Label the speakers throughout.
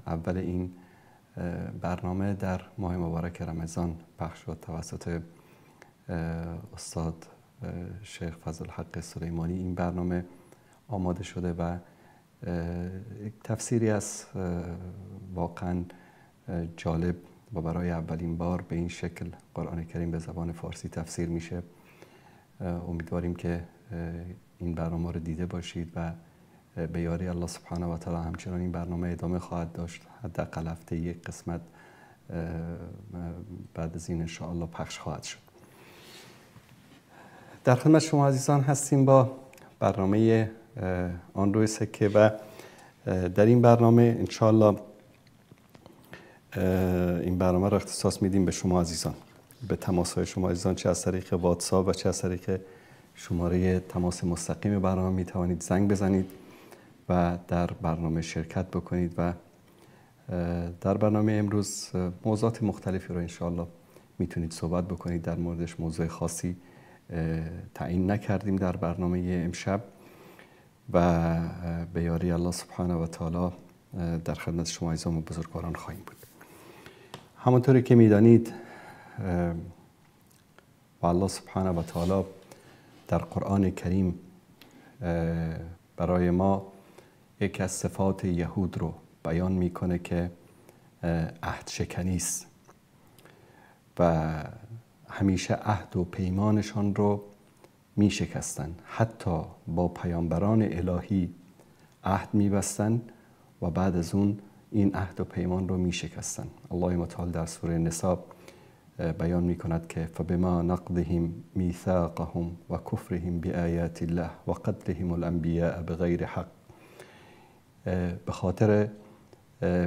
Speaker 1: اول این برنامه در ماه مبارک رمضان پخش شد توسط استاد شیخ فضل الحق سلیمانی. این برنامه آماده شده و تفسیری از واقعا جالب و برای اولین بار به این شکل قرآن کریم به زبان فارسی تفسیر میشه. امیدواریم که این برنامه رو دیده باشید و به یاری الله سبحانه و تعالی همچنان این برنامه ادامه خواهد داشت. حداقل هفته یک قسمت بعد از این انشاءالله پخش خواهد شد. در خدمت شما عزیزان هستیم با برنامه آن روی سکه و در این برنامه انشاءالله این برنامه را اختصاص میدیم به شما عزیزان، به تماس های شما عزیزان، چه از طریق واتساپ و چه از طریق شماره تماس مستقیم برنامه می توانید زنگ بزنید و در برنامه شرکت بکنید. و در برنامه امروز موضوعات مختلفی رو انشاءالله میتونید صحبت بکنید در موردش. موضوع خاصی تعیین نکردیم در برنامه امشب و به یاری الله سبحانه و تعالی در خدمت شما عزیزان و بزرگواران خواهیم بود. همانطوری که میدانید و الله سبحانه و تعالی در قرآن کریم برای ما یکی از صفات یهود رو بیان میکنه که عهد شکنی است و همیشه عهد و پیمانشان رو میشکستن، حتی با پیامبران الهی عهد میبستن و بعد از اون این عهد و پیمان رو میشکستن. الله متعال در سوره نساء بیان میکند که فبما نقضهم میثاقهم و کفرهم بآیات الله و قتلهم الانبیاء بغیر حق. به خاطر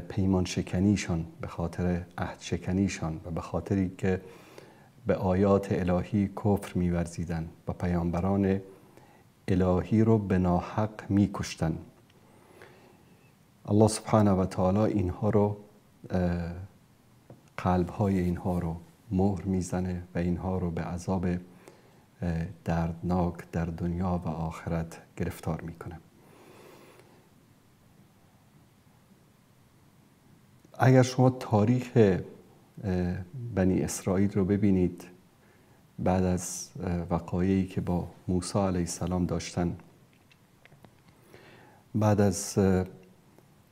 Speaker 1: پیمان شکنیشان، به خاطر عهد شکنیشان و به خاطری که به آیات الهی کفر می‌ورزیدند و پیامبران الهی رو به ناحق می‌کشتند، الله سبحانه و تعالی اینها رو، قلب‌های اینها رو مهر میزنه و اینها رو به عذاب دردناک در دنیا و آخرت گرفتار میکنه. اگر شما تاریخ بنی اسرائیل رو ببینید، بعد از وقایعی که با موسی علیه السلام داشتن، بعد از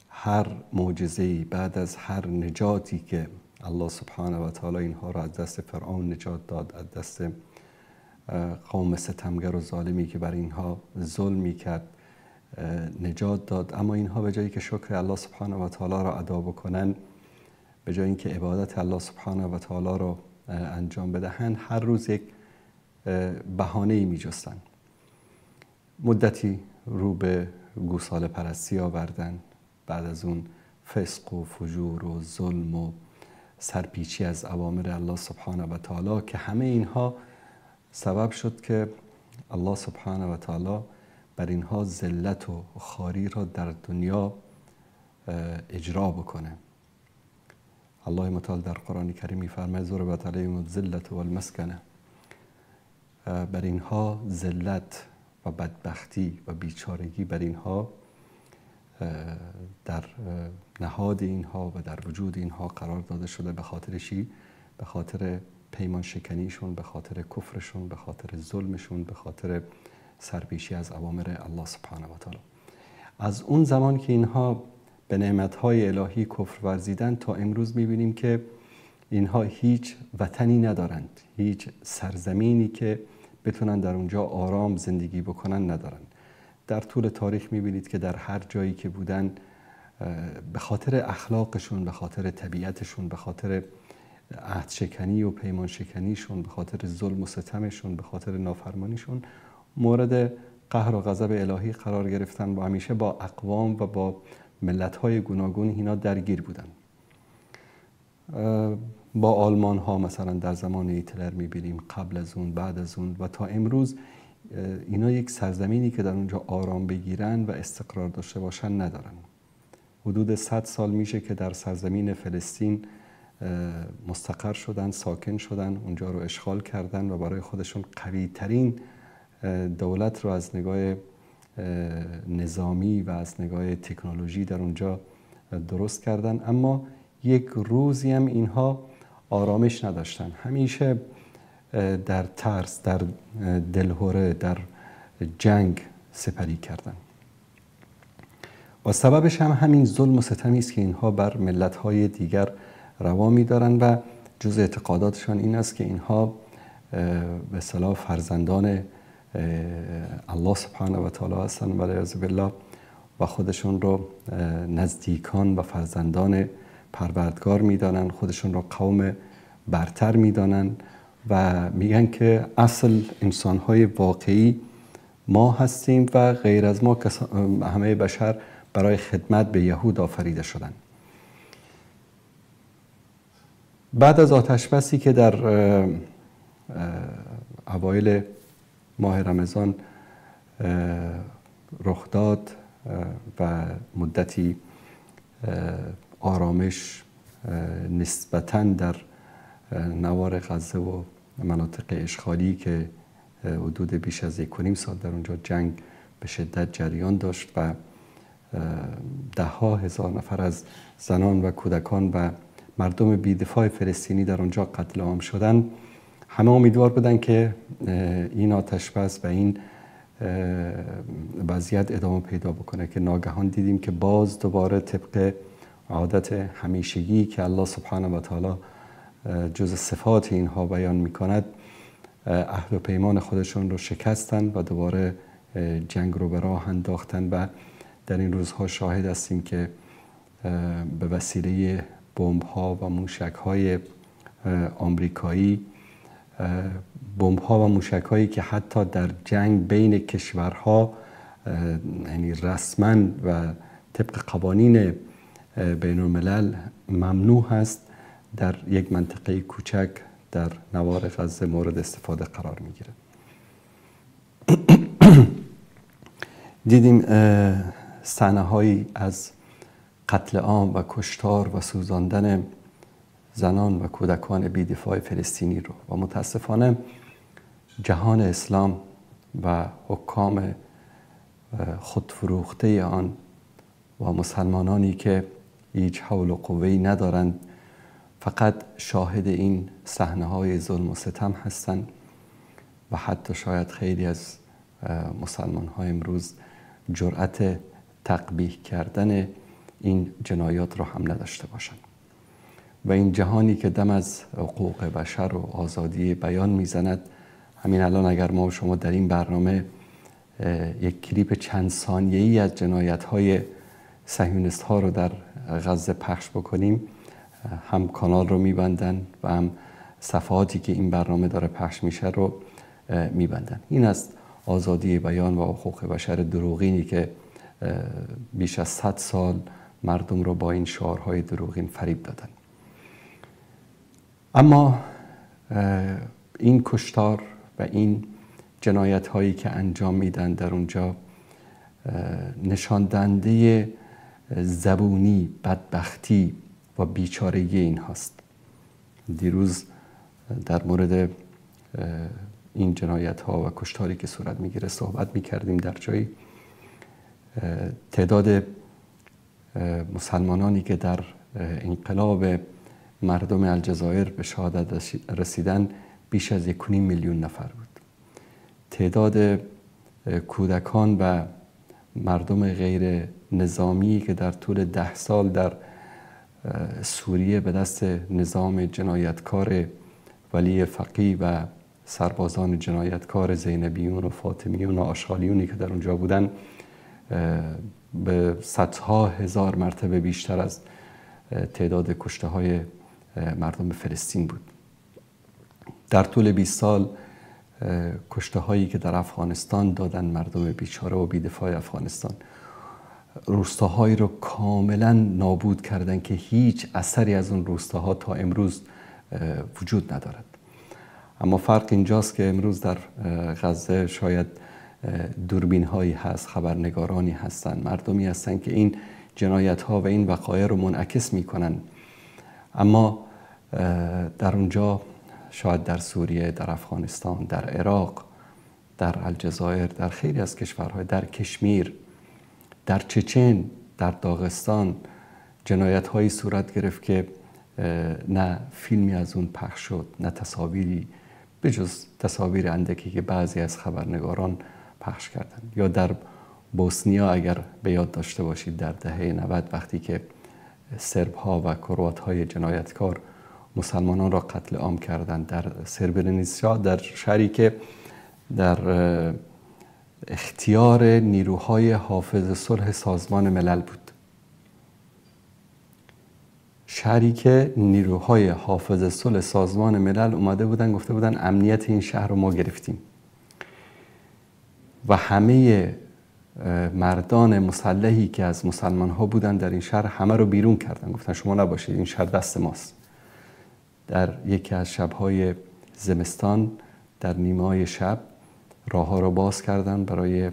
Speaker 1: هر معجزه‌ای، بعد از هر نجاتی که الله سبحانه و تعالی اینها را از دست فرعون نجات داد، از دست قوم ستمگر و ظالمی که بر اینها ظلم میکرد نجات داد، اما اینها به جایی که شکر الله سبحانه و تعالی را ادا بکنن، به جای اینکه عبادت الله سبحانه و تعالی را انجام بدهند، هر روز یک بهانه‌ای می‌جستند. مدتی رو به گوساله پرستی آوردن، بعد از اون فسق و فجور و ظلم و سرپیچی از اوامر الله سبحانه و تعالی، که همه اینها سبب شد که الله سبحانه و تعالی بر اینها ذلت و خواری را در دنیا اجرا بکنه. الله متعال در قرآن کریم می‌فرماید ضربت علیهم الذلة والمسکنه، بر اینها ذلت و بدبختی و بیچارگی بر اینها در نهاد اینها و در وجود اینها قرار داده شده. به خاطر چی؟ به خاطر پیمان شکنیشون، به خاطر کفرشون، به خاطر ظلمشون، به خاطر سرپیچی از اوامر الله سبحانه و تعالی. از اون زمان که اینها به نعمتهای الهی کفر ورزیدن تا امروز میبینیم که اینها هیچ وطنی ندارند، هیچ سرزمینی که بتونن در اونجا آرام زندگی بکنن ندارند. در طول تاریخ میبینید که در هر جایی که بودن، به خاطر اخلاقشون، به خاطر طبیعتشون، به خاطر عهد شکنی و پیمان شکنیشون، به خاطر ظلم و ستمشون، به خاطر نافرمانیشون، مورد قهر و غضب الهی قرار گرفتن و همیشه با اقوام و با ملت‌های گوناگون اینا درگیر بودن. با آلمان ها مثلا در زمان هیتلر میبینیم، قبل از اون، بعد از اون و تا امروز اینا یک سرزمینی که در اونجا آرام بگیرن و استقرار داشته باشن ندارن. حدود 100 سال میشه که در سرزمین فلسطین مستقر شدن، ساکن شدن، اونجا رو اشغال کردن و برای خودشون قوی ترین دولت رو از نگاه نظامی و از نگاه تکنولوژی در اونجا درست کردن، اما یک روزی هم اینها آرامش نداشتن. همیشه در ترس، در دلهره، در جنگ سپری کردن و سببش هم همین ظلم و ستمی است که اینها بر ملت‌های دیگر روا می‌دارند و جز اعتقاداتشان این است که اینها به اصطلاح فرزندان الله سبحانه و تعالی هستند و والعیاذ بالله و خودشون رو نزدیکان و فرزندان پروردگار می‌دانند، خودشون رو قوم برتر می‌دانند و میگن که اصل انسان‌های واقعی ما هستیم و غیر از ما همه بشر برای خدمت به یهود آفریده شدند. بعد از آتش بسی که در اوایل ماه رمضان رخ داد و مدتی آرامش نسبتاً در نوار غزه و مناطق اشغالی که حدود بیش از 1.5 سال در اونجا جنگ به شدت جریان داشت و ده ها هزار نفر از زنان و کودکان و مردم بیدفاع فلسطینی در اونجا قتل عام شدند، همه امیدوار بودند که این آتش بس و این وضعیت ادامه پیدا بکنه که ناگهان دیدیم که باز دوباره طبق عادت همیشگی که الله سبحانه و تعالی جز صفات اینها بیان میکند، عهد و پیمان خودشون رو شکستن و دوباره جنگ رو به راه انداختن و در این روزها شاهد هستیم که به وسیله بمب‌ها و موشک‌های آمریکایی، بمب‌ها و موشک‌هایی که حتی در جنگ بین کشورها، یعنی رسما و طبق قوانین بین الملل ممنوع هست، در یک منطقه کوچک در نوار غزه مورد استفاده قرار میگیره. دیدیم صحنه‌هایی از قتل عام و کشتار و سوزاندن زنان و کودکان بی‌دفاع فلسطینی رو و متاسفانه جهان اسلام و حکام خودفروخته آن و مسلمانانی که هیچ حول و قوه‌ای ندارند فقط شاهد این صحنه‌های ظلم و ستم هستند و حتی شاید خیلی از مسلمان‌ها امروز جرأت تقبیح کردن این جنایات رو هم نداشته باشند. و این جهانی که دم از حقوق بشر و آزادی بیان میزند، همین الان اگر ما و شما در این برنامه یک کلیپ چند ثانیه‌ای از جنایت‌های صهیونیست‌ها رو در غزه پخش بکنیم، هم کانال رو میبندن و هم صفحاتی که این برنامه داره پخش میشه رو میبندن. این است آزادی بیان و حقوق بشر دروغینی که بیش از 100 سال مردم رو با این شعارهای دروغین فریب دادن. اما این کشتار و این جنایت هایی که انجام میدن در اونجا نشان دهنده زبونی، بدبختی و بیچارگی این هاست. دیروز در مورد این جنایت ها و کشتاری که صورت میگیره صحبت میکردیم. در جایی تعداد مسلمانانی که در انقلاب مردم الجزایر به شهادت رسیدن بیش از 1.5 میلیون نفر بود. تعداد کودکان و مردم غیر نظامی که در طول 10 سال در سوریه به دست نظام جنایتکار ولی فقیه و سربازان جنایتکار زینبیون و فاطمیون و آشغالیونی که در اونجا بودن به صدها هزار مرتبه بیشتر از تعداد کشته های مردم فلسطین بود. در طول 20 سال کشته هایی که در افغانستان دادن مردم بیچاره و بیدفاع افغانستان، روستاهایی رو کاملا نابود کردن که هیچ اثری از اون روستاها تا امروز وجود ندارد. اما فرق اینجاست که امروز در غزه شاید دوربین هایی هست، خبرنگارانی هستند، مردمی هستند که این جنایت ها و این وقایع رو منعکس میکنن. اما در اونجا شاید در سوریه، در افغانستان، در عراق، در الجزایر، در خیلی از کشورهای، در کشمیر، در چچن، در داغستان، جنایت هایی صورت گرفت که نه فیلمی از اون پخش شد، نه تصاویری به جز تصاویر اندکی که بعضی از خبرنگاران پخش کردند. یا در بوسنیا اگر به یاد داشته باشید در دهه 90 وقتی که سرب ها و کروات های جنایتکار مسلمانان را قتل عام کردند در سربرنیتسا، در شهری که در اختیار نیروهای حافظ صلح سازمان ملل بود، شهری که نیروهای حافظ صلح سازمان ملل اومده بودن گفته بودن امنیت این شهر رو ما گرفتیم و همه مردان مسلحی که از مسلمان ها بودن در این شهر همه رو بیرون کردن، گفتن شما نباشید، این شهر دست ماست. در یکی از شب‌های زمستان در نیمه‌های شب راه‌ها رو باز کردن برای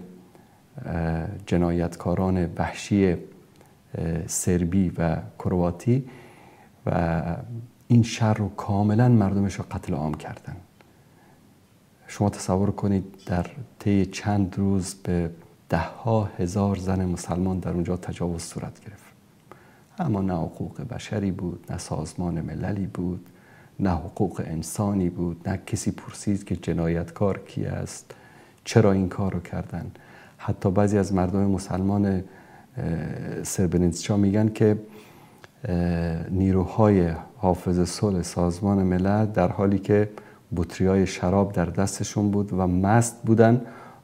Speaker 1: جنایتکاران وحشی سربی و کرواتی و این شهر رو کاملا مردمش رو قتل عام کردن. شما تصور کنید در طی چند روز به ده ها هزار زن مسلمان در اونجا تجاوز صورت گرفت. اما نه حقوق بشری بود، نه سازمان مللی بود، نه حقوق انسانی بود، نه کسی پرسید که جنایتکار کی است، چرا این کار رو کردن. حتی بعضی از مردم مسلمان سربرنیتسا میگن که نیروهای حافظ صلح سازمان ملل در حالی که بطری‌های شراب در دستشون بود و مست بودن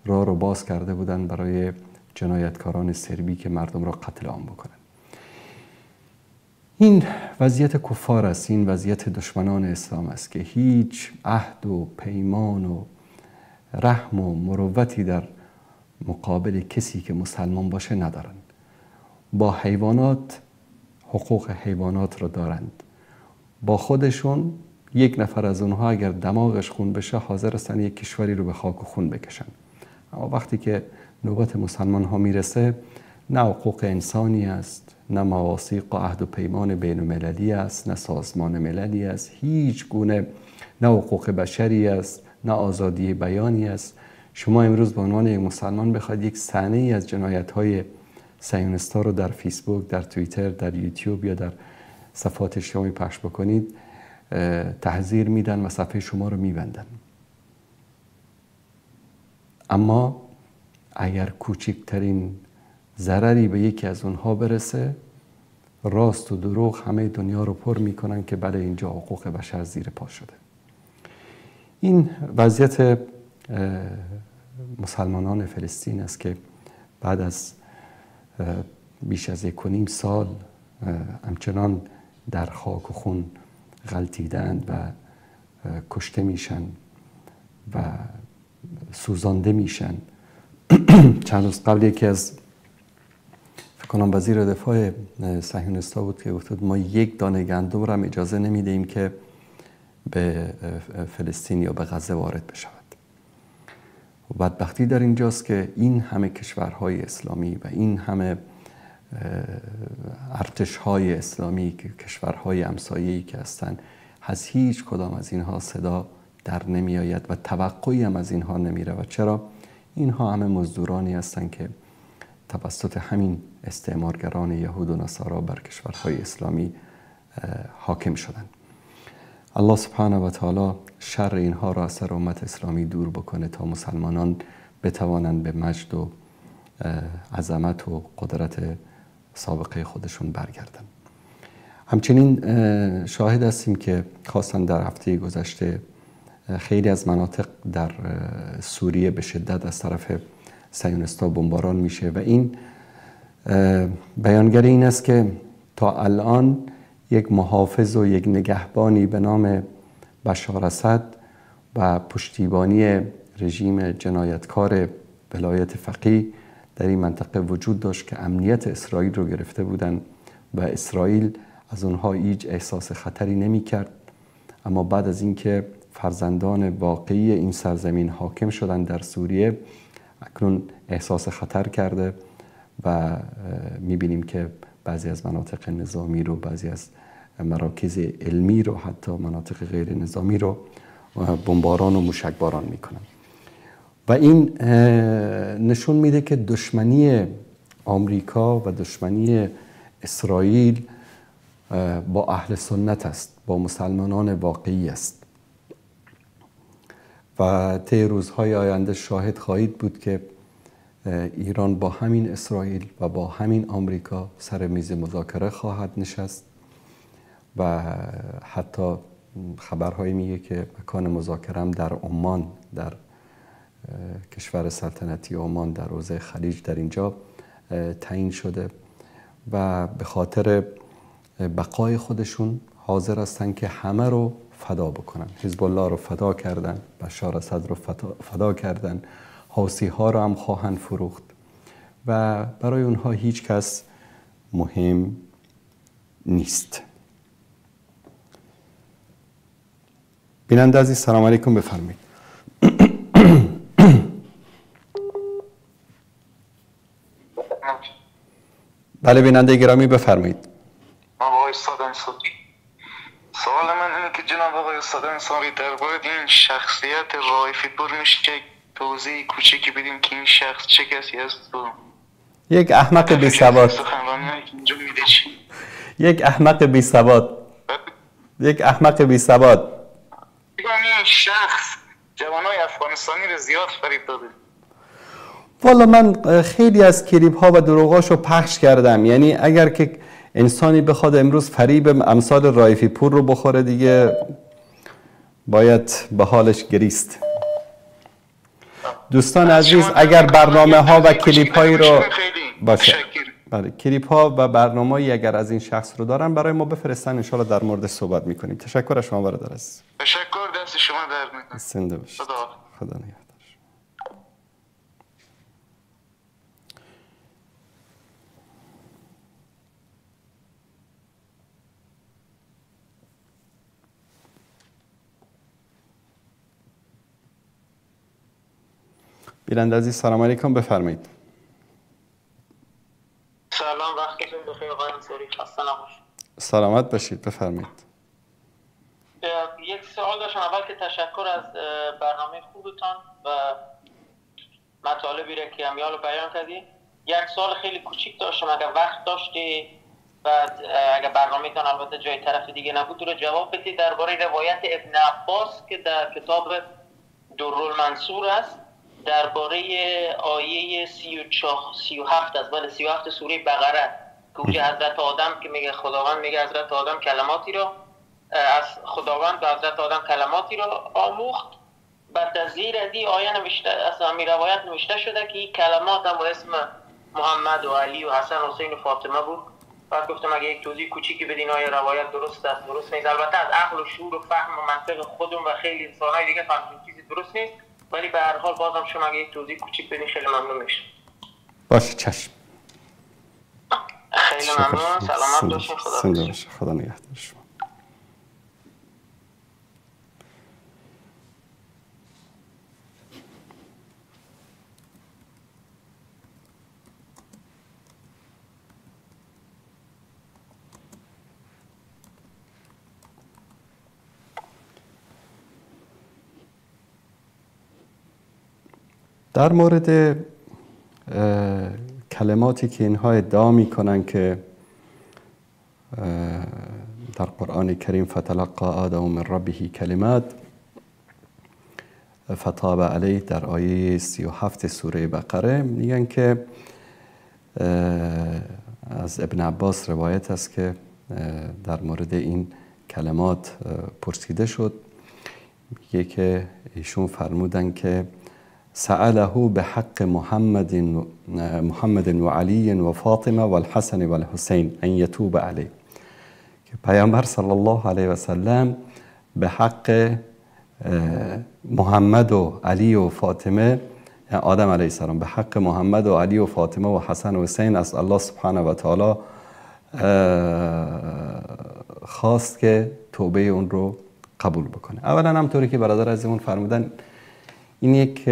Speaker 1: راه رو باز کرده بودن برای جنایتکاران سربی که مردم را قتل عام بکنن. این وضعیت کفار است، این وضعیت دشمنان اسلام است که هیچ عهد و پیمان و رحم و مروتی در مقابل کسی که مسلمان باشه ندارند. با حیوانات حقوق حیوانات را دارند، با خودشون یک نفر از اونها اگر دماغش خون بشه حاضر هستن یک کشوری رو به خاک و خون بکشن. اما وقتی که نوبت مسلمان ها میرسه نه حقوق انسانی است، نه مواثیق و عهد و پیمان بین المللی است، نه سازمان مللی است، هیچ گونه نه حقوق بشری است، نه آزادی بیانی است. شما امروز به عنوان یک مسلمان بخواید یک صحنه ای از جنایت های صهیونیست‌ها رو در فیسبوک، در توییتر، در یوتیوب یا در صفحات اجتماعی پخش بکنید، تحذیر میدن و صفحه شما رو میبندن. اما اگر کوچکترین ضرری به یکی از اونها برسه، راست و دروغ همه دنیا رو پر میکنن که بله اینجا حقوق بشر زیر پا شده. این وضعیت مسلمانان فلسطین است که بعد از بیش از 1.5 سال همچنان در خاک و خون غلطیدند و کشته میشن و سوزانده میشن. چند روز قبل یکی از فکر کنم وزیر دفاع صهیونیست‌ها بود که گفت ما یک دانه گندم را هم اجازه نمیدهیم که به فلسطین یا به غزه وارد بشود. و بدبختی در اینجاست که این همه کشورهای اسلامی و این همه ارتش‌های اسلامی که کشورهای همسایه‌ای که هستند، از هیچ کدام از اینها صدا در نمی آید و توقعی هم از اینها نمی رود. چرا؟ اینها همه مزدورانی هستند که توسط همین استعمارگران یهود و نصارا بر کشورهای اسلامی حاکم شدند. الله سبحانه و تعالی شر اینها را از سر امت اسلامی دور بکنه تا مسلمانان بتوانند به مجد و عظمت و قدرت سابقه خودشون برگردن. همچنین شاهد هستیم که خواستن در هفته گذشته خیلی از مناطق در سوریه به شدت از طرف صهیونیست‌ها بمباران میشه و این بیانگر این است که تا الان یک محافظ و یک نگهبانی به نام بشار اسد و پشتیبانی رژیم جنایتکار ولایت فقیه در این منطقه وجود داشت که امنیت اسرائیل رو گرفته بودند و اسرائیل از اونها هیچ احساس خطری نمی کرد. اما بعد از اینکه فرزندان واقعی این سرزمین حاکم شدند در سوریه، اکنون احساس خطر کرده و می‌بینیم که بعضی از مناطق نظامی رو، بعضی از مراکز علمی رو، حتی مناطق غیر نظامی رو بمباران و موشکباران میکنن. و این نشون میده که دشمنی آمریکا و دشمنی اسرائیل با اهل سنت است، با مسلمانان واقعی است و طی روزهای آینده شاهد خواهید بود که ایران با همین اسرائیل و با همین آمریکا سر میز مذاکره خواهد نشست و حتی خبرهایی میگه که مکان مذاکره هم در عمان، در کشور سلطنتی عمان، در حوزه خلیج، در اینجا تعیین شده و به خاطر بقای خودشون حاضر هستن که همه رو فدا بکنن. حزب الله رو فدا کردن، بشار اسد رو فدا کردن، حوثی ها رو هم خواهند فروخت و برای اونها هیچ کس مهم نیست. بیننده عزیز سلام علیکم، بفرمایید. بله بیننده گرامی بفرمایید.
Speaker 2: آقای استاد انصاری، سوال من اینه که جناب آقای استاد انصاری درباره این شخصیت رائفی پور میشه توضیح کوچیکی بدیم که این شخص چه کسی است؟
Speaker 1: یک احمق بی سواد. یک احمق بی سواد. یک احمق بی سواد.
Speaker 2: این شخص جوانای افغانستانی رو زیاد فریب داده.
Speaker 1: والا من خیلی از کلیپ ها و دروغاشو پخش کردم، یعنی اگر که انسانی بخواد امروز فریب امثال رائفی پور رو بخوره دیگه باید به حالش گریست. دوستان عزیز اگر برنامه ها و کلیپ هایی رو باشه، بله کلیپ ها و برنامه‌ای اگر از این شخص رو دارن برای ما بفرستن، انشالله در مورد صحبت میکنیم. تشکر از شما برادر عزیز.
Speaker 2: تشکر، دست شما درد نکنه.
Speaker 1: زنده باشید. خدا نگهدار. بیننده عزیز سلام علیکم، بفرمایید.
Speaker 3: سلام، وقتتون بخیر آقای انصاری، خسته نباشید.
Speaker 1: سلامت باشید، بفرمایید.
Speaker 3: یک سوال داشتم. اول که تشکر از برنامه خوبتان و مطالبی را که امیال بیان کردی. یک سوال خیلی کوچیک داشتم، اگر وقت داشتی و اگر برنامه‌تان البته جای طرف دیگه نبود رو جواب بدید، درباره روایت ابن عباس که در کتاب درالمنصور است، درباره آیه 37 از بله 37 سوره بقره که اونجا حضرت آدم که میگه خداوند میگه حضرت آدم کلماتی را از خداوند به حضرت آدم کلماتی را آموخت، بعد از زیر از این آیه نوشته، از همین روایت نوشته شده که این کلمات هم اسم محمد و علی و حسن و حسین و فاطمه بود. بعد گفتم اگه یک توضیح کوچیکی بدین آیا روایت درست است درست نیست. البته از عقل و شعور و فهم و منطق خودم و خیلی انسان‌های دیگه فهمیم چیزی درست نیست، ولی به هر حال بازم شما اگه یک توضیح کوچیک بدین خیلی ممنون میشم.
Speaker 1: باشه چشم.
Speaker 3: خیلی ممنون، سلامت باشین، خدا
Speaker 1: خدا نگهدار شما. در مورد کلماتی که اینها ادعا میکنن که در قرآن کریم فتلقى آدم من ربه کلمات فتاب علیه در آیه 37 سوره بقره، میگن که از ابن عباس روایت است که در مورد این کلمات پرسیده شد، میگه که ایشون فرمودن که سأله بحق محمد و علی و فاطمه و الحسن و الحسین ان یتوب علیه، که پیامبر صلی الله علیه و سلم به حق محمد و علی و فاطمه، آدم علیه السلام به حق محمد و علی و فاطمه و حسن و حسین از الله سبحانه و تعالی خواست که توبه اون رو قبول بکنه. اولا همطوری که برادر عزیزمون فرمودن، این یک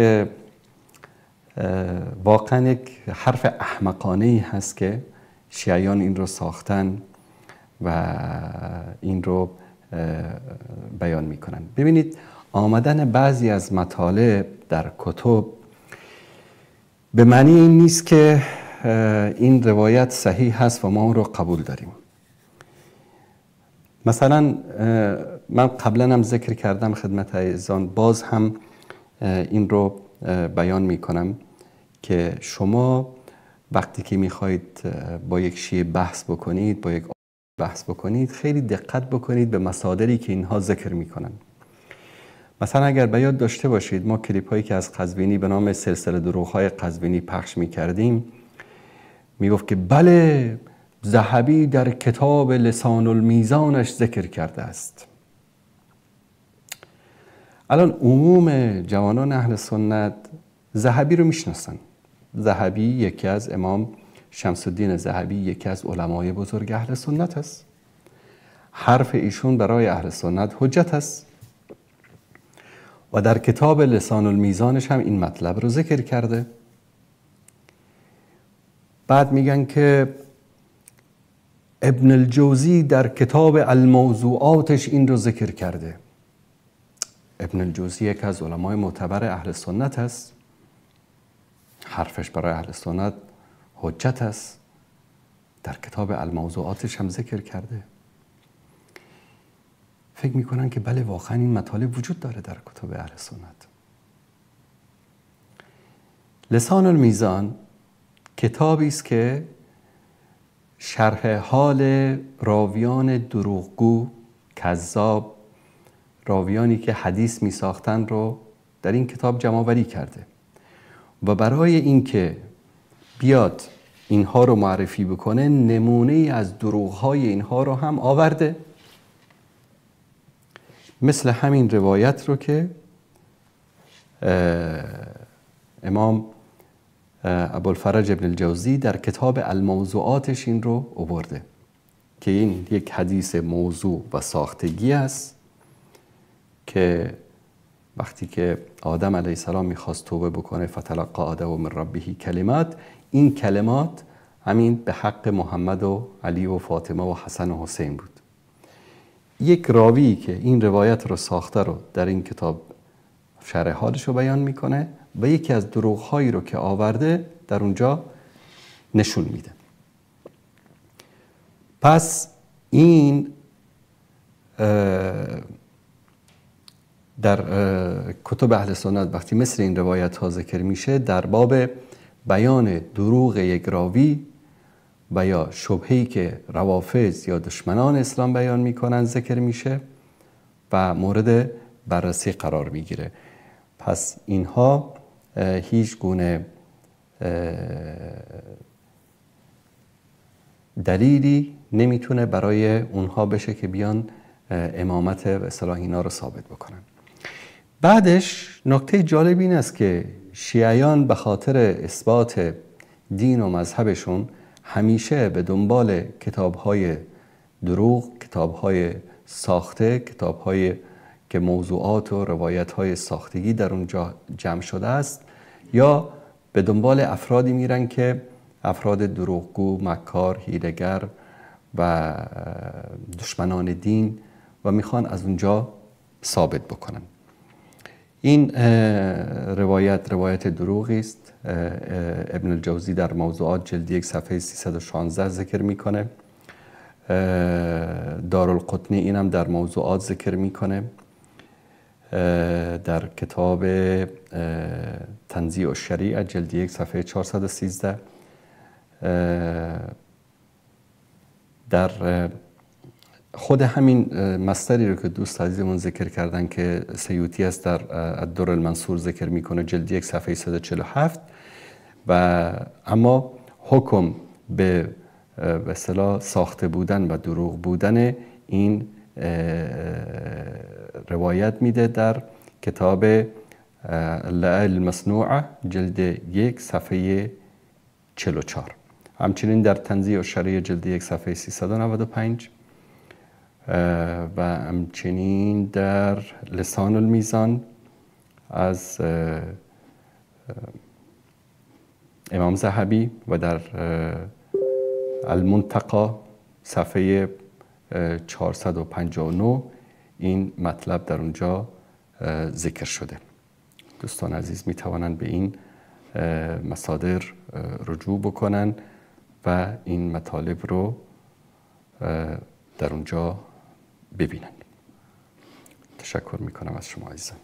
Speaker 1: واقعا یک حرف احمقانه ای هست که شیعیان این رو ساختن و این رو بیان میکنن. ببینید آمدن بعضی از مطالب در کتب به معنی این نیست که این روایت صحیح هست و ما اون رو قبول داریم. مثلا من قبلا هم ذکر کردم خدمت عزیزان، باز هم این رو بیان میکنم که شما وقتی که میخواید با یک شیعه بحث بکنید، با یک بحث بکنید، خیلی دقت بکنید به مصادری که اینها ذکر میکنن. مثلا اگر به یاد داشته باشید ما کلیپ هایی که از قزوینی به نام سلسله دروغ های قزوینی پخش میکردیم، میگفت که بله ذهبی در کتاب لسان المیزانش ذکر کرده است. الان عموم جوانان اهل سنت ذهبی رو میشناسن. ذهبی یکی از امام شمس الدین ذهبی یکی از علمای بزرگ اهل سنت است. حرف ایشون برای اهل سنت حجت است و در کتاب لسان المیزانش هم این مطلب رو ذکر کرده. بعد میگن که ابن الجوزی در کتاب الموضوعاتش این رو ذکر کرده. ابن الجوزی یکی از علمای معتبر اهل سنت است، حرفش برای اهل سنت حجت است، در کتاب الموضوعاتش هم ذکر کرده. فکر میکنن که بله واقعا این مطالب وجود داره در کتب اهل سنت. لسان المیزان کتابی است که شرح حال راویان دروغگو، کذاب، راویانی که حدیث می ساختن رو در این کتاب جمع آوری کرده و برای اینکه بیاد اینها رو معرفی بکنه نمونه ای از دروغ‌های اینها رو هم آورده، مثل همین روایت رو که امام ابوالفرج ابن الجوزی در کتاب الموضوعاتش این رو آورده که این یک حدیث موضوع و ساختگی است که وقتی که آدم علیه السلام میخواست توبه بکنه، فتلقى آدم من ربه کلمات، این کلمات همین به حق محمد و علی و فاطمه و حسن و حسین بود. یک راوی که این روایت رو ساخته رو در این کتاب شرح حالش رو بیان میکنه و یکی از دروغ‌هایی رو که آورده در اونجا نشون میده. پس این در کتب اهل سنت وقتی مثل این روایت ها ذکر میشه، در باب بیان دروغ یک راوی و یا شبهه‌ای که روافض یا دشمنان اسلام بیان میکنن ذکر میشه و مورد بررسی قرار میگیره. پس اینها هیچ گونه دلیلی نمیتونه برای اونها بشه که بیان امامت و اصطلاح اینا رو ثابت بکنن. بعدش نکته جالب این است که شیعیان به خاطر اثبات دین و مذهبشون همیشه به دنبال کتاب‌های دروغ، کتاب‌های ساخته، کتاب‌های که موضوعات و روایت‌های ساختگی در اونجا جمع شده است، یا به دنبال افرادی میرن که افراد دروغگو، مکار، حیله‌گر و دشمنان دین و میخوان از اونجا ثابت بکنن. این روایت روایت دروغی است. ابن الجوزی در موضوعات جلد 1 صفحه 316 ذکر میکنه. دارالقطنی اینم در موضوعات ذکر میکنه. در کتاب تنزیع الشریعه جلد 1 صفحه 413، در خود همین مصدری رو که دوست عزیزمون ذکر کردن که سیوطی است در الدر المنصور ذکر میکنه جلد 1 صفحه 147. و اما حکم به اصطلاح ساخته بودن و دروغ بودن این روایت میده در کتاب اللآلی المصنوعه جلد 1 صفحه 44، همچنین در تنزیع الشریعه جلد 1 صفحه 395 و همچنین در لسان المیزان از امام ذهبی و در المنتقا صفحه 459 این مطلب در اونجا ذکر شده. دوستان عزیز می توانند به این مصادر رجوع بکنن و این مطالب رو در اونجا ببینن. تشکر میکنم از شما عزیزان.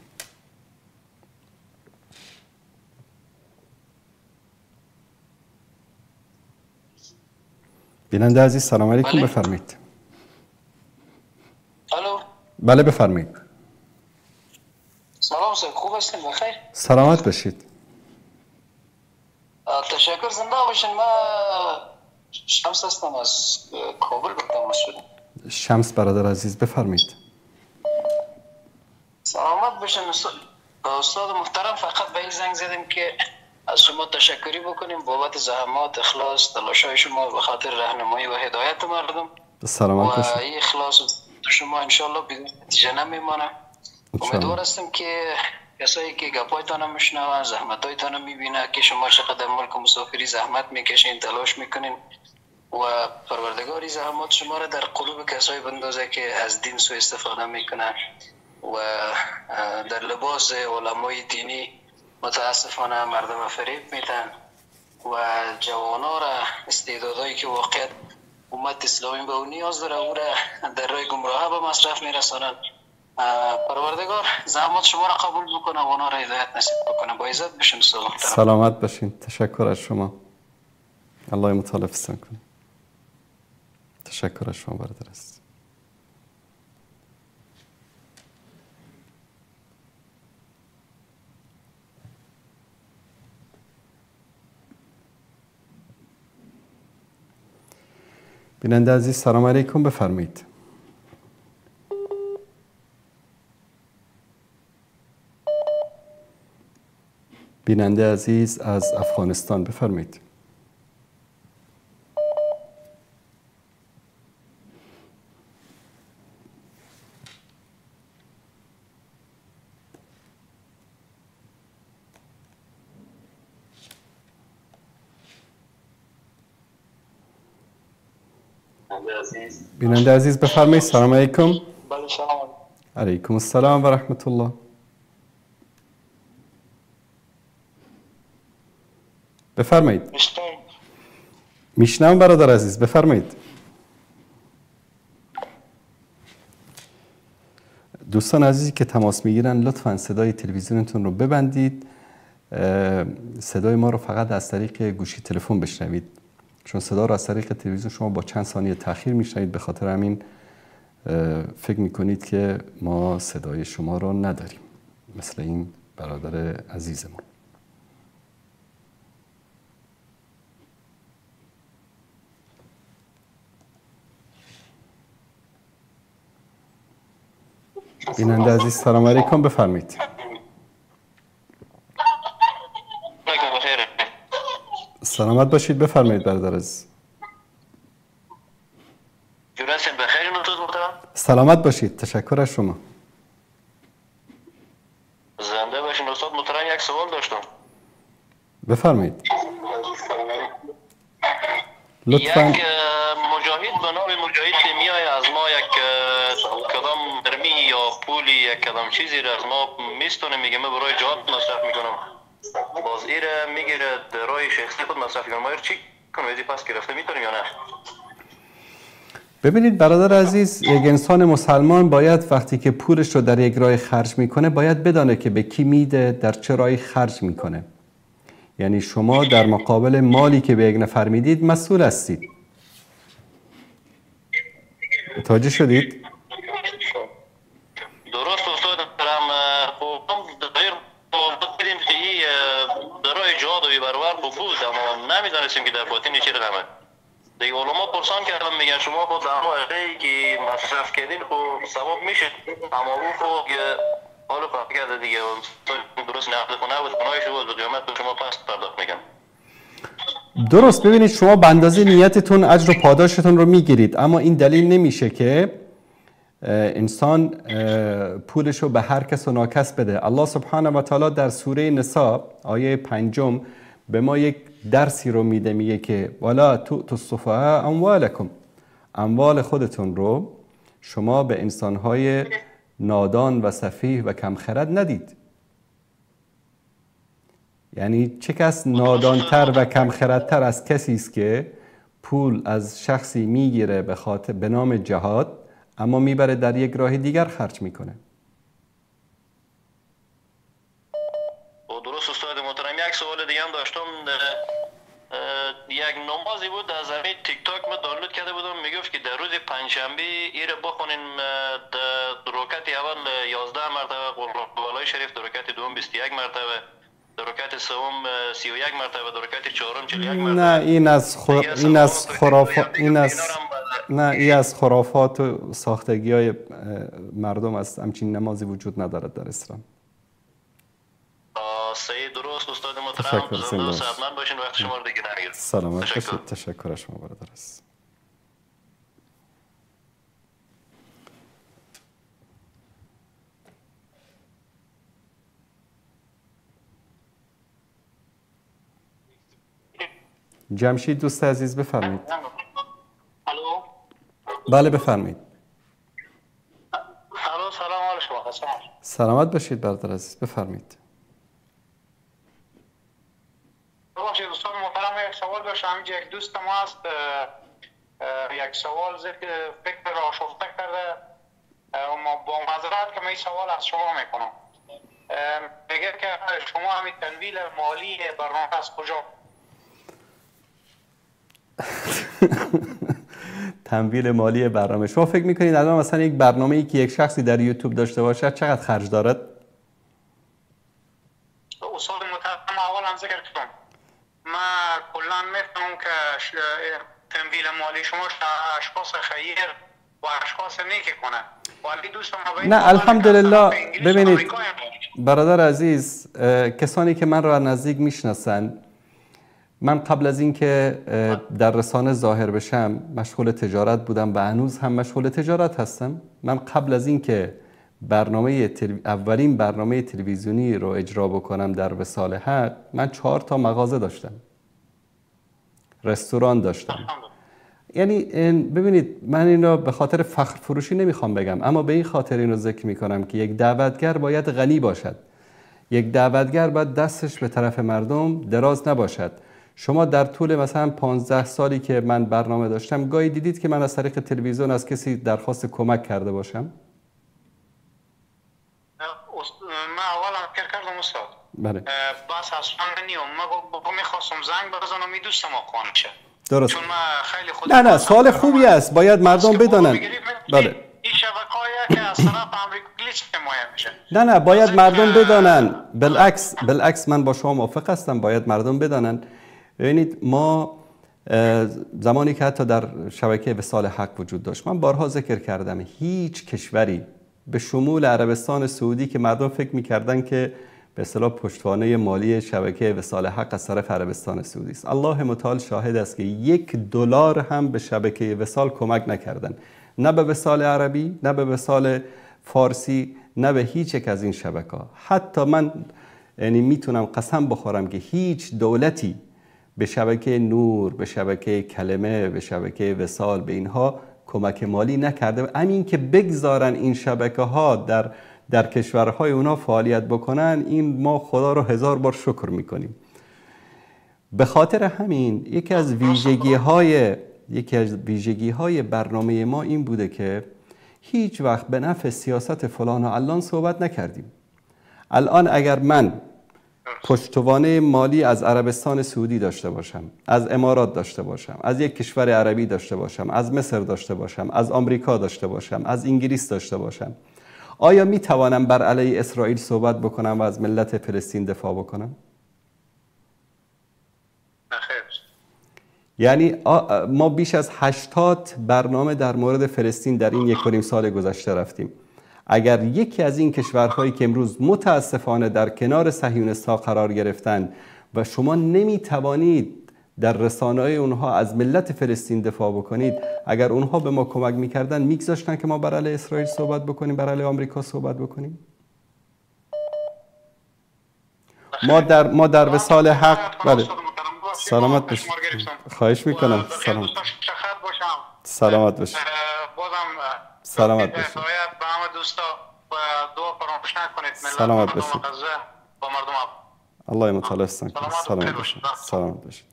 Speaker 1: بیننده عزیز سلام علیکم. بله. بفرمایید.
Speaker 4: الو.
Speaker 1: بله بفرمایید.
Speaker 4: سلام صاحب، خوب هستین؟ بخیر،
Speaker 1: سلامت باشید.
Speaker 4: تشکر، زنده باشین. من شمس هستم از کابل به تماس شدم.
Speaker 1: شمس برادر عزیز بفرمایید.
Speaker 4: سلامت باشین استاد محترم. فقط به این زنگ زدیم که از شما تشکری بکنیم بابت زحمات، اخلاص، تلاش‌های شما به خاطر راهنمایی و هدایت مردم.
Speaker 1: سلامت باشید.
Speaker 4: و این اخلاص شما انشالله بدون نتیجه نمیمانه. امیدوار هستم که کسایی که گپایتان میشنون، زحمتایتان میبینه که شما چقدر ملک مسافری زحمت میکشین، تلاش میکنین و پروردگاری زحمات شما را در قلوب کسایی بندازه که از دین سوء استفاده میکنن و در لباس علمای دینی متاسفانه مردم فریب میدن و جوانا را، استعدادهایی که واقعیت امت اسلامی به اون نیاز داره، او را در راه گمراه به مصرف میرسانن. پروردگار زحمات شما را قبول بکنه و اونا را هدایت نصیب بکنه. با عزت بشین.
Speaker 1: سلامت باشین. تشکر از شما. الله متعال حفظتون کنه. تشکر از شما برادر عزیز. بیننده عزیز سلام علیکم، بفرمایید. بیننده عزیز از افغانستان بفرمایید. بیننده عزیز بفرمایید. سلام علیکم.
Speaker 2: بله سلام
Speaker 1: علیکم. السلام و رحمت الله. بفرمایید. میشنم برادر عزیز، بفرمایید. دوستان عزیزی که تماس میگیرن لطفاً صدای تلویزیونتون رو ببندید، صدای ما رو فقط از طریق گوشی تلفن بشنوید، چون صدا رو از طریق تلویزیون شما با چند ثانیه تاخیر میشنوید، به خاطر همین فکر میکنید که ما صدای شما رو نداریم، مثل این برادر عزیزمون. بیننده عزیز سلام علیکم، بفرمایید. سلامت باشید، بفرمایید برادر عزیز. سلامت باشید، تشکر از شما.
Speaker 5: زنده باشین استاد محترم. یک سوال داشتم.
Speaker 1: بفرمایید. لطفاً.
Speaker 5: یک مجاهد به نام مجاهد میای از ما یک کدام درمی یا پولی یک کدام چیزی را از ما میستونه، میگه من برای جهاد مصرف میکنم، باز ایره میگیره در راه شخصی خود مصرف میکنم، ما چی کنم؟ ازی پس گرفته میتونیم یا نه؟
Speaker 1: ببینید برادر عزیز، یک انسان مسلمان باید وقتی که پولش رو در یک راه خرج میکنه باید بدانه که به کی میده، در چه راهی خرج میکنه. یعنی شما در مقابل مالی که به یک نفر میدید مسئول هستید. متوجه شدید؟
Speaker 5: درست استاد. خب که برای جهاد و برور بود، اما نمیدانستیم که در باطن چی رقمه. دیگه علما پرسان کردم، میگن شما خود اما که مصرف کردین خب ثواب میشه، اما او خب حالو پاک کرده دیگه، درست نقد خونه بود، گناهش بود، به قیامت به شما پس پرداخت میگن.
Speaker 1: درست. ببینید شما به اندازه نیتتون اجر و پاداشتون رو میگیرید، اما این دلیل نمیشه که انسان پولش رو به هر کس و ناکس بده. الله سبحانه و تعالی در سوره نساء آیه 5 به ما یک درسی رو میده، میگه که ولا تؤتوا السفهاء اموالکم، اموال خودتون رو شما به انسانهای نادان و سفیه و کمخرد ندید. یعنی چه کس نادانتر و کمخردتر از کسی است که پول از شخصی میگیره به خاطر به نام جهاد، اما میبره در یک راه دیگر خرج میکنه.
Speaker 5: درست استاد محترم، یک سوال دیگه هم داشتم. یک نمازی بود از همین تیک تاک ما دانلود کرده بودم، میگفت که در روز پنجشنبه ایره بخونین، در رکعت اول 11 مرتبه قل شریف، در رکعت دوم 21 مرتبه، در رکعت سوم 31 مرتبه، در رکعت چهارم 41 مرتبه.
Speaker 1: نه این از خرافات، این از نه این از خرافات و ساختگی های مردم است. همچین نمازی وجود ندارد در اسلام.
Speaker 5: صحیح، درست استاد محترم، زنده و صحتمند باشین، وقت شما رو دیگه نگیرم.
Speaker 1: سلامت باشید، تشکر از شما برادر است. جمشید دوست عزیز بفرمایید.
Speaker 6: الو.
Speaker 1: بله بفرمایید.
Speaker 6: الو، سلام علیکم.
Speaker 1: سلامت باشید برادر عزیز، بفرمایید.
Speaker 6: ببخشید استاد محترم، یک سوال داشتم. اینجا یک دوست ما هست، یک سوال ذکر فکر را آشفته کرده، ما با معذرت که من این سوال از شما میکنم. میگه که شما همین تمویل مالی برنامه از کجا؟
Speaker 1: تمویل مالی برنامه. شما فکر میکنید الان مثلا یک برنامه ای که یک شخصی در یوتیوب داشته باشد چقدر خرج دارد؟
Speaker 6: استاد محترم، اول هم ذکر کردم من کلا میفهمم که تمویل مالی شما اشخاص خیر و اشخاص نیک کنه، ولی دوست ما
Speaker 1: نه الحمدلله. ببینید برادر عزیز، کسانی که من را نزدیک میشناسن، من قبل از اینکه در رسانه ظاهر بشم مشغول تجارت بودم و هنوز هم مشغول تجارت هستم. من قبل از اینکه برنامه اولین برنامه تلویزیونی رو اجرا بکنم در وصال حق، من 4 تا مغازه داشتم، رستوران داشتم. یعنی ببینید، من این رو به خاطر فخر فروشی نمیخوام بگم، اما به این خاطر این رو ذکر میکنم که یک دعوتگر باید غنی باشد، یک دعوتگر باید دستش به طرف مردم دراز نباشد. شما در طول مثلا 15 سالی که من برنامه داشتم، گاهی دیدید که من از طریق تلویزیون از کسی درخواست کمک کرده باشم؟
Speaker 6: من اول فکر کردم استاد.
Speaker 1: بله.
Speaker 6: بس اصلا نیوم، من میخواستم زنگ بزنم می دوستم قانع شه.
Speaker 1: درست.
Speaker 6: چون من خیلی خود
Speaker 1: نه سوال خوبی است، باید مردم بدانن. بله.
Speaker 6: این شبکه‌ای که از طرف آمریکا حمایت میشه.
Speaker 1: نه باید مردم بدانن. بالعکس من با شما موافق هستم، باید مردم بدانن. ببینید ما زمانی که حتی در شبکه وصال حق وجود داشت، من بارها ذکر کردم هیچ کشوری به شمول عربستان سعودی که مردم فکر می‌کردن که به اصطلاح پشتوانه مالی شبکه وصال حق از طرف عربستان سعودی است، الله متعال شاهد است که $1 هم به شبکه وصال کمک نکردن، نه به وصال عربی، نه به وصال فارسی، نه به هیچ یک از این شبکه‌ها. حتی من یعنی میتونم قسم بخورم که هیچ دولتی به شبکه نور، به شبکه کلمه، به شبکه وصال، به اینها کمک مالی نکرده. همین که بگذارن این شبکه ها در کشورهای اونا فعالیت بکنن، این ما خدا رو 1000 بار شکر میکنیم. به خاطر همین یکی از ویژگی های برنامه ما این بوده که هیچ وقت به نفع سیاست فلان و علان صحبت نکردیم. الان اگر من پشتوانه مالی از عربستان سعودی داشته باشم، از امارات داشته باشم، از یک کشور عربی داشته باشم، از مصر داشته باشم، از آمریکا داشته باشم، از انگلیس داشته باشم، آیا می توانم بر علیه اسرائیل صحبت بکنم و از ملت فلسطین دفاع بکنم؟ یعنی ما بیش از 80 برنامه در مورد فلسطین در این 1.5 سال گذشته رفتیم. اگر یکی از این کشورهایی که امروز متاسفانه در کنار صهیونیست‌ها قرار گرفتن و شما نمیتوانید در رسانه‌های اونها از ملت فلسطین دفاع بکنید، اگر اونها به ما کمک میکردن میگذاشتن که ما بر علیه اسرائیل صحبت بکنیم، بر علیه آمریکا صحبت بکنیم؟ ما در وصال حق. بله سلامت باشید. خواهش میکنم. سلامت باشید. سلامت باشید. سلامت باشید. الله متعال احسن کنه. سلامت باشید. سلامت باشید.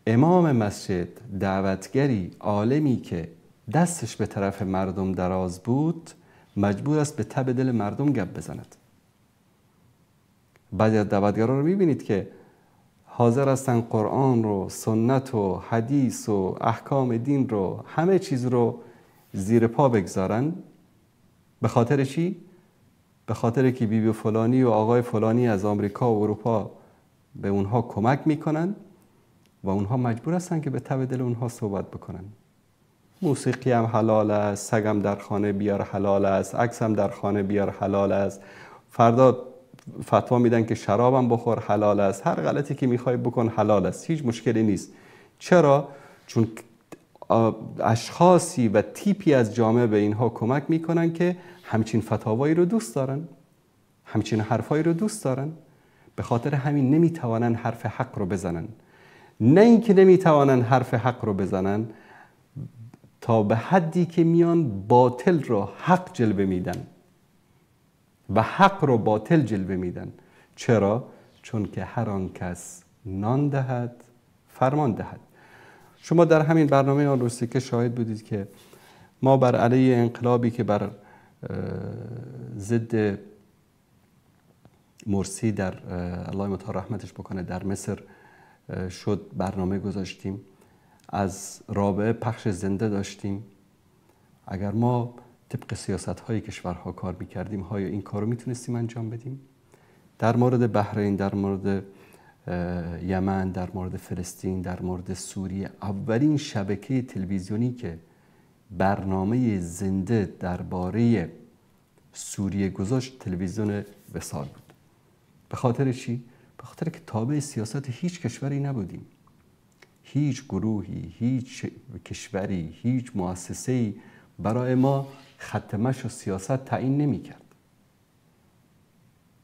Speaker 1: امام مسجد، دعوتگری، عالمی که دستش به طرف مردم دراز بود مجبور است به تب دل مردم گپ بزند. بعضی از دعوتگرا رو میبینید که حاضر هستن قرآن رو، سنت و حدیث و احکام دین رو، همه چیز رو زیر پا بگذارن. به خاطر چی؟ به خاطر که بیبی فلانی و آقای فلانی از آمریکا و اروپا به اونها کمک میکنن و اونها مجبور هستن که به تب دل اونها صحبت بکنن. موسیقی هم حلال است، سگم در خانه بیار حلال است، عکس هم در خانه بیار حلال است، فردا فتوا میدن که شرابم بخور حلال است، هر غلطی که میخوای بکن حلال است، هیچ مشکلی نیست. چرا؟ چون اشخاصی و تیپی از جامعه به اینها کمک میکنن که همچین فتاوایی رو دوست دارن، همچین حرفایی رو دوست دارن. به خاطر همین نمیتوانن حرف حق رو بزنن. نه اینکه نمیتوانن حرف حق رو بزنن، تا به حدی که میان باطل رو حق جلوه میدن و حق رو باطل جلوه میدن. چرا؟ چون که هر آن کس نان دهد فرمان دهد. شما در همین برنامه آن روزی که شاهد بودید که ما بر علیه انقلابی که بر ضد مرسی در الله متعال رحمتش بکنه در مصر شد برنامه گذاشتیم، از رابعه پخش زنده داشتیم. اگر ما طبق سیاست های کشورها کار میکردیم های این کارو میتونستیم انجام بدیم؟ در مورد بحرین، در مورد یمن، در مورد فلسطین، در مورد سوریه، اولین شبکه تلویزیونی که برنامه زنده درباره سوریه گذاشت تلویزیون وصال بود. به خاطر چی؟ به خاطر که تابع سیاست هیچ کشوری نبودیم. هیچ گروهی، هیچ کشوری، هیچ مؤسسه‌ای برای ما خط مشی و سیاست تعیین نمی‌کرد.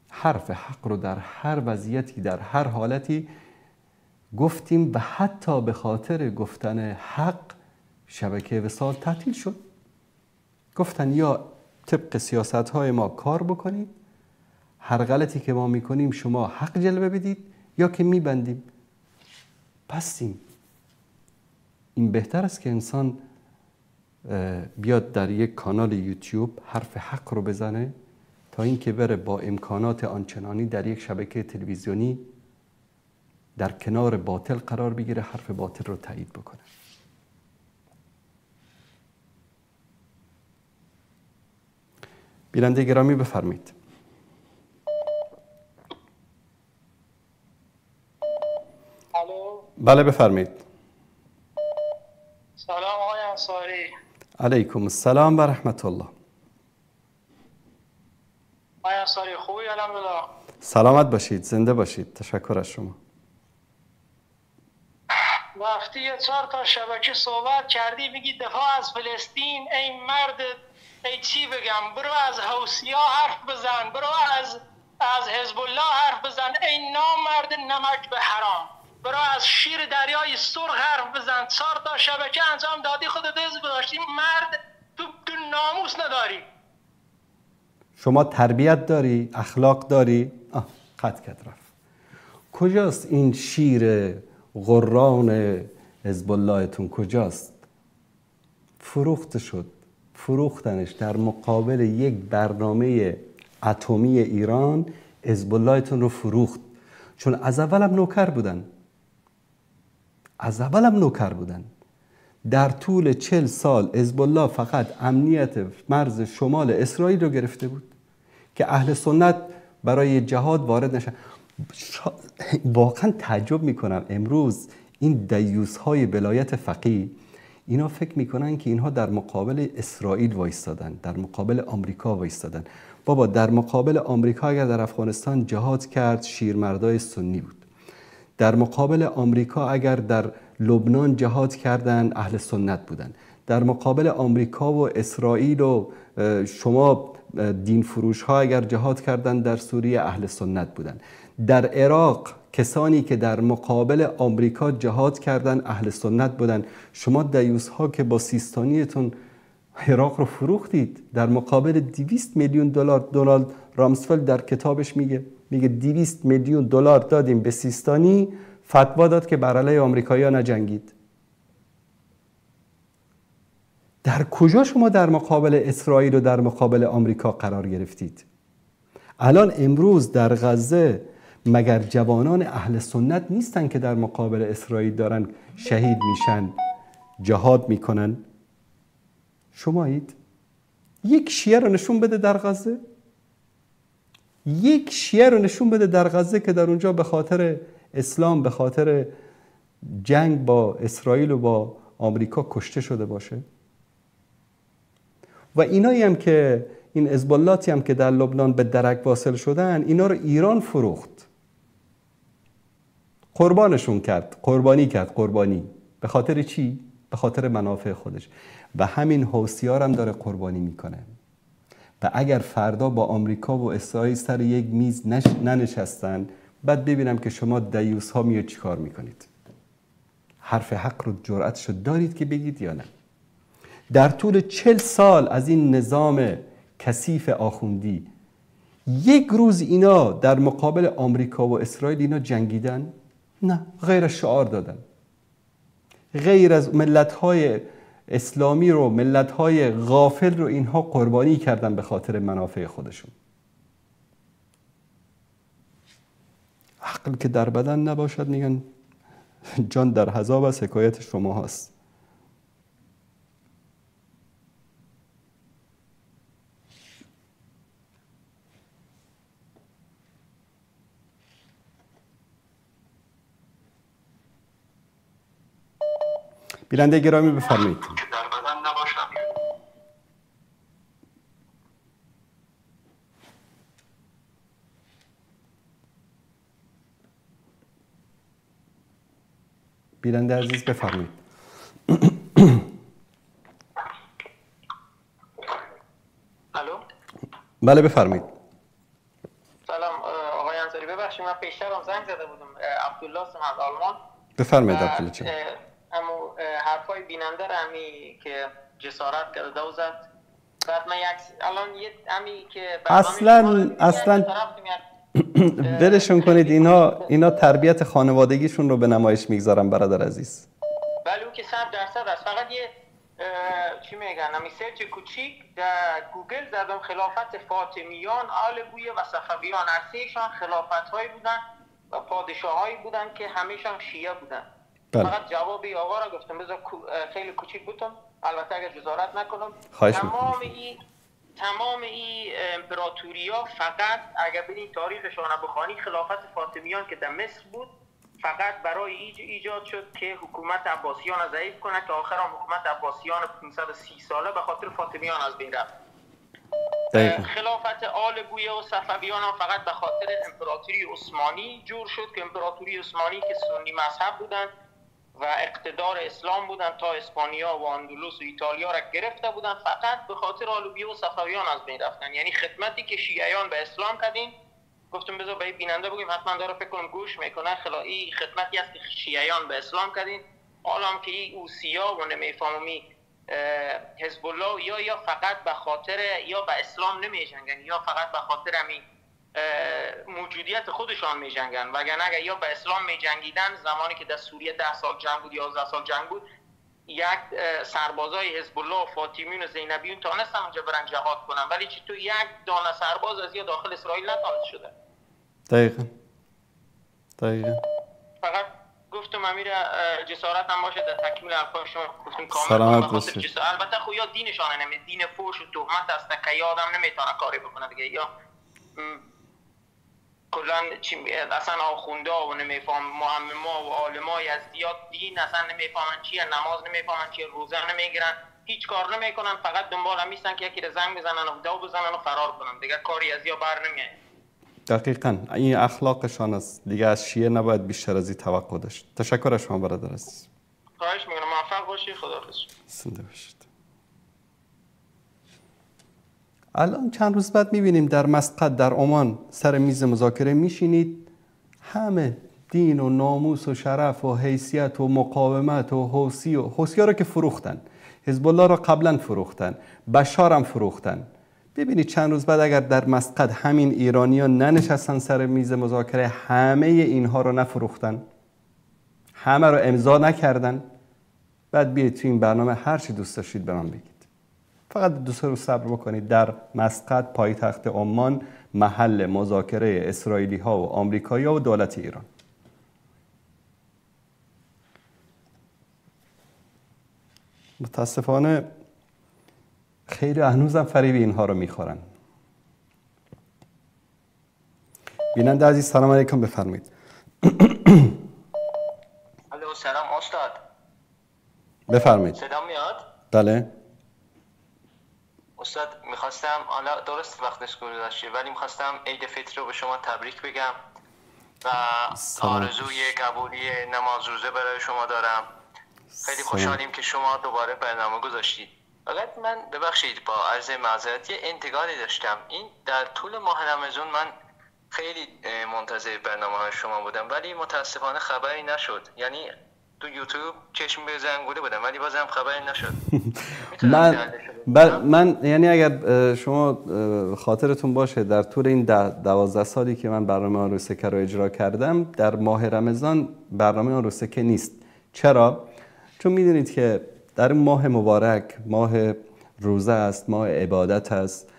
Speaker 1: حرف حق رو در هر وضعیتی، در هر حالتی گفتیم و حتی به خاطر گفتن حق شبکه وصال تعطیل شد. گفتن یا طبق سیاست‌های ما کار بکنید، هر غلطی که ما میکنیم شما حق جلوه بدید، یا که میبندیم. بستیم. این بهتر است که انسان بیاد در یک کانال یوتیوب حرف حق رو بزنه تا اینکه بره با امکانات آنچنانی در یک شبکه تلویزیونی در کنار باطل قرار بگیره، حرف باطل رو تایید بکنه. بیننده گرامی بفرمایید. بله بفرمایید.
Speaker 7: سلام آقای انصاری.
Speaker 1: علیکم السلام و رحمت الله.
Speaker 7: آقای انصاری خوبی؟ الحمدلله.
Speaker 1: سلامت باشید، زنده باشید. تشکر از شما.
Speaker 7: وقتی یه 4 تا شبکه صحبت کردی میگی دفاع از فلسطین، ای مرد، ای چی بگم، برو از حوثی‌ها حرف بزن، برو از حزب الله حرف بزن، ای نامرد نمک به حرام، برو از شیر دریای سرخ حرف بزن. 4 تا شبکه انجام دادی، خودت حزب گذاشتی، مرد تو ناموس نداری.
Speaker 1: شما تربیت داری، اخلاق داری. قطع کرد رفت. کجاست این شیر غران حزب اللهتون؟ کجاست؟ فروخته شد. فروختنش در مقابل یک برنامه اتمی ایران حزب اللهتون رو فروخت. چون از اولم نوکر بودن. از اولم نوکر بودن. در طول 40 سال حزب الله فقط امنیت مرز شمال اسرائیل رو گرفته بود که اهل سنت برای جهاد وارد نشن. واقعا تعجب میکنم امروز این دیوس های ولایت فقیه، اینا فکر میکنن که اینها در مقابل اسرائیل وایستادن، در مقابل آمریکا وایستادن. بابا در مقابل آمریکا اگر در افغانستان جهاد کرد شیرمردای سنی بود. در مقابل آمریکا اگر در لبنان جهاد کردن اهل سنت بودن. در مقابل آمریکا و اسرائیل و شما دین فروش ها اگر جهاد کردن در سوریه اهل سنت بودن. در عراق کسانی که در مقابل آمریکا جهاد کردن اهل سنت بودن. شما دیوس ها که با سیستانیتون عراق رو فروختید در مقابل 200 میلیون دلار، دونالد رامسفلد در کتابش میگه 200 میلیون دلار دادیم به سیستانی، فتوا داد که بر علیه آمریکایی‌ها نجنگید. در کجا شما در مقابل اسرائیل و در مقابل آمریکا قرار گرفتید؟ الان امروز در غزه مگر جوانان اهل سنت نیستن که در مقابل اسرائیل دارن شهید میشن، جهاد میکنن؟ شمایید یک شیعه رو نشون بده در غزه، یک شیعه رو نشون بده در غزه که در اونجا به خاطر اسلام، به خاطر جنگ با اسرائیل و با آمریکا کشته شده باشه. و اینایی هم که این حزب اللهی هم که در لبنان به درک واصل شدن، اینا رو ایران فروخت، قربانشون کرد، قربانی کرد، قربانی به خاطر چی؟ به خاطر منافع خودش. و همین حوثی‌ها هم داره قربانی میکنه. و اگر فردا با آمریکا و اسرائیل سر یک میز ننشستن، بعد ببینم که شما دیوس ها میاد چیکار میکنید. حرف حق رو جرأتشو دارید که بگید یا نه؟ در طول 40 سال از این نظام کثیف آخوندی، یک روز اینا در مقابل آمریکا و اسرائیل اینا جنگیدن؟ نه، غیر شعار دادن، غیر از ملت‌های اسلامی رو، ملت‌های غافل رو اینها قربانی کردن به خاطر منافع خودشون. عقل که در بدن نباشد، میگن جان در عذاب است، حکایت شما هست. بیننده گرامی بفرمایید. بیننده عزیز بفرمایید.
Speaker 3: الو.
Speaker 1: بله بفرمایید.
Speaker 3: سلام آقای انصاری، ببخشید من پیشتر هم زنگ زده بودم. عبدالله هستم از آلمان.
Speaker 1: بفرمایید عبدالله جان.
Speaker 3: امو حرفای بیننده را همی که جسارت کرده دو زد. بعد من یک الان یه همی که
Speaker 1: اصلا ولشون کنید، اینا تربیت خانوادگیشون رو به نمایش میگذارن برادر عزیز.
Speaker 3: بله او که 100% است. فقط یه چی میگن، همی search کوچیک در گوگل زدم، خلافت فاطمیان، آل بویه و صفویان، هر سه‌شان خلافت هایی بودن و پادشاهایی بودن که همیشان شیعه بودن. بله. فقط جواب آقا را گفتم، بذار خیلی کوچیک بودم، البته اگر جسارت نکنم. تمام این امپراتوریا فقط اگر ببینید تاریخشان بخوانی، خلافت فاطمیان که در مصر بود فقط برای ایجاد شد که حکومت عباسیان را ضعیف کنه، که آخر هم حکومت عباسیان 530 ساله به خاطر فاطمیان از بین رفت. خلافت آل بویه و صفویان هم فقط به خاطر امپراتوری عثمانی جور شد که امپراتوری عثمانی که سنی مذهب بودند و اقتدار اسلام بودن تا اسپانیا و اندلس و ایتالیا را گرفته بودن، فقط به خاطر آل بویه و صفویان از بین رفتن. یعنی خدمتی که شیعیان به اسلام کردین، گفتم بذار به بیننده بگیم حتما داره فکر کنم گوش میکنه، خلائی خدمتی است که شیعیان به اسلام کردین. حالا که این اوسیا و نمیفهمی حزب الله یا فقط به خاطر یا به اسلام نمیجنگن یا فقط به خاطر همین موجودیت خودشان میجنگن، وگرنه اگر یا به اسلام میجنگیدن زمانی که در سوریه 10 سال جنگ بود، 11 سال جنگ بود، یک سربازای حزب الله و فاطمیون و زینبیون تانستن اونجا برن جهاد کنن، ولی چطور یک دانه سرباز از یا داخل اسرائیل نتانست شده.
Speaker 1: دقیقاً دقیقاً.
Speaker 3: فقط گفتم امیر جسارت هم باشه در تکمیل حرفای شما، گفتم کامل
Speaker 1: سلامت باشید.
Speaker 3: البته خو یا دینشان نمی دین فوش و تهمت است که آدم نمیتونه کاری بکنه دیگه، یا کلا اصلا آخونده و نمیفهم معمما و عالمای از زیاد دین اصلا نمیفهمن چیه، نماز نمیفهمن چیه، روزه نمیگیرن، هیچ کار نمیکنن، فقط دنبال هم میستن که یکی رو زنگ بزنن و دو بزنن و فرار کنن دیگه، کاری از یا بر نمیاد.
Speaker 1: دقیقاً این اخلاقشان است دیگه، از شیعه نباید بیشتر از این توقع داشت. تشکر از شما برادر عزیز.
Speaker 3: خواهش میکنم، موفق باشی، خداحافظ.
Speaker 1: زنده باشید. الان چند روز بعد میبینیم در مسقط در عمان سر میز مذاکره میشینید، همه دین و ناموس و شرف و حیثیت و مقاومت و حوثی و حوثی‌ها رو که فروختن، حزب الله رو قبلا فروختن، بشار هم فروختن. ببینید چند روز بعد اگر در مسقط همین ایرانی‌ها ننشستن سر میز مذاکره، همه اینها رو نفروختن، همه رو امضا نکردن، بعد بیاید تو این برنامه هر چی دوست داشتید به من بگید. فقط 2-3 روز صبر بکنید. در مسقط پایتخت عمان، محل مذاکره اسرائیلی ها و آمریکایی ها و دولت ایران. متاسفانه خیلی هنوزم فریب اینها رو میخورن. بیننده عزیز سلام علیکم، بفرمایید.
Speaker 8: الو سلام استاد.
Speaker 1: بفرمایید.
Speaker 8: صدا میاد؟
Speaker 1: بله.
Speaker 8: استاد میخواستم، حالا درست وقتش گذشته، ولی میخواستم عید فطر رو به شما تبریک بگم و آرزوی قبولی نماز روزه برای شما دارم. خیلی خوشحالیم که شما دوباره برنامه گذاشتید. فقط من ببخشید با عرض معذرت یه انتقادی داشتم. این در طول ماه رمضان من خیلی منتظر برنامه های شما بودم، ولی متاسفانه خبری نشد. یعنی تو یوتیوب چشم به زنگوله بودم ولی بازم خبری نشد.
Speaker 1: من یعنی اگر شما خاطرتون باشه در طول این 12 سالی که من برنامه آن روسکه رو اجرا کردم، در ماه رمضان برنامه آن روسکه نیست. چرا؟ چون میدونید که در ماه مبارک، ماه روزه است، ماه عبادت است،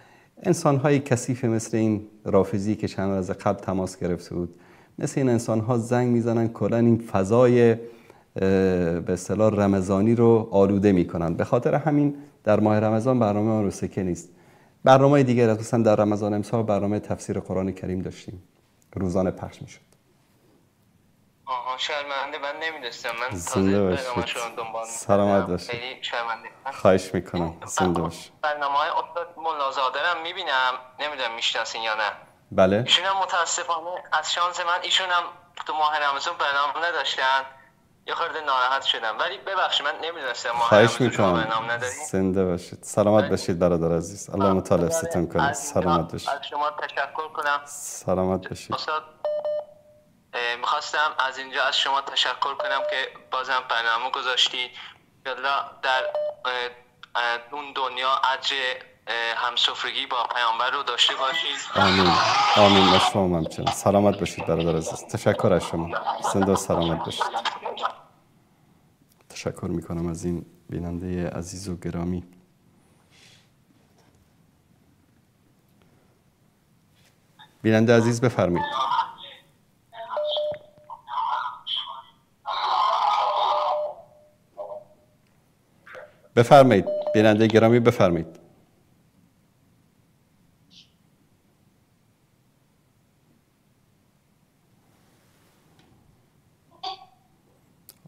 Speaker 1: انسان‌های کثیف مثل این رافضی که چند روز قبل تماس گرفته بود، مثل این انسان‌ها زنگ میزنن، کلا این فضای به اصطلاح رمضانی رو آلوده میکنن. به خاطر همین در ماه رمضان برنامه آن روسکه نیست. برنامه دیگر مثلا در رمضان امسال برنامه تفسیر قرآن کریم داشتیم، روزانه پخش میشد.
Speaker 8: آها شرمنده، من نمیدونستم، من تازه برنامه شما دنبال می‌کردم.
Speaker 1: سلامت باشید.
Speaker 8: خیلی شرمنده،
Speaker 1: خواهش میکنم، زنده باشید.
Speaker 8: برنامه‌های استاد ملازاده رو میبینم، نمیدونم میشناسین یا نه.
Speaker 1: بله.
Speaker 8: ایشون هم متاسفانه از شانس من ایشون هم تو ماه رمضان برنامه نداشتن، یه خورده ناراحت شدم، ولی ببخشید من نمیدونستم ماه رمضان شما برنامه ندارین.
Speaker 1: زنده باشید، سلامت باشید برادر عزیز. الله متعال حفظتون کنه. سلامت باشید.
Speaker 8: از شما تشکر کنم.
Speaker 1: سلامت باشید.
Speaker 8: استاد میخواستم از اینجا از شما تشکر کنم که بازم برنامه گذاشتید. انشالله در اون دنیا اجر همسفرگی با پیامبر رو داشته باشید.
Speaker 1: آمین آمین. از شما همچنین. سلامت باشید برادر عزیز. تشکر از شما. زنده و سلامت باشید. تشکر میکنم از این بیننده عزیز و گرامی. بیننده عزیز بفرمایید. بفرمایید بیننده گرامی، بفرمایید.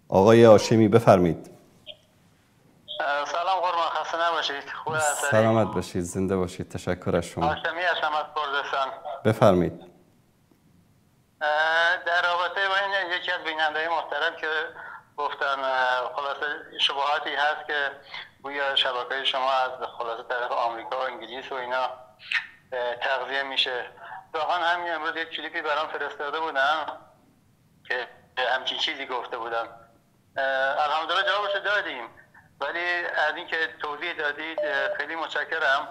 Speaker 1: آقای هاشمی بفرمایید.
Speaker 9: سلام قربان، خسته نباشید. خوب هستید؟
Speaker 1: سلامت باشید، زنده باشید. تشکر از شما.
Speaker 9: هاشمی هستم از کردستان.
Speaker 1: بفرمایید.
Speaker 9: در رابطه با این یکی از بیننده‌های محترم که گفتن خلاصه شبهاتی هست که گویا شبکه‌های شما از خلاصه طرف آمریکا و انگلیس و اینا تغذیه میشه. واقعا همین امروز یک کلیپی برام فرستاده بودن که همچین چیزی گفته بودن. الحمدلله جوابشو دادیم، ولی از اینکه توضیح دادید خیلی متشکرم.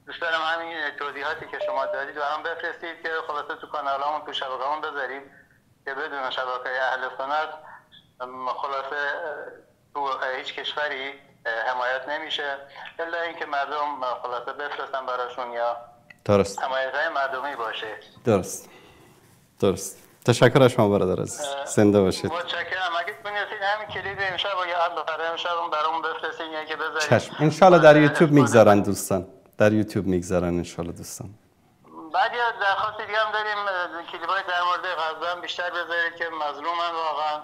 Speaker 9: دوست دارم همین توضیحاتی که شما دادید برام بفرستید که خلاصه تو کانالمون تو شبکه‌مون بذاریم که بدون شبکه اهل سنت خلاصه تو هیچ کشوری حمایت نمیشه الا اینکه مردم خلاصه بفرستن براشون یا
Speaker 1: درست
Speaker 9: حمایت‌های مردمی باشه.
Speaker 1: درست درست. تشکر از شما برادر عزیز، زنده باشید.
Speaker 9: متشکرم. اگه تونستید همین کلید امشب یا برای امشب برام بفرستین یا که بذارید.
Speaker 1: چشم، انشالله در یوتیوب میگذارن دوستان، در یوتیوب میگذارن انشالله دوستان.
Speaker 9: بعد یه درخواست دیگه هم داریم، کلیپ‌های در مورد غزه هم بیشتر بذارید که مظلومن واقعا.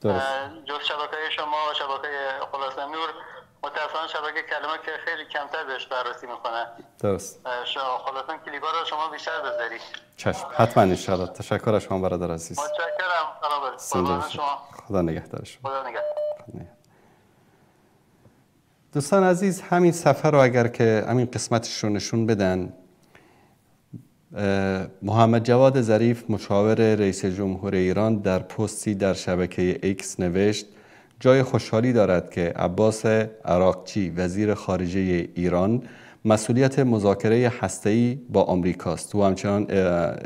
Speaker 1: درست.
Speaker 9: جز شبکه‌های شما و شبکه خلاصه نور، متأسفانه شبکه کلمه که خیلی کمتر بهش بررسی میکنه.
Speaker 1: درست.
Speaker 9: خلاصه کلیپ‌ها رو شما بیشتر بذارید.
Speaker 1: چشم، حتما انشالله. تشکر از شما برادر عزیز.
Speaker 9: متشکرم. سلام.
Speaker 1: خدا نگهدار شما.
Speaker 9: خدا نگهدار.
Speaker 1: دوستان عزیز، همین سفر رو اگر که همین قسمتش رو نشون بدن، محمد جواد ظریف مشاور رئیس جمهور ایران در پستی در شبکه ایکس نوشت: جای خوشحالی دارد که عباس عراقچی وزیر خارجه ایران مسئولیت مذاکره هسته‌ای با آمریکاست. او همچنان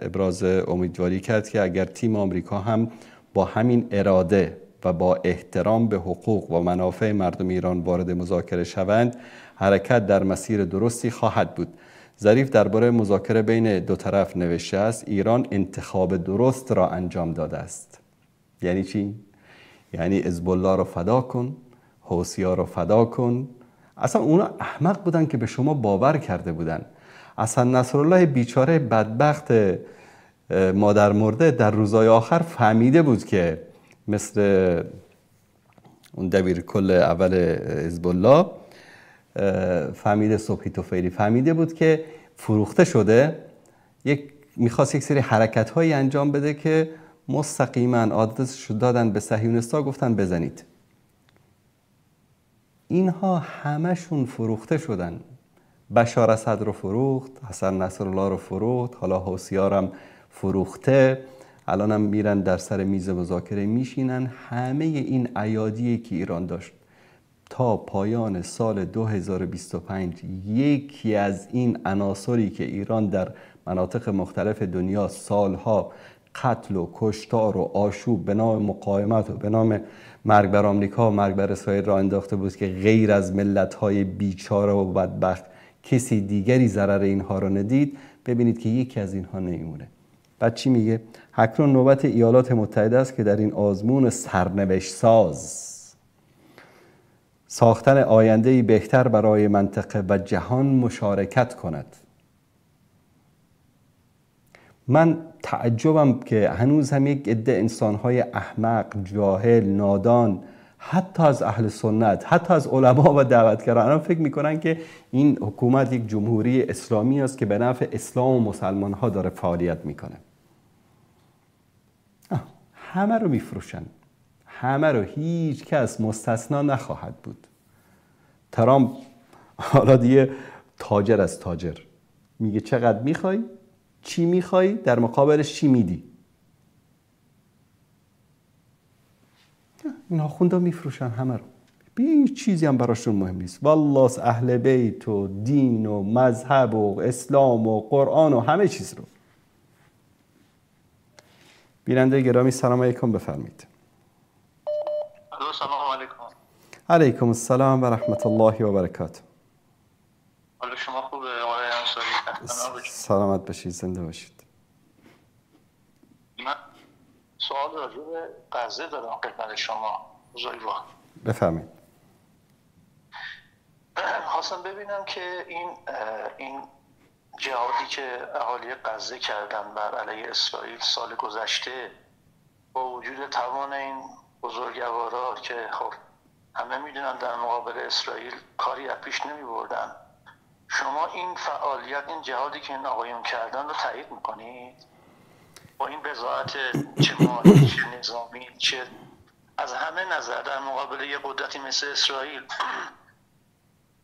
Speaker 1: ابراز امیدواری کرد که اگر تیم آمریکا هم با همین اراده و با احترام به حقوق و منافع مردم ایران وارد مذاکره شوند، حرکت در مسیر درستی خواهد بود. ظریف درباره مذاکره بین دو طرف نوشته است: ایران انتخاب درست را انجام داده است. یعنی چی؟ یعنی حزب الله رو فدا کن، حوثی‌ها رو فدا کن. اصلا اونا احمق بودن که به شما باور کرده بودن. اصلا نصرالله بیچاره بدبخت مادر مرده در روزهای آخر فهمیده بود که مثل اون دبیر کل اول حزب الله فهمیده، صبحی توفیلی فهمیده بود که فروخته شده. یک میخواست یک سری حرکت هایی انجام بده که مستقیما آدرسش دادن به صهیونیست‌ها، گفتن بزنید. اینها همشون فروخته شدن. بشار اسد رو فروخت، حسن نصرالله رو فروخت، حالا حوثی‌ها رو هم فروخته، الان هم میرن در سر میز مذاکره میشینن. همه این ایادی که ایران داشت تا پایان سال 2025 یکی از این عناصری که ایران در مناطق مختلف دنیا سالها قتل و کشتار و آشوب به نام مقاومت و به نام مرگ بر آمریکا و مرگ بر اسرائیل را انداخته بود که غیر از ملت‌های بیچاره و بدبخت کسی دیگری ضرر اینها را ندید، ببینید که یکی از اینها نمیمونه. بعد چی میگه؟ اکنون نوبت ایالات متحده است که در این آزمون سرنوشت ساز ساختن آینده‌ای بهتر برای منطقه و جهان مشارکت کند. من تعجبم که هنوز هم یک عده انسان‌های احمق، جاهل، نادان، حتی از اهل سنت، حتی از علما و دعوتگران فکر میکنن که این حکومت یک جمهوری اسلامی است که به نفع اسلام و مسلمان ها داره فعالیت میکنه. همه رو میفروشن، همه رو، هیچ کس مستثنا نخواهد بود. ترامپ حالا دیگه تاجر از تاجر میگه چقدر میخوای، چی میخوای، در مقابلش چی میدی. اینها خونده میفروشن همه رو، هیچ چیزی هم براشون مهم نیست. والله اهل بیت و دین و مذهب و اسلام و قرآن و همه چیز رو. بیننده گرامی سلام علیکم، بفرمایید.
Speaker 2: سلام علیکم.
Speaker 1: علیکم السلام و رحمت الله و برکاته.
Speaker 2: حال شما خوبه آقای انصاری؟
Speaker 1: سلامت باشید، زنده باشید.
Speaker 2: من سوال راجع به غزه دارم خدمت شما بزرگوار.
Speaker 1: بفرمایید.
Speaker 2: خواستم ببینم که این جهادی که اهالی غزه کردن بر علیه اسرائیل سال گذشته با وجود توان این بزرگوارا که خب همه میدونن در مقابل اسرائیل کاری از پیش نمی بردن، شما این فعالیت، این جهادی که این آقایون کردن رو تایید میکنید؟ با این بضاعت چه مالی، چه نظامی، چه از همه نظر در مقابل یه قدرتی مثل اسرائیل،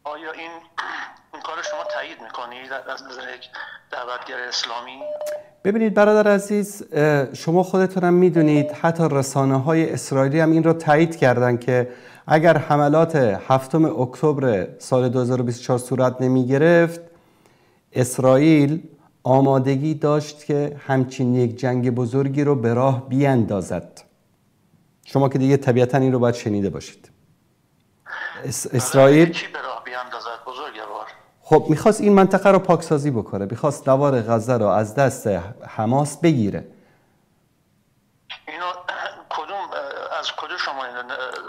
Speaker 2: آیا این کار شما تایید میکنید از نظر یک دعوتگر اسلامی؟
Speaker 1: ببینید برادر عزیز، شما خودتونم میدونید حتی رسانه های اسرائیلی هم این رو تایید کردن که اگر حملات 7 اکتبر سال 2024 صورت نمی گرفت، اسرائیل آمادگی داشت که همچین یک جنگ بزرگی رو به راه بیاندازد. شما که دیگه طبیعتا این رو باید شنیده باشید. اسرائیل
Speaker 2: چی به راه بیاندازد بزرگوار؟
Speaker 1: خب میخواست این منطقه رو پاکسازی بکنه، میخواست نوار غزه رو از دست حماس بگیره.
Speaker 2: اینو کدوم از کجا شما اینو؟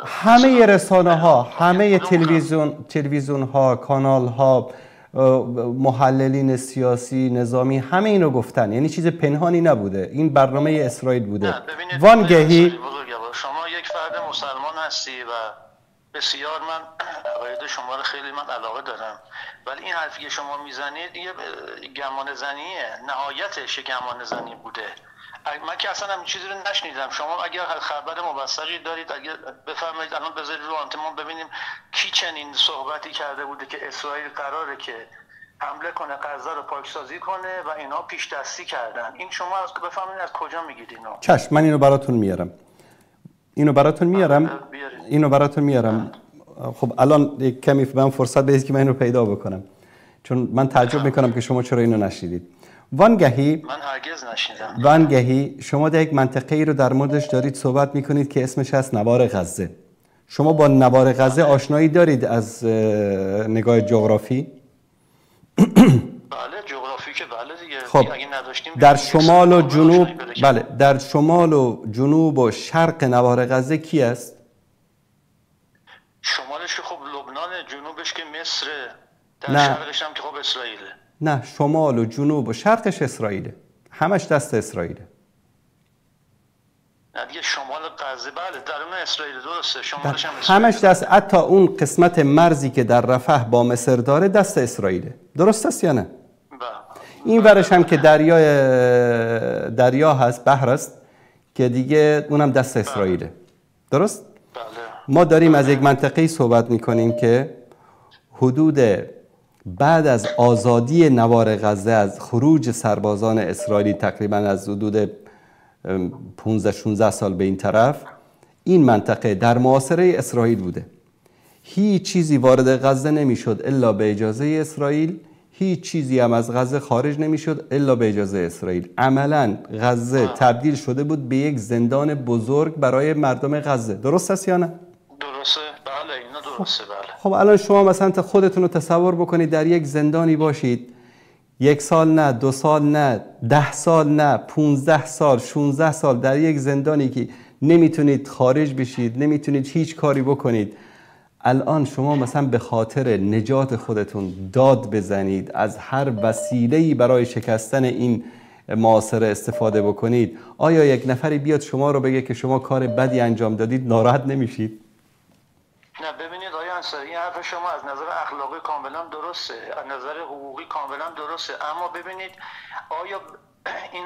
Speaker 1: همه رسانه ها، همه تلویزیون ها، کانال ها، محللین سیاسی، نظامی، همه اینو گفتن. یعنی چیز پنهانی نبوده، این برنامه اسرائیل بوده. وانگهی
Speaker 2: شما یک فرد مسلمان هستی و بسیار من عقاید شما رو خیلی من علاقه دارم، ولی این حرفی که شما میزنید یه گمان زنیه، نهایتش گمان زنی بوده. من که اصلا همین چیزی رو نشنیدم. شما اگر خبر موثقی دارید اگر بفرمایید الان بذارید رو آنتن ما ببینیم کی چنین صحبتی کرده بوده که اسرائیل قراره که حمله کنه، غزه رو پاکسازی کنه و اینا پیش دستی کردن. این شما از بفرمایید از کجا میگید اینو؟
Speaker 1: چشم، من اینو براتون میارم. اینو براتون میارم. خب الان یک کمی به من فرصت بدید که من اینو پیدا بکنم، چون من تعجب میکنم که شما چرا اینو نشنیدید. وانگهی
Speaker 9: من هرگز نشنیدم.
Speaker 1: وانگهی شما در یک منطقه ای رو در موردش دارید صحبت میکنید که اسمش هست نوار غزه. شما با نوار غزه آشنایی دارید از نگاه جغرافی؟
Speaker 9: بله جغرافی که بله دیگه.
Speaker 1: خب
Speaker 9: اگه نداشتیم
Speaker 1: در شمال و جنوب، بله در شمال و جنوب و شرق نوار غزه کی است؟
Speaker 9: شمالش که خب لبنان، جنوبش که مصر، در شرقش هم که خب اسرائیله.
Speaker 1: نه، شمال و جنوب و شرقش اسرائیله، همش دست اسرائیله.
Speaker 9: نه دیگه شمال غزه بله درون اسرائیل، درسته، شمالش هم اسرائیل،
Speaker 1: همش دست، حتی اون قسمت مرزی که در رفح با مصر داره دست اسرائیله. درست است یا نه؟
Speaker 9: بله.
Speaker 1: این ورش هم که دریا هست، بحر است که دیگه اونم دست اسرائیله. درست؟
Speaker 9: بله.
Speaker 1: ما داریم از یک منطقه‌ای صحبت می‌کنیم که حدود بعد از آزادی نوار غزه، از خروج سربازان اسرائیلی تقریبا از حدود 15-16 سال به این طرف، این منطقه در محاصره اسرائیل بوده. هیچ چیزی وارد غزه نمیشد الا به اجازه اسرائیل، هیچ چیزی هم از غزه خارج نمیشد الا به اجازه اسرائیل. عملا غزه تبدیل شده بود به یک زندان بزرگ برای مردم غزه. درست است یا نه؟
Speaker 9: درسته، بله اینا درسته، بله.
Speaker 1: خب الان شما مثلا خودتون رو تصور بکنید در یک زندانی باشید، 1 سال نه، 2 سال نه، 10 سال نه، 15 سال، 16 سال در یک زندانی که نمیتونید خارج بشید، نمیتونید هیچ کاری بکنید. الان شما مثلا به خاطر نجات خودتون داد بزنید، از هر وسیله‌ای برای شکستن این محاصره استفاده بکنید، آیا یک نفری بیاد شما رو بگه که شما کار بدی انجام دادید ناراحت نمیشید؟
Speaker 9: نه ببینید آقای انصاری، این حرف شما از نظر اخلاقی کاملا درسته، از نظر حقوقی کاملا درسته، اما ببینید آیا این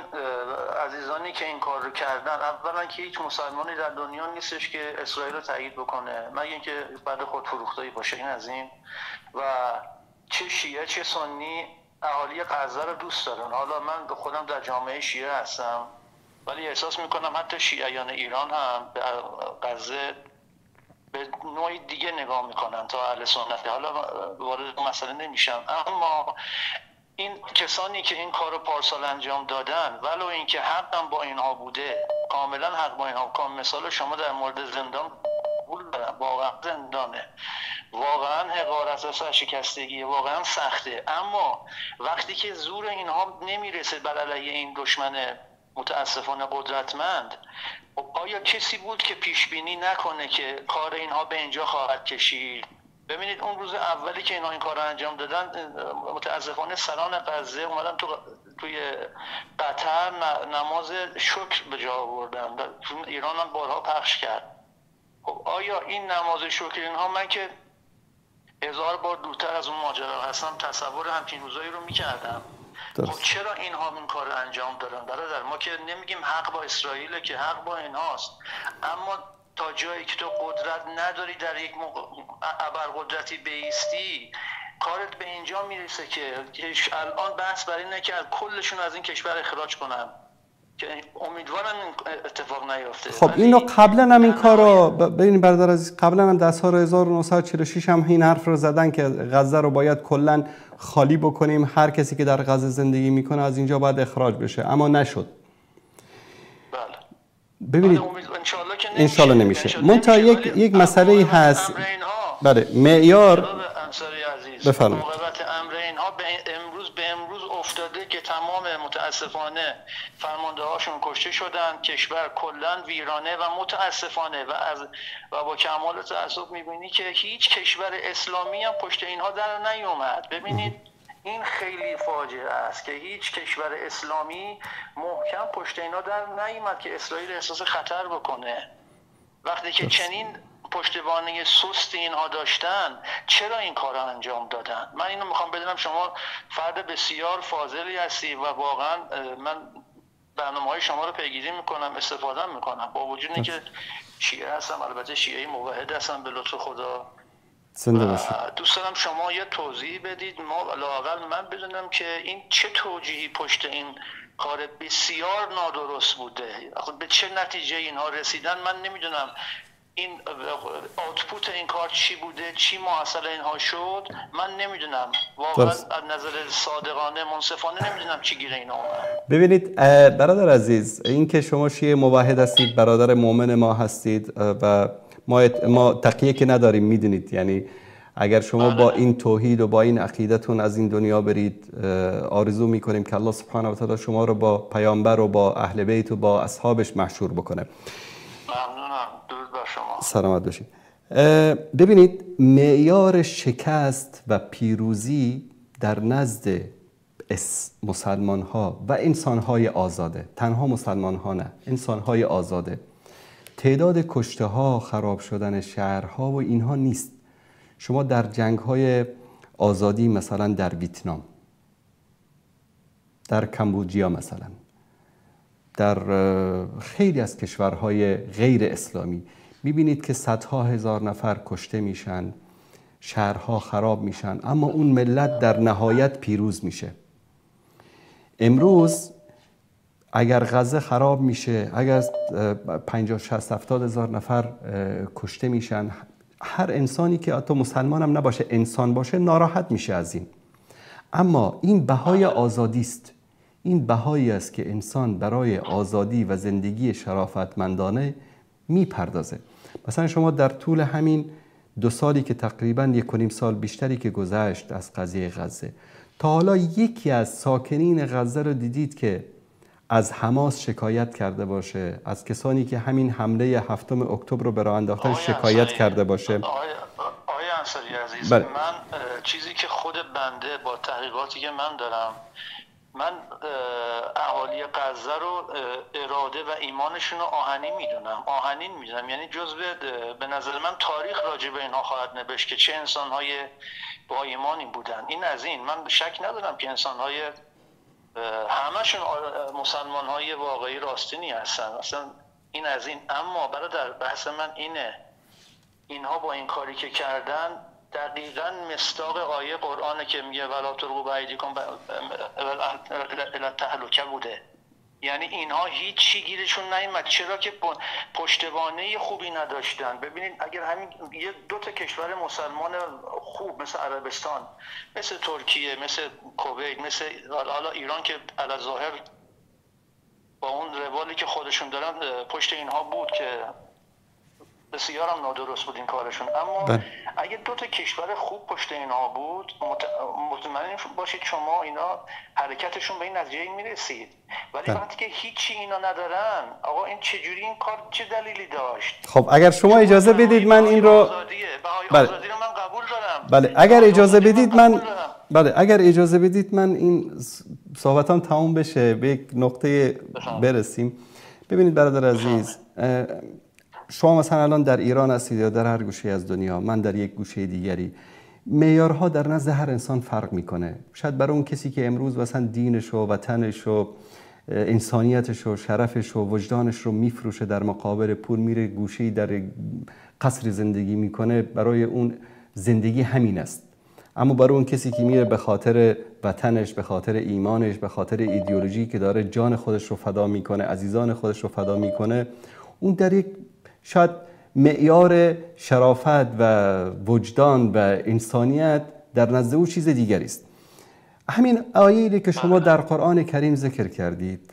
Speaker 9: عزیزانی که این کار رو کردن، اولا که هیچ مسلمانی در دنیا نیستش که اسرائیل رو تایید بکنه مگر اینکه بعد خود فروختایی باشه، این از این. و چه شیعه چه سنی اهالی غزه رو دوست دارن. حالا من خودم در جامعه شیعه هستم، ولی احساس میکنم حتی شیعیان ایران هم به غزه به نوعی دیگه نگاه میکنن تا اهل سنت. حالا وارد مسئله نمیشم، اما این کسانی که این کارو پارسال انجام دادن، ولو اینکه حقم با اینها بوده، کاملا حق با اینها. مثال شما در مورد زندان قبول دارم، واقعا زندانه، واقعا حقارت و سرشکستگیه، واقعا سخته، اما وقتی که زور اینها نمیرسه بر علیه این دشمن متاسفانه قدرتمند، آیا کسی بود که پیش بینی نکنه که کار اینها به اینجا خواهد کشید؟ ببینید اون روز اولی که اینها این کار رو انجام دادن، متاسفانه سران غزه اومدن توی قطر نماز شکر به جا آوردن، ایران هم بارها پخش کرد. خب آیا این نماز شکر اینها، من که 1000 بار دورتر از اون ماجرا هستم تصور همچین روزایی رو میکردم. خب چرا اینها این کار رو انجام دادن؟ برادر ما که نمیگیم حق با اسرائیل، که حق با اینهاست، اما تا جایی که تو قدرت نداری در یک ابرقدرتی بیستی، کارت به اینجا میرسه که الان بحث برای اینه که کلشون از این کشور اخراج کنن، که امیدوارم این اتفاق نیفته.
Speaker 1: خب اینو قبلا هم این کارو ببینید برادر عزیز، قبلا هم در سال 1946 هم این حرف رو زدن که غزه رو باید کلا خالی بکنیم، هر کسی که در غزه زندگی میکنه از اینجا باید اخراج بشه، اما نشد.
Speaker 9: بله.
Speaker 1: ببینید انشالله نمیشه. منتها یک مسئله هست. بله معیار بفرمایید.
Speaker 9: عاقبت امر اینها به امروز افتاده که تمام متاسفانه فرمانده هاشون کشته شدن، کشور کلا ویرانه و متاسفانه و با کمال تأسف میبینی که هیچ کشور اسلامی هم پشت اینها در نیومد. ببینید این خیلی فاجعه است که هیچ کشور اسلامی محکم پشت اینا در نیومد که اسرائیل احساس خطر بکنه. وقتی که چنین پشتوانه سست اینها داشتن، چرا این کار رو انجام دادن؟ من اینو میخوام بدونم. شما فرد بسیار فاضلی هستی و واقعا من برنامه‌های شما رو پیگیری میکنم، استفاده میکنم، با وجود اینکه شیعه هستم، البته شیعه موحد هستم به لطف خدا. دوست دارم شما یه توضیح بدید، ما لااقل من بدونم که این چه توجیهی پشت این کار بسیار نادرست بوده، به چه نتیجه اینها رسیدن من نمیدونم.
Speaker 5: این output این کار چی بوده، چی محصل اینها شد، من نمیدونم واقعا. از نظر صادقانه منصفانه نمیدونم چی گیر اینا اومد.
Speaker 1: ببینید برادر عزیز، این که شما شیعه موحد هستید، برادر مؤمن ما هستید و ما تقیه که نداریم، میدونید، یعنی اگر شما با این توحید و با این عقیدتون از این دنیا برید، آرزو میکنیم که الله سبحانه و تعالی شما رو با پیامبر و با اهل بیت و با اصحابش محشور بکنه.
Speaker 5: ممنونم، درود بر شما،
Speaker 1: سلامت باشید. ببینید، معیار شکست و پیروزی در نزد مسلمان ها و انسان های آزاده، تنها مسلمان ها نه، انسان های آزاده، تعداد کشته ها، خراب شدن شهرها و اینها نیست. شما در جنگ های آزادی، مثلا در ویتنام، در کامبوجیا، مثلا در خیلی از کشورهای غیر اسلامی میبینید که صدها هزار نفر کشته میشن، شهرها خراب میشن، اما اون ملت در نهایت پیروز میشه. امروز اگر غزه خراب میشه، اگر 50 60 70 هزار نفر کشته میشن، هر انسانی که حتی مسلمان هم نباشه، انسان باشه، ناراحت میشه از این. اما این بهای آزادی است. این بهایی است که انسان برای آزادی و زندگی شرافتمندانه میپردازه. مثلا شما در طول همین 2 سالی که تقریباً 1.5 سال بیشتری که گذشت از قضیه غزه، تا حالا یکی از ساکنین غزه رو دیدید که از حماس شکایت کرده باشه، از کسانی که همین حمله 7 اکتبر رو به راه انداختن شکایت کرده باشه؟
Speaker 5: آقای انصاری عزیز، بله. من چیزی که خود بنده با تحقیقاتی که من دارم، من اهالی غزه رو اراده و ایمانشون رو آهنین میدونم، یعنی جزو به نظر من تاریخ راجع به اینها خواهد نوشت که چه انسانهای با ایمانی بودن. این از این، من شک ندارم که انسانهای همشون مسلمانهای واقعی راستینی هستن، اصلا این از این. اما برادر، بحث من اینه، اینها با این کاری که کردن دقیقاً مصداق آیه قرآنه که میگه ولا تلقوا بایدیکم الی التهلکه بوده. یعنی اینها هیچی گیرشون نیومد، چرا که پشتوانه خوبی نداشتن. ببینید اگر همین یه دو تا کشور مسلمان خوب مثل عربستان، مثل ترکیه، مثل کویت، مثل حالا ایران که علی ظاهر با اون روالی که خودشون دارن پشت اینها بود که بسیار هم نادرست بود این کارشون، اما اگه دو تا کشور خوب پشت اینها بود، مطمئن باشید شما اینا حرکتشون به این نتیجه میرسید. ولی وقتی که هیچی اینا ندارن، آقا این چجوری این کار چه دلیلی داشت؟
Speaker 1: خب اگر شما اجازه بدید من این رو
Speaker 5: بله. آزادی رو من قبول دارم.
Speaker 1: بله اگر اجازه بدید من بله اگر اجازه بدید من این صحبتام تموم بشه، به یک نقطه برسیم. ببینید برادر عزیز، شما مثلا الان در ایران هستید یا در هر گوشه از دنیا، من در یک گوشه دیگری، معیارها در نزد هر انسان فرق میکنه. شاید برای اون کسی که امروز مثلا دینش و وطنش و انسانیتش و شرفش و وجدانش رو میفروشه در مقابل پول، میره گوشه‌ای در قصر زندگی میکنه، برای اون زندگی همین است. اما برای اون کسی که میره به خاطر وطنش، به خاطر ایمانش، به خاطر ایدئولوژی که داره، جان خودش رو فدا میکنه، عزیزان خودش رو فدا میکنه، اون در یک شاید معیار شرافت و وجدان و انسانیت در نزد او چیز دیگری است. همین آیه‌ای که شما در قرآن کریم ذکر کردید،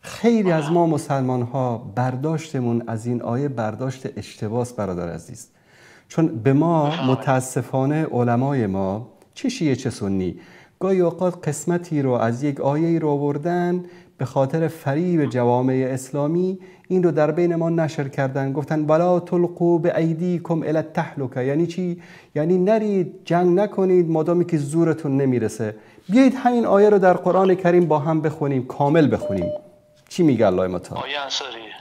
Speaker 1: خیلی از ما مسلمان ها برداشتمون از این آیه برداشت اشتباس برادر عزیز، چون به ما متاسفانه علمای ما چه شیعه چه سنی گاهی اوقات قسمتی رو از یک آیه رو آوردن به خاطر فریب جوامع اسلامی، این رو در بین ما نشر کردن، گفتن ولا تلقوا بایدیکم الی التهلکه. یعنی چی؟ یعنی نرید جنگ نکنید مادامی که زورتون نمیرسه. بیایید همین آیه رو در قرآن کریم با هم بخونیم، کامل بخونیم. چی میگه الله متعال؟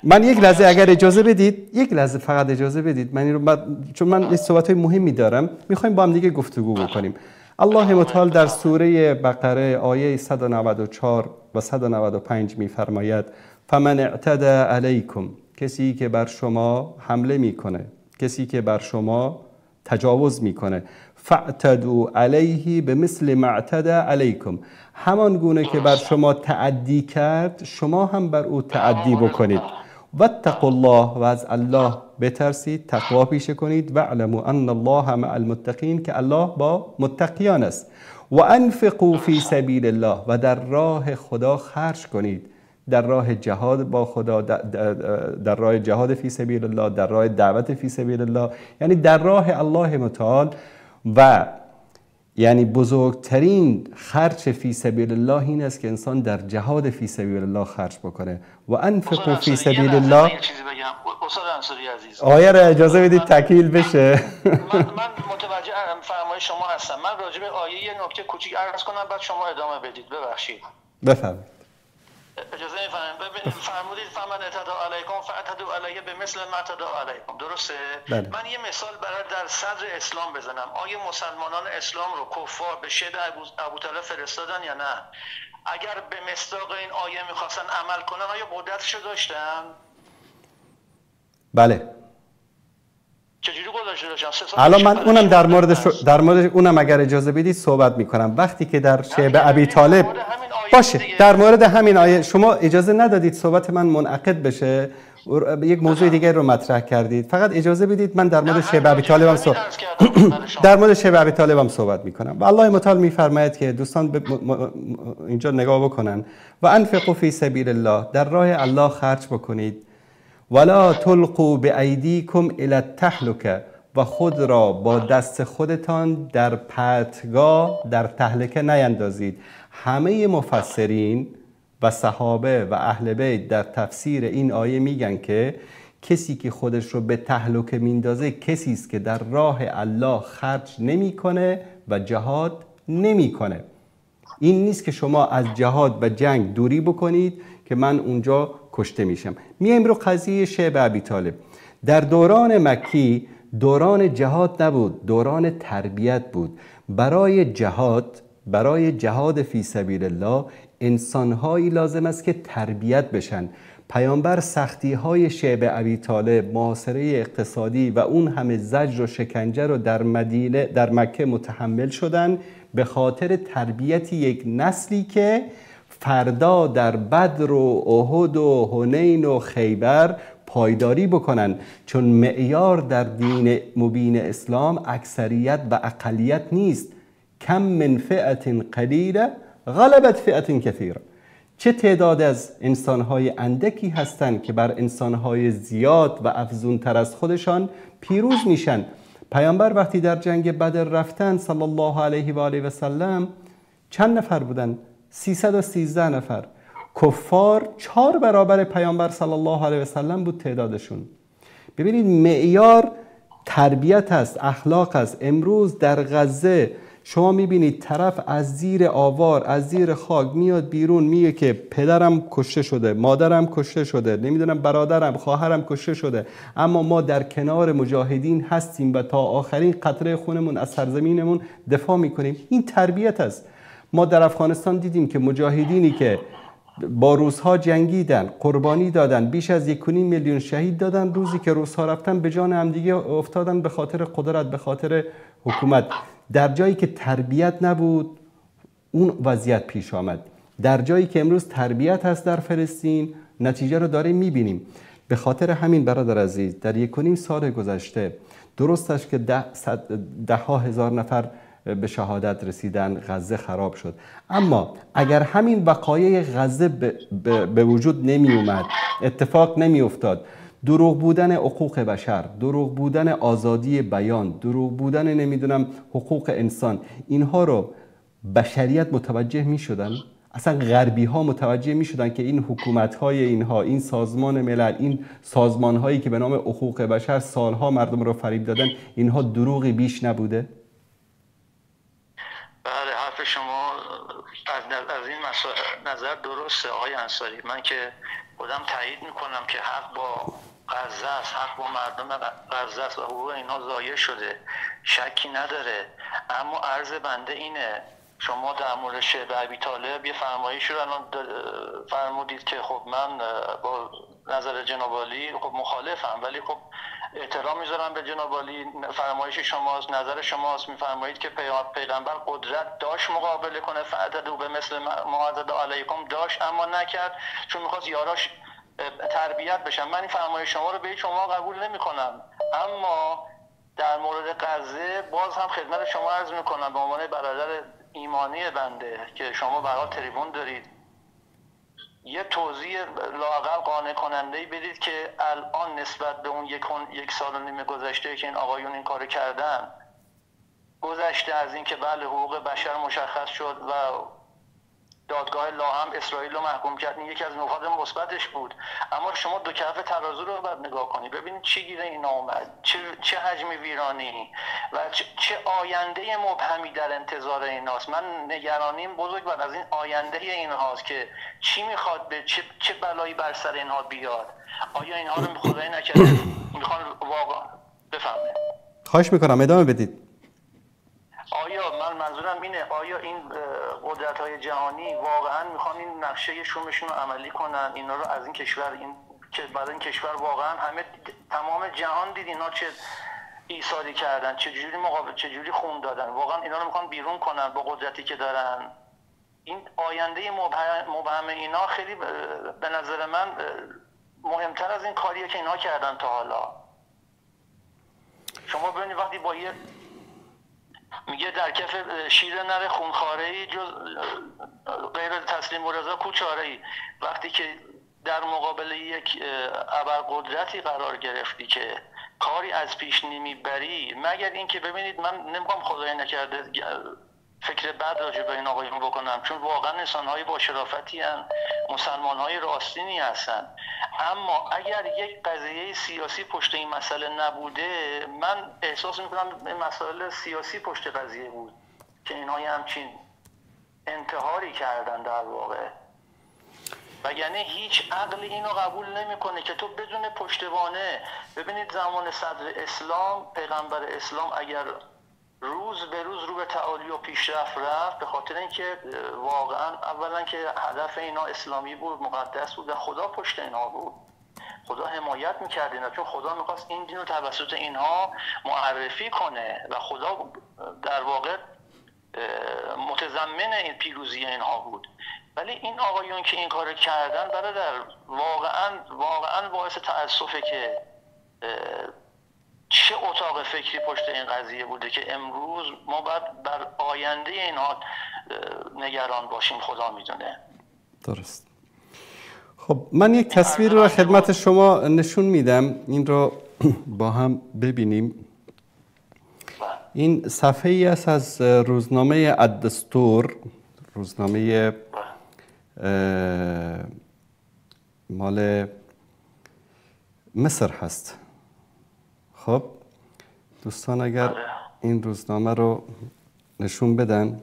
Speaker 1: من یک لحظه اگر اجازه بدید، یک لحظه فقط اجازه بدید، من این رو چون من یه صحبت‌های مهمی دارم، میخوایم با هم دیگه گفتگو بکنیم. الله متعال در سوره بقره آیه 194 و 195 میفرماید فمن اعتدى علیکم، کسی که بر شما حمله میکنه، کسی که بر شما تجاوز میکنه، فاعتدوا علیه بمثل ما اعتدى علیکم، همان گونه که بر شما تعدی کرد شما هم بر او تعدی بکنید. واتقوا الله، و از الله بترسید، تقوا پیشه کنید. واعلموا ان الله مع المتقین، که الله با متقیان است. و انفقوا فی سبیل الله، و در راه خدا خرج کنید، در راه جهاد با خدا، در راه جهاد فی سبیل الله، در راه دعوت فی سبیل الله، یعنی در راه الله متعال. و یعنی بزرگترین خرج فی سبیل الله این است که انسان در جهاد فی سبیل الله خرج بکنه. و انفقوا فی سبیل الله. آیه را اجازه بدید تکمیل بشه.
Speaker 4: من متوجه فرمایش شما هستم. من راجع به آیه یه نکته کوچیک عرض کنم بعد شما ادامه بدید. ببخشید.
Speaker 1: بفرمایید.
Speaker 4: اجازه می‌فرمایید. فرمودید فمن اعتدی علیکم فاعتدوا علیه به مثل ما اعتدی علیکم، درسته؟
Speaker 1: بله.
Speaker 4: من یه مثال برای در صدر اسلام بزنم. آیا مسلمانان اسلام رو کفار به شعب ابوطالب فرستادن یا نه؟ اگر به مصداق این آیه می‌خواستن عمل کنن آیا قدرتشو داشتن؟
Speaker 1: بله.
Speaker 4: چجوری قدرتشو داشتن؟
Speaker 1: الان من اونم در مورد اونم اگر اجازه بدید صحبت می‌کنم. وقتی که در شعب ابی طالب باشه، در مورد همین آیه شما اجازه ندادید صحبت من منعقد بشه، یک موضوع دیگر رو مطرح کردید. فقط اجازه بدید من در مورد شعب ابی طالب هم صحبت در مورد شعب ابی طالب هم صحبت میکنم. و الله متعال میفرماید که دوستان اینجا نگاه بکنن. و انفقوا فی سبیل الله، در راه الله خرج بکنید. ولا تلقوا بایدیکم الی التهلکه، و خود را با دست خودتان در پرتگاه، در تهلکه نیندازید. همه مفسرین و صحابه و اهل بیت در تفسیر این آیه میگن که کسی که خودش رو به تهلکه میندازه کسی است که در راه الله خرج نمیکنه و جهاد نمیکنه. این نیست که شما از جهاد و جنگ دوری بکنید که من اونجا کشته میشم. میایم رو قضیه شعب ابی طالب. در دوران مکی دوران جهاد نبود، دوران تربیت بود. برای جهاد فی سبیل الله انسانهایی لازم است که تربیت بشن. پیامبر سختی های شعب ابی طالب، محاصره اقتصادی و اون همه زجر و شکنجه رو در مدینه، در مکه متحمل شدن به خاطر تربیت یک نسلی که فردا در بدر و احد و حنین و خیبر پایداری بکنن. چون معیار در دین مبین اسلام اکثریت و اقلیت نیست. کم من فئة قلیله غلبت فئة کثیره. چه تعداد از انسانهای اندکی هستند که بر انسانهای زیاد و افزونتر از خودشان پیروز میشن. پیامبر وقتی در جنگ بدر رفتن صلی الله علیه و آله و سلم چند نفر بودن؟ 313 نفر. کفار 4 برابر پیامبر صلی الله علیه و سلم بود تعدادشون. ببینید معیار تربیت است، اخلاق است. امروز در غزه شما میبینید طرف از زیر آوار، از زیر خاک میاد بیرون، میگه که پدرم کشته شده، مادرم کشته شده، نمیدونم برادرم، خواهرم کشته شده، اما ما در کنار مجاهدین هستیم و تا آخرین قطره خونمون از سرزمینمون دفاع میکنیم. این تربیت است. ما در افغانستان دیدیم که مجاهدینی که با روس‌ها جنگیدن، قربانی دادن، بیش از 1.5 میلیون شهید دادن، روزی که روس‌ها رفتن به جان همدیگه افتادن به خاطر قدرت، به خاطر حکومت. در جایی که تربیت نبود اون وضعیت پیش آمد. در جایی که امروز تربیت هست در فلسطین، نتیجه رو داریم میبینیم. به خاطر همین برادر عزیز، در 1.5 سال گذشته درستش که ده ها هزار نفر به شهادت رسیدن، غزه خراب شد، اما اگر همین وقایع غزه به وجود نمی اومد، اتفاق نمی افتاد، دروغ بودن حقوق بشر، دروغ بودن آزادی بیان، دروغ بودن نمیدونم حقوق انسان، اینها رو بشریت متوجه می شدن؟ اصلا غربی ها متوجه می شدن که این حکومت های اینها، این سازمان ملل، این سازمان هایی که به نام حقوق بشر سالها مردم رو فریب دادن، اینها دروغی بیش نبوده؟
Speaker 4: بله، حرف شما از این نظر درسته آقای انصاری. من که خودم تایید میکنم که حق با غزه است، حق با مردم غزه است و حقوق اینها ضایع شده، شکی نداره. اما عرض بنده اینه، شما در مورد شعب ابی طالب یه فرمایش رو الان فرمودید که خب من با نظر جناب عالی خب مخالفم، ولی خب احترام میذارم به جناب عالی، فرمایش شماست، نظر شماست. میفرمایید که پیغمبر قدرت داشت مقابله کنه، فعتدوا به مثل ما اعتدی علیکم داشت، اما نکرد چون میخواست یاراش
Speaker 5: تربیت بشن. من این فرمایش شما رو به شما قبول نمی‌کنم، اما در مورد غزه باز هم خدمت شما عرض می‌کنم به عنوان برادر ایمانی بنده که شما به هر حال تریبون دارید، یه توضیح لااقل قانع کننده‌ای بدید که الان نسبت به اون یک سال و نیم گذشته که این آقایون این کارو کردن، گذشته از این که بله حقوق بشر مشخص شد و دادگاه لاهم اسرائیل رو محکوم کرد، این یکی از نکات مثبتش بود، اما شما دو کف ترازو رو باید نگاه کنی، ببینید چی گیر اینا اومد، چه حجم ویرانی و چه آینده مبهمی در انتظار ایناست. من نگرانیم بزرگ بعد از این آینده اینهاست که چی میخواد، به چه بلایی بر سر اینها بیاد. آیا اینها رو خدای نکرده میخوان واقعا بفهمه؟
Speaker 1: خواهش میکنم ادامه بدید.
Speaker 5: آیا من منظورم اینه، آیا این قدرت‌های جهانی واقعا میخوان این نقشه شومشون رو عملی کنن، اینا رو از این کشور، این که بعد این کشور واقعا همه تمام جهان دید اینا چه ایثاری کردن، چه جوری مقابل، چه جوری خون دادن، واقعا اینا رو میخوان بیرون کنن با قدرتی که دارن. این آینده مبهم اینا خیلی به نظر من مهمتر از این کاریه که اینا کردن تا حالا. شما ببینید وقتی با یه میگه در کف شیر نر خونخواره‌ای جز غیر تسلیم و رضا کو چاره‌ای، وقتی که در مقابل یک ابرقدرتی قرار گرفتی که کاری از پیش نمیبری، مگر اینکه ببینید من نمیخوام خدای نکرده فکر بد راجع به این آقایون بکنم، چون واقعا انسان‌های با شرافتی هستن، مسلمان‌های راستینی هستن، اما اگر یک قضیه سیاسی پشت این مسئله نبوده، من احساس میکنم این مسئله سیاسی پشت قضیه بود که اینها همچین انتحاری کردن در واقع. و یعنی هیچ عقلی اینو قبول نمیکنه که تو بدون پشتوانه. ببینید زمان صدر اسلام، پیغمبر اسلام اگر روز به روز رو به تعالی و پیشرفت رفت، به خاطر اینکه واقعا اولا که هدف اینا اسلامی بود، مقدس بود و خدا پشت اینها بود، خدا حمایت میکرد اینا، چون خدا میخواست این دین رو توسط اینها معرفی کنه و خدا در واقع متضمن این پیروزی اینها بود. ولی این آقایون که این کار کردن برادر، واقعا باعث تأسفه که چه اتاق فکری پشت این قضیه بوده که امروز ما باید بر آینده اینها نگران باشیم، خدا میدونه.
Speaker 1: درست. خب من یک تصویر رو خدمت شما نشون میدم، این رو با هم ببینیم. این صفحه ای است از روزنامه الدستور، روزنامه مال مصر هست. خب دوستان اگر این روزنامه رو نشون بدن،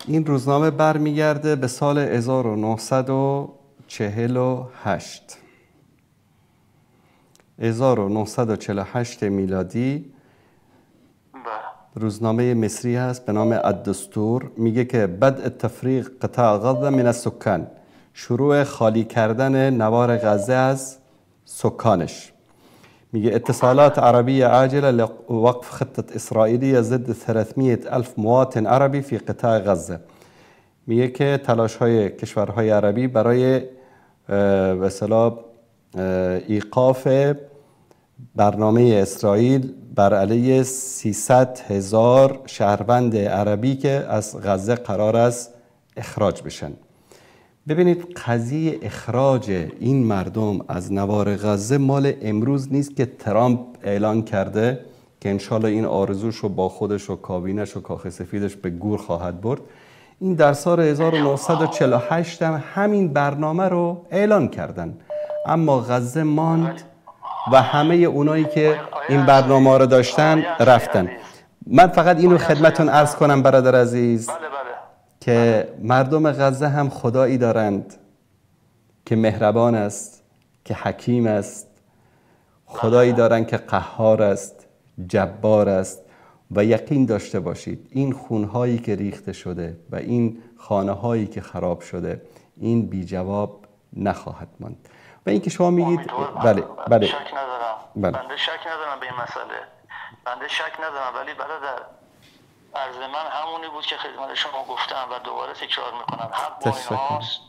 Speaker 1: این روزنامه برمیگرده به سال 1948. 1948 میلادی، روزنامه مصری هست به نام الدستور. میگه که بدء تفریغ قطاع غزه من السکان، شروع خالی کردن نوار غزه از سکانش. میگه اتصالات عربية عاجلة لوقف خطة إسرائيلية ضد 300 ألف مواطن عربي في قطاع غزة. میگه که تلاش های کشورهای عربی برای به اصطلاح ایقاف برنامه اسرائیل بر علیه 300,000 شهروند عربی که از غزه قرار است اخراج بشن. ببینید قضیه اخراج این مردم از نوار غزه مال امروز نیست که ترامپ اعلان کرده که انشالله این آرزوش رو با خودش و کابینش و کاخ سفیدش به گور خواهد برد. این در سال 1948 هم همین برنامه رو اعلان کردن، اما غزه ماند و همه اونایی که این برنامه رو داشتن رفتن. من فقط اینو خدمتون عرض کنم برادر عزیز، که مردم غزه هم خدایی دارند که مهربان است، که حکیم است، خدایی دارند که قهار است، جبار است. و یقین داشته باشید این خونهایی که ریخته شده و این خانه هایی که خراب شده، این بی جواب نخواهد ماند. و اینکه شما میگید بله بله،
Speaker 5: شک ندارم، بله. بنده شک ندارم به این مسئله، بنده شک ندارم، ولی برادر عرض من همونی بود که خدمت شما گفتم و دوباره تکرار میکنم، حق با اینهاست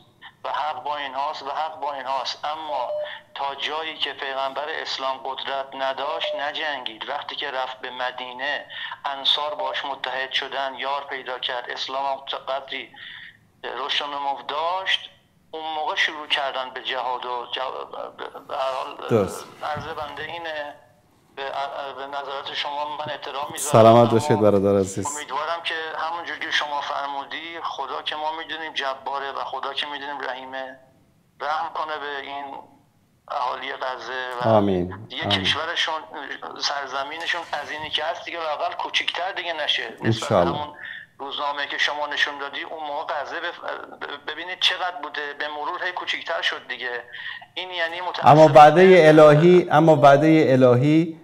Speaker 5: و حق با این هاست و حق با این هاست، اما تا جایی که پیغمبر اسلام قدرت نداشت نجنگید. وقتی که رفت به مدینه انصار باش متحد شدن، یار پیدا کرد، اسلام هم قدری رشد و نمو داشت، اون موقع شروع کردن به جهاد و به هر حال عرض بنده اینه. به نظرات شما من احترام میذارم.
Speaker 1: سلامت باشید برادر عزیز.
Speaker 5: امیدوارم که همونجور که شما فرمودی، خدا که ما میدونیم جباره و خدا که میدونیم رحیمه، رحم کنه به این اهالی غزه و
Speaker 1: آمین.
Speaker 5: دیگه کشورشون، سرزمینشون از اینی که هست دیگه لااقل کوچیک‌تر دیگه نشه. نسبت به همون روزنامه که شما نشون دادی اون موقع غزه ببینید چقدر بوده، به مرور هی کوچیک‌تر شد دیگه. این یعنی
Speaker 1: اما وعده الهی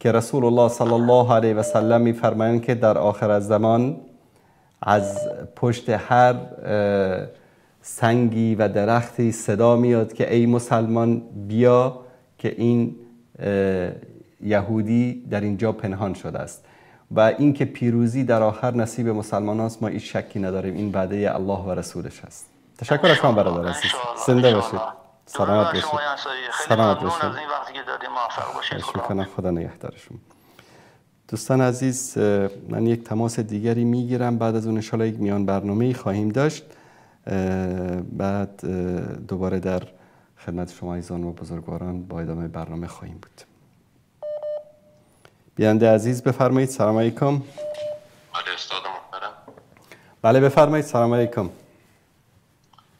Speaker 1: که رسول الله صلی الله علیه و سلم می‌فرمایند که در آخر زمان از پشت هر سنگی و درختی صدا میاد که ای مسلمان بیا که این یهودی در اینجا پنهان شده است. و اینکه پیروزی در آخر نصیب مسلمان است ما هیچ شکی نداریم. این وعده الله و رسولش است. تشکر از شما برادر عزیز. زنده باشید. سلامت باشید. سلامت باشید.
Speaker 5: از این وقتی که دادیم موفق باشید.
Speaker 1: شکرا. خدا نگهدارشون. دوستان عزیز، من یک تماس دیگری میگیرم، بعد از اون انشالله یک میان برنامه‌ای خواهیم داشت. بعد دوباره در خدمت شما عزیزان و بزرگواران با ادامه برنامه خواهیم بود. بیننده عزیز بفرمایید. سلام علیکم.
Speaker 10: بله استاد محترم.
Speaker 1: بله بفرمایید. سلام علیکم.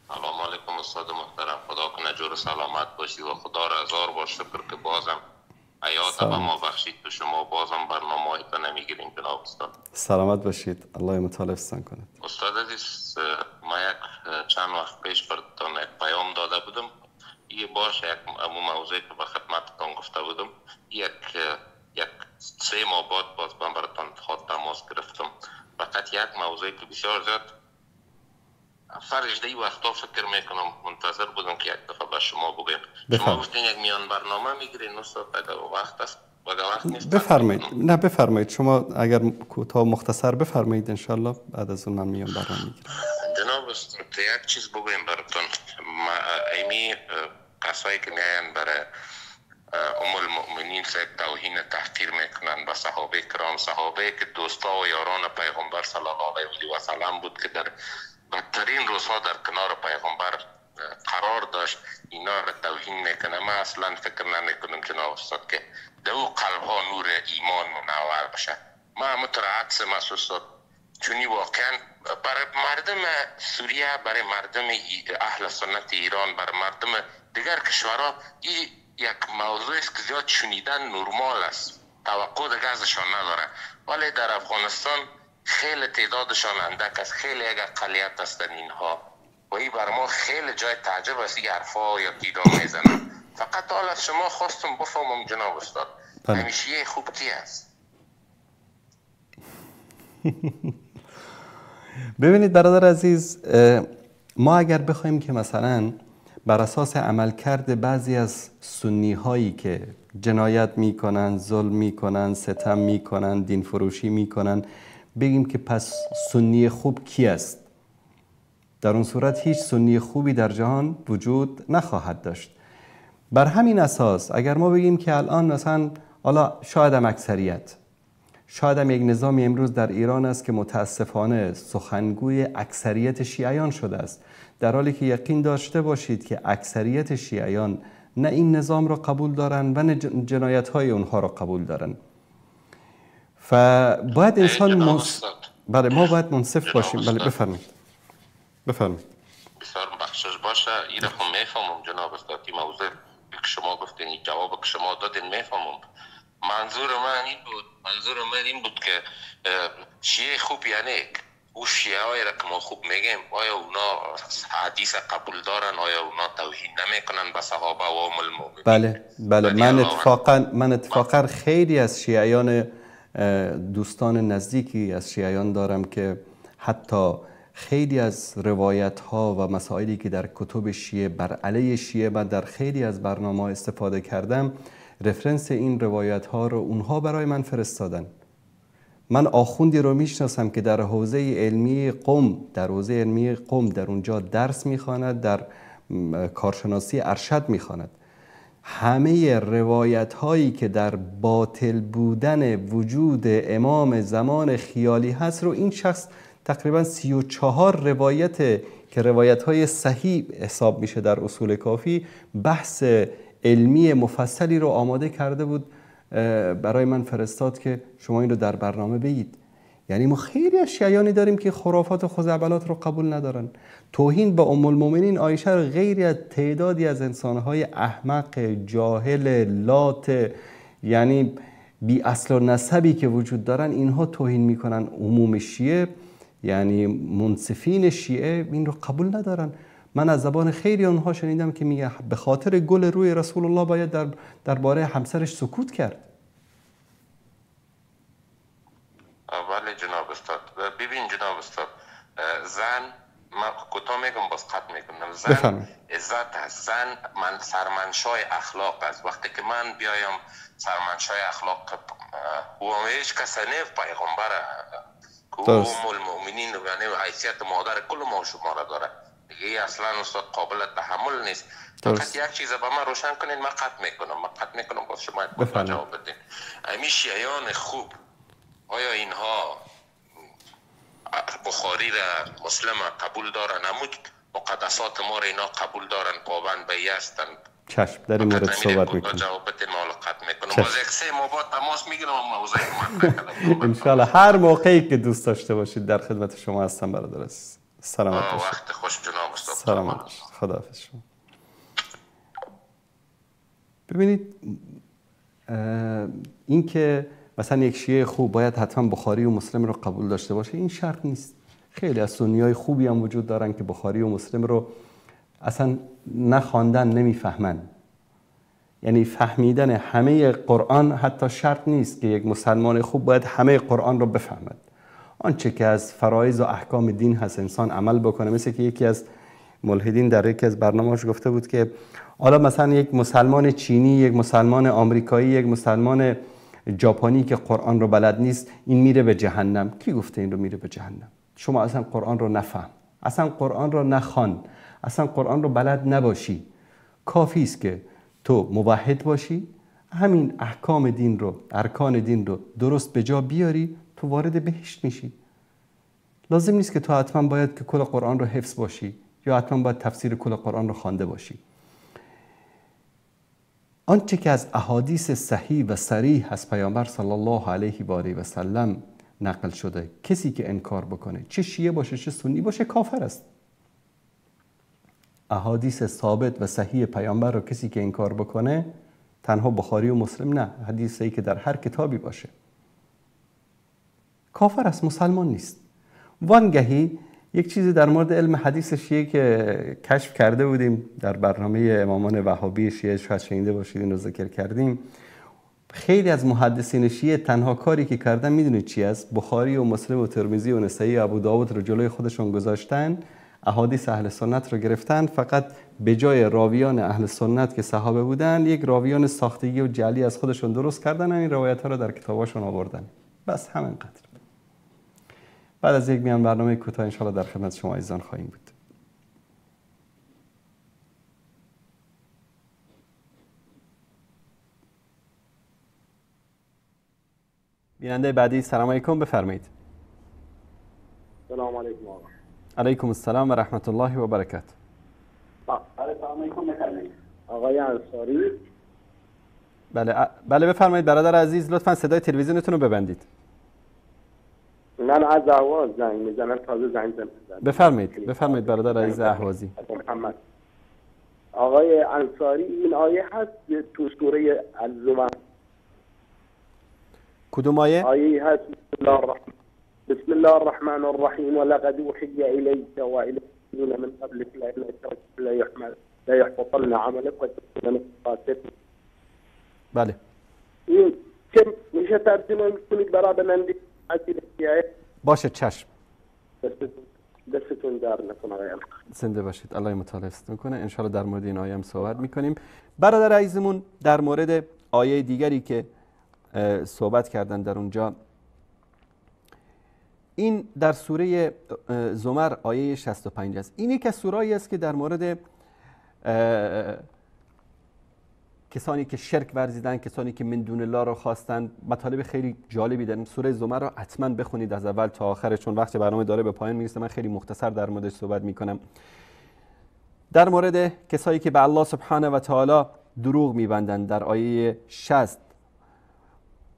Speaker 10: سلام علیکم استاد محترم. خدا کنه جور سلامت باشی و خدا را هزار بار شکر که بازم حیات به ما بخشید و شما بازم برنامه‌هایتان نمیگیریم جناب استاد.
Speaker 1: سلامت باشید. الله متعال حفظتان کند.
Speaker 10: استاد عزیز، ما یک چند وقت پیش براتون یک پیام داده بودم. یه باش یک موضوعی که به خدمتتان گفته بودم، یک 3 ماه بعد باز من براتون تماس گرفتم. فقط یک موضوعی که بسیار زیاد فرش در این وقتا فکر میکنم، منتظر بودم که یک دفعه به شما بگویم. شما گفتین یک میان برنامه میگیرین استاد، اگر وقت است، اگر وقت نیست
Speaker 1: بفرمایید. نه بفرمایید شما، اگر کوتاه مختصر بفرمایید انشالله بعد از اون من میان برنامه میگیرم.
Speaker 10: جناب استاد یک چیز بگویم براتون. ایمی کسایی که میاین برای ام المؤمنین سه توهین تحقیر میکنن به صحابه کرام، صحابه که دوستا و یاران پیغمبر صلی الله علیه و سلم بود که در بدترین روزها در کنار پیغمبر قرار داشت، اینا را توهین میکنه. من اصلا فکر نمیکنم جناب استاد که در او قلب ها نور ایمان منور باشه. من مترعکس استاد، چونی واقعا برای مردم سوریه، برای مردم اهل سنت ایران، برای مردم دیگر کشورها این یک موضوع است که زیاد شنیدن نرمال است، توقع دیگه ازشان نداره. ولی در افغانستان خیلی تعدادشان اندک است، خیلی یک اقلیت هستند اینها و این بر ما خیلی جای تعجب است این حرفا یا که میزنن. فقط حالا از شما خواستم بفهمم جناب استاد، همیشه خوب کی است؟
Speaker 1: ببینید برادر عزیز، ما اگر بخوایم که مثلا بر اساس عملکرد بعضی از سنی هایی که جنایت میکنن، ظلم میکنن، ستم میکنن، دین فروشی میکنن، بگیم که پس سنی خوب کی است، در اون صورت هیچ سنی خوبی در جهان وجود نخواهد داشت. بر همین اساس اگر ما بگیم که الان مثلا حالا شاید هم اکثریت، شاید هم یک نظامی امروز در ایران است که متاسفانه سخنگوی اکثریت شیعیان شده است، در حالی که یقین داشته باشید که اکثریت شیعیان نه این نظام را قبول دارن و نه جنایت های اونها را قبول دارن. فباید انسان بله ما باید منصف باشیم. بله بفرمایید. بفرمایید.
Speaker 10: بسیار بخشش باشه. این رو میفهمم جناب استاد، این موضوع که شما گفتین، این جواب که شما دادین میفهمم. منظور من این بود که شیعه خوب یعنی او شیعه های را که ما خوب میگیم، آیا اونا حدیث قبول دارن؟ آیا اونا توهین نمیکنن به صحابه و ام المؤمنین؟
Speaker 1: بله بله، من اتفاقا خیلی از شیعیان، دوستان نزدیکی از شیعیان دارم که حتی خیلی از روایت ها و مسائلی که در کتب شیعه بر علیه شیعه من در خیلی از برنامه استفاده کردم، رفرنس این روایت ها رو اونها برای من فرستادن. من آخوندی رو میشناسم که در حوزه علمی قم، در حوزه علمی قم در اونجا درس میخواند، در کارشناسی ارشد میخواند. همه روایت هایی که در باطل بودن وجود امام زمان خیالی هست رو این شخص تقریبا 34 روایت که روایت های صحیح حساب میشه در اصول کافی، بحث علمی مفصلی رو آماده کرده بود برای من فرستاد که شما این رو در برنامه بگید. یعنی ما خیلی از شیعیانی داریم که خرافات و خزعبلات رو قبول ندارن. توهین به ام المؤمنین عایشه رو غیر از تعدادی از انسانهای احمق، جاهل، لات، یعنی بی اصل و نسبی که وجود دارن، اینها توهین میکنن. عموم شیعه، یعنی منصفین شیعه، این رو قبول ندارن. من از زبان خیلی آنها شنیدم که میگه به خاطر گل روی رسول الله باید درباره همسرش سکوت کرد.
Speaker 10: بله جناب استاد. ببین جناب استاد، زن، من کوتاه میگم باز قطع میکنم، زن عزت است، زن من سرمنشای اخلاق است. وقتی که من بیایم سرمنشای اخلاق و هیچ کس نه پیغمبر که ام المؤمنین، یعنی حیثیت مادر کل ما شما را داره دیگه، اصلا استاد قابل تحمل نیست. فقط یک چیز به من روشن کنین، من قطع میکنم، باز شما جواب بدین. همین شیعیان خوب، آیا اینها بخاری را، مسلم قبول دارن؟ همون مقدسات ما را اینا قبول دارن، پابند به هستن؟
Speaker 1: چشم، در این مورد صحبت میکنم.
Speaker 10: جواب بدین، مال قطع میکنم. باز یک سه ماه بعد تماس میگیرم و موضوع مطرح
Speaker 1: ان شاء الله هر موقعی که دوست داشته باشید در خدمت شما هستم برادر عزیز. سلامت باشید.
Speaker 10: وقت خوش جناب استاد.
Speaker 1: سلامت باشید. خداحافظ شما. ببینید، این که مثلا یک شیعه خوب باید حتما بخاری و مسلم رو قبول داشته باشه، این شرط نیست. خیلی از سنیای خوبی هم وجود دارن که بخاری و مسلم رو اصلا نخواندن، نمیفهمن. یعنی فهمیدن همه قرآن حتی شرط نیست که یک مسلمان خوب باید همه قرآن رو بفهمد. آنچه که از فرایض و احکام دین هست انسان عمل بکنه. مثل که یکی از ملحدین در یکی از برنامه‌اش گفته بود که حالا مثلا یک مسلمان چینی، یک مسلمان آمریکایی، یک مسلمان ژاپنی که قرآن رو بلد نیست، این میره به جهنم. کی گفته این رو میره به جهنم؟ شما اصلا قرآن رو نفهم، اصلا قرآن رو نخوان، اصلا قرآن رو بلد نباشی، کافی است که تو موحد باشی، همین احکام دین رو، ارکان دین رو درست به جا بیاری، تو وارد بهشت میشی. لازم نیست که تو حتما باید که کل قرآن رو حفظ باشی یا حتما باید تفسیر کل قرآن رو خوانده باشی. آنچه که از احادیث صحیح و صریح از پیامبر صلی الله علیه و آله و سلم نقل شده، کسی که انکار بکنه، چه شیعه باشه چه سنی باشه، کافر است. احادیث ثابت و صحیح پیامبر رو کسی که انکار بکنه، تنها بخاری و مسلم نه، حدیثی که در هر کتابی باشه، کافر است، مسلمان نیست. وانگهی یک چیزی در مورد علم حدیث شیعه که کشف کرده بودیم در برنامه امامان وهابی شیعه، شاید شنیده باشید این رو ذکر کردیم. خیلی از محدثین شیعه تنها کاری که کردن میدونید چی است؟ بخاری و مسلم و ترمذی و نسائی و ابوداود رو جلوی خودشون گذاشتن، احادیث اهل سنت رو گرفتن، فقط به جای راویان اهل سنت که صحابه بودن، یک راویان ساختگی و جعلی از خودشون درست کردن، این روایت ها رو در کتاباشون آوردن. بس همینقدر. بعد از یک میان برنامه کوتاه انشاءالله در خدمت شما عزیزان خواهیم بود. بیننده بعدی، سلام علیکم، بفرمایید.
Speaker 11: سلام علیکم آقا.
Speaker 1: علیکم السلام و رحمت الله و برکاته.
Speaker 11: سلام علیکم، بفرمایید. آقای انصاری.
Speaker 1: بله بله بفرمایید برادر عزیز، لطفا صدای تلویزیونتون رو ببندید.
Speaker 11: من از اهواز زنگ میزنم، تازه زنگ زدم.
Speaker 1: بفرمایید بفرمایید برادر عزیز اهوازی.
Speaker 11: محمد. آقای انصاری، این آیه هست تو سوره الزمر.
Speaker 1: کدوم آیه؟
Speaker 11: آیه هست بسم الله الرحمن الرحیم ولقد اوحی الیک و الی الذین من قبلک لئن اشرکت ليحبطن عملک وتكون من الخاسرین.
Speaker 1: بله.
Speaker 11: این چه میشه ترجمه کنید برای من؟
Speaker 1: باشه چشم.
Speaker 11: دستتون در نکنه آقای.
Speaker 1: زنده باشید، الله متعال حفظتون کنه. ان شاء الله در مورد این آیه هم صحبت میکنیم. برادر عزیزمون در مورد آیه دیگری که صحبت کردن در اونجا این در سوره زمر آیه 65 است. این یک از سوره‌ای است که در مورد کسانی که شرک ورزیدن، کسانی که من دون الله رو خواستن، مطالب خیلی جالبی داریم. سوره زمر رو حتما بخونید از اول تا آخرش، چون وقت برنامه داره به پایان میرسه. من خیلی مختصر در موردش صحبت میکنم. در مورد کسایی که به الله سبحانه و تعالی دروغ میبندن در آیه 60،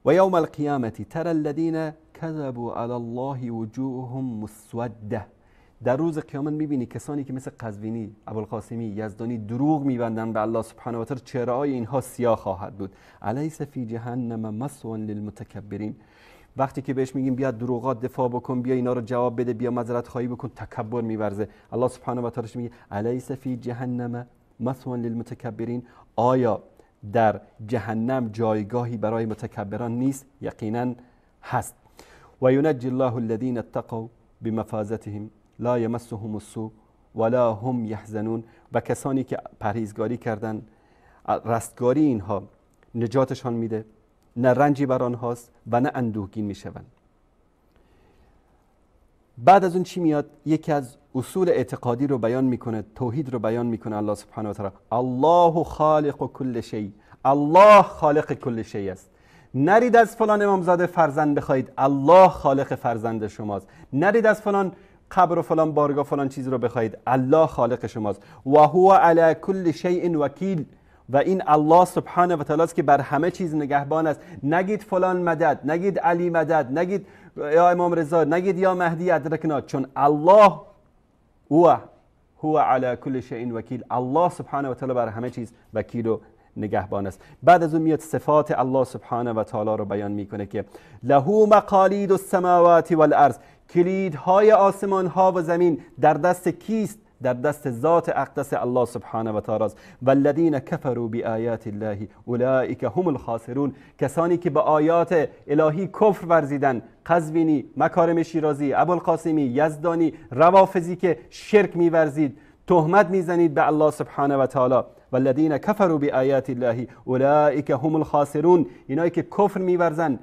Speaker 1: و یوم القیامة ترى الذین كذبوا علی الله وجوههم مسوده. در روز قیامت میبینی کسانی که مثل قزوینی، ابوالقاسمی، یزدانی دروغ میبندن به الله سبحانه و تعالی، چهره‌های اینها سیاه خواهد بود. الیس فی جهنم مثوى للمتکبرین. وقتی که بهش میگیم بیا دروغات دفاع بکن، بیا اینا رو جواب بده، بیا معذرت خواهی بکن، تکبر میورزه. الله سبحانه و تعالی میگه الیس فی جهنم مثوى للمتکبرین. آیا در جهنم جایگاهی برای متکبران نیست؟ یقینا هست. و ینجی الله الذین اتقوا بمفازتهم لا یمسهم السوء ولا هم یحزنون. و کسانی که پرهیزگاری کردن، رستگاری اینها نجاتشان میده، نه رنجی بر آنهاست و نه اندوهگین میشوند. بعد از اون چی میاد؟ یکی از اصول اعتقادی رو بیان میکنه، توحید رو بیان میکنه الله سبحانه و تعالی. الله خالق کل شیء. الله خالق کل شیء است. نرید از فلان امامزاده فرزند بخواید، الله خالق فرزند شماست. نرید از فلان قبر و فلان بارگاه فلان چیز رو بخواید، الله خالق شماست. و هو علی کل شیء وکیل. و این الله سبحانه و تعالی است که بر همه چیز نگهبان است. نگید فلان مدد، نگید علی مدد، نگید یا امام رضا، نگید یا مهدی ادرکنا، چون الله هو علی کل شیء وکیل. الله سبحانه و تعالی بر همه چیز وکیل و نگهبان است. بعد از اون میاد صفات الله سبحانه و تعالی رو بیان میکنه که له مقالید السماوات والارض. کلیدهای آسمان ها و زمین در دست کیست؟ در دست ذات اقدس الله سبحانه و تعالی است. والذین کفروا بآیات الله اولئک هم الخاسرون. کسانی که به آیات الهی کفر ورزیدن، قزوینی، مکارم شیرازی، ابوالقاسمی، یزدانی، روافضی که شرک میورزید، تهمت میزنید به الله سبحانه و تعالی. والذین کفروا بآیات الله اولئک هم الخاسرون. اینایی که کفر میورزن،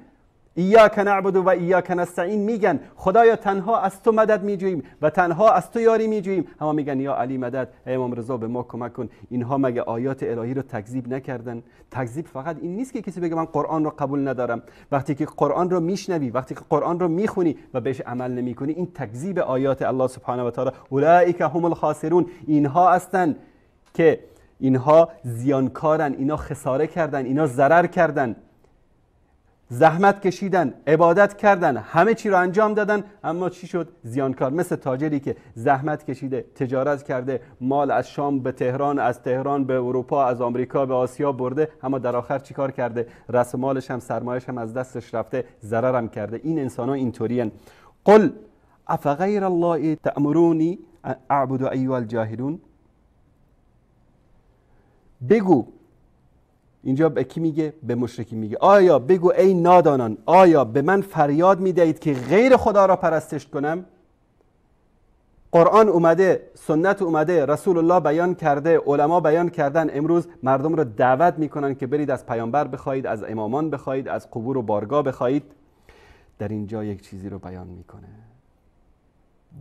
Speaker 1: ایاک نعبد و ایاک نستعین میگن، خدایا تنها از تو مدد میجوییم و تنها از تو یاری میجوییم. اما میگن یا علی مدد، ای امام رضا به ما کمک کن. اینها مگه آیات الهی رو تکذیب نکردن؟ تکذیب فقط این نیست که کسی بگه من قرآن رو قبول ندارم. وقتی که قرآن رو میشنوی، وقتی که قرآن رو میخونی و بهش عمل نمیکنی، این تکذیب آیات الله سبحانه و تعالی. اولئک هم الخاسرون. اینها هستند که اینها زیانکارن، اینا خساره کردن، اینا ضرر کردن، زحمت کشیدن، عبادت کردن، همه چی رو انجام دادن، اما چی شد؟ زیانکار. مثل تاجری که زحمت کشیده، تجارت کرده، مال از شام به تهران، از تهران به اروپا، از آمریکا به آسیا برده، اما در آخر چیکار کرده؟ رأس مالش هم، سرمایه‌اش هم از دستش رفته، ضررم کرده. این انسان‌ها اینطورین. قل افغیر الله تأمرونی اعبد ایها الجاهلون. بگو، اینجا به کی میگه؟ به مشرکی میگه. آیا بگو ای نادانان، آیا به من فریاد میدهید که غیر خدا را پرستش کنم؟ قرآن اومده، سنت اومده، رسول الله بیان کرده، علما بیان کردن. امروز مردم رو دعوت میکنن که برید از پیامبر بخواید، از امامان بخواید، از قبور و بارگاه بخواید. در اینجا یک چیزی رو بیان میکنه.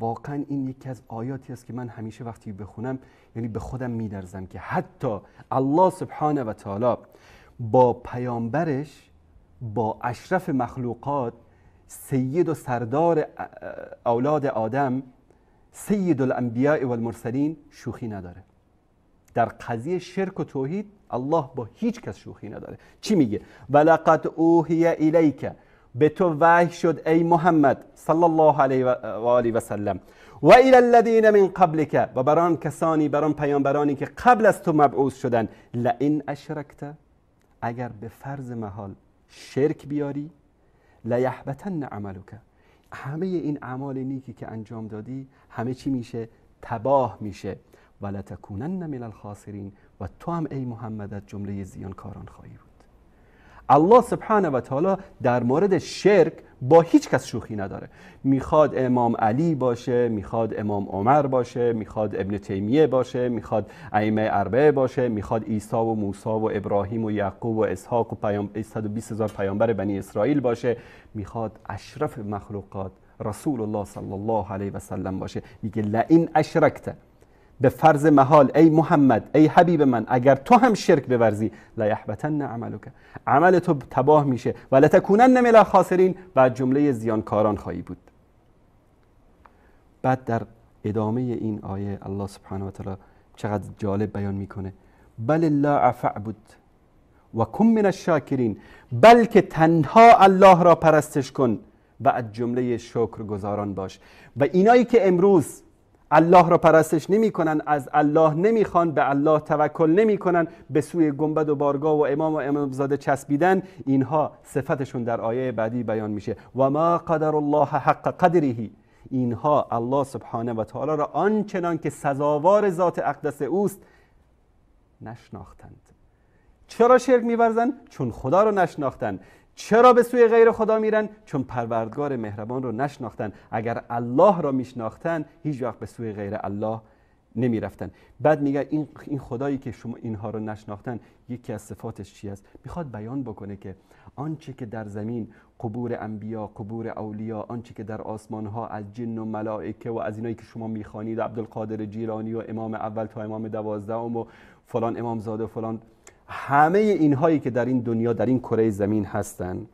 Speaker 1: واقعا این یکی از آیاتی است که من همیشه وقتی بخونم یعنی به خودم میدرزم که حتی الله سبحانه و تعالی با پیامبرش، با اشرف مخلوقات، سید و سردار اولاد آدم، سید الانبیاء والمرسلین، شوخی نداره. در قضیه شرک و توحید الله با هیچ کس شوخی نداره. چی میگه؟ ولقد اوحی الیک، به تو وحی شد ای محمد صلی الله علیه و آله و سلم، و الی الذین من قبلک، و بر آن کسانی، بر آن پیامبرانی که قبل از تو مبعوث شدن، لئن اشرکت، اگر به فرض محال شرک بیاری، لیحبطن عملک، همه این اعمال نیکی که انجام دادی همه چی میشه؟ تباه میشه. ولتکونن من الخاسرین، و تو هم ای محمد از جمله زیانکاران خواهی بود. الله سبحانه و تعالی در مورد شرک با هیچ کس شوخی نداره. میخواد امام علی باشه، میخواد امام عمر باشه، میخواد ابن تیمیه باشه، میخواد ائمه اربعه باشه، میخواد عیسی و موسی و ابراهیم و یعقوب و اسحاق و 120,000 پیامبر بنی اسرائیل باشه، میخواد اشرف مخلوقات رسول الله صلی الله علیه و سلم باشه. میگه لئن اشرکت، به فرض محال ای محمد، ای حبیب من، اگر تو هم شرک بورزی، لیحبطن عملک، عمل تو تباه میشه، و لتکونن من الخاسرین، و جمله زیانکاران خواهی بود. بعد در ادامه این آیه الله سبحانه و تعالی چقدر جالب بیان میکنه، بل الله فاعبد و کن من الشاکرین، بلکه تنها الله را پرستش کن و از جمله شکرگزاران باش. و اینایی که امروز الله را پرستش نمی کنن، از الله نمیخوان، به الله توکل نمی کنن، به سوی گنبد و بارگاه و امام و امامزاده چسبیدن، اینها صفتشون در آیه بعدی بیان میشه، و ما قدر الله حق قدره، اینها الله سبحانه و تعالی را آنچنان که سزاوار ذات اقدس اوست نشناختند. چرا شرک میورزن؟ چون خدا رو نشناختن. چرا به سوی غیر خدا میرن؟ چون پروردگار مهربان رو نشناختن. اگر الله را میشناختن هیچ وقت به سوی غیر الله نمیرفتن. بعد میگه این خدایی که شما اینها رو نشناختن، یکی از صفاتش چی است؟ میخواد بیان بکنه که آنچه که در زمین قبور انبیا، قبور اولیا، آنچه که در آسمان ها از جن و ملائکه و از اینایی که شما میخوانید، عبدالقادر جیلانی و امام اول تا امام 12 و فلان امامزاده و فلان، همه اینهایی که در این دنیا، در این کره زمین هستن،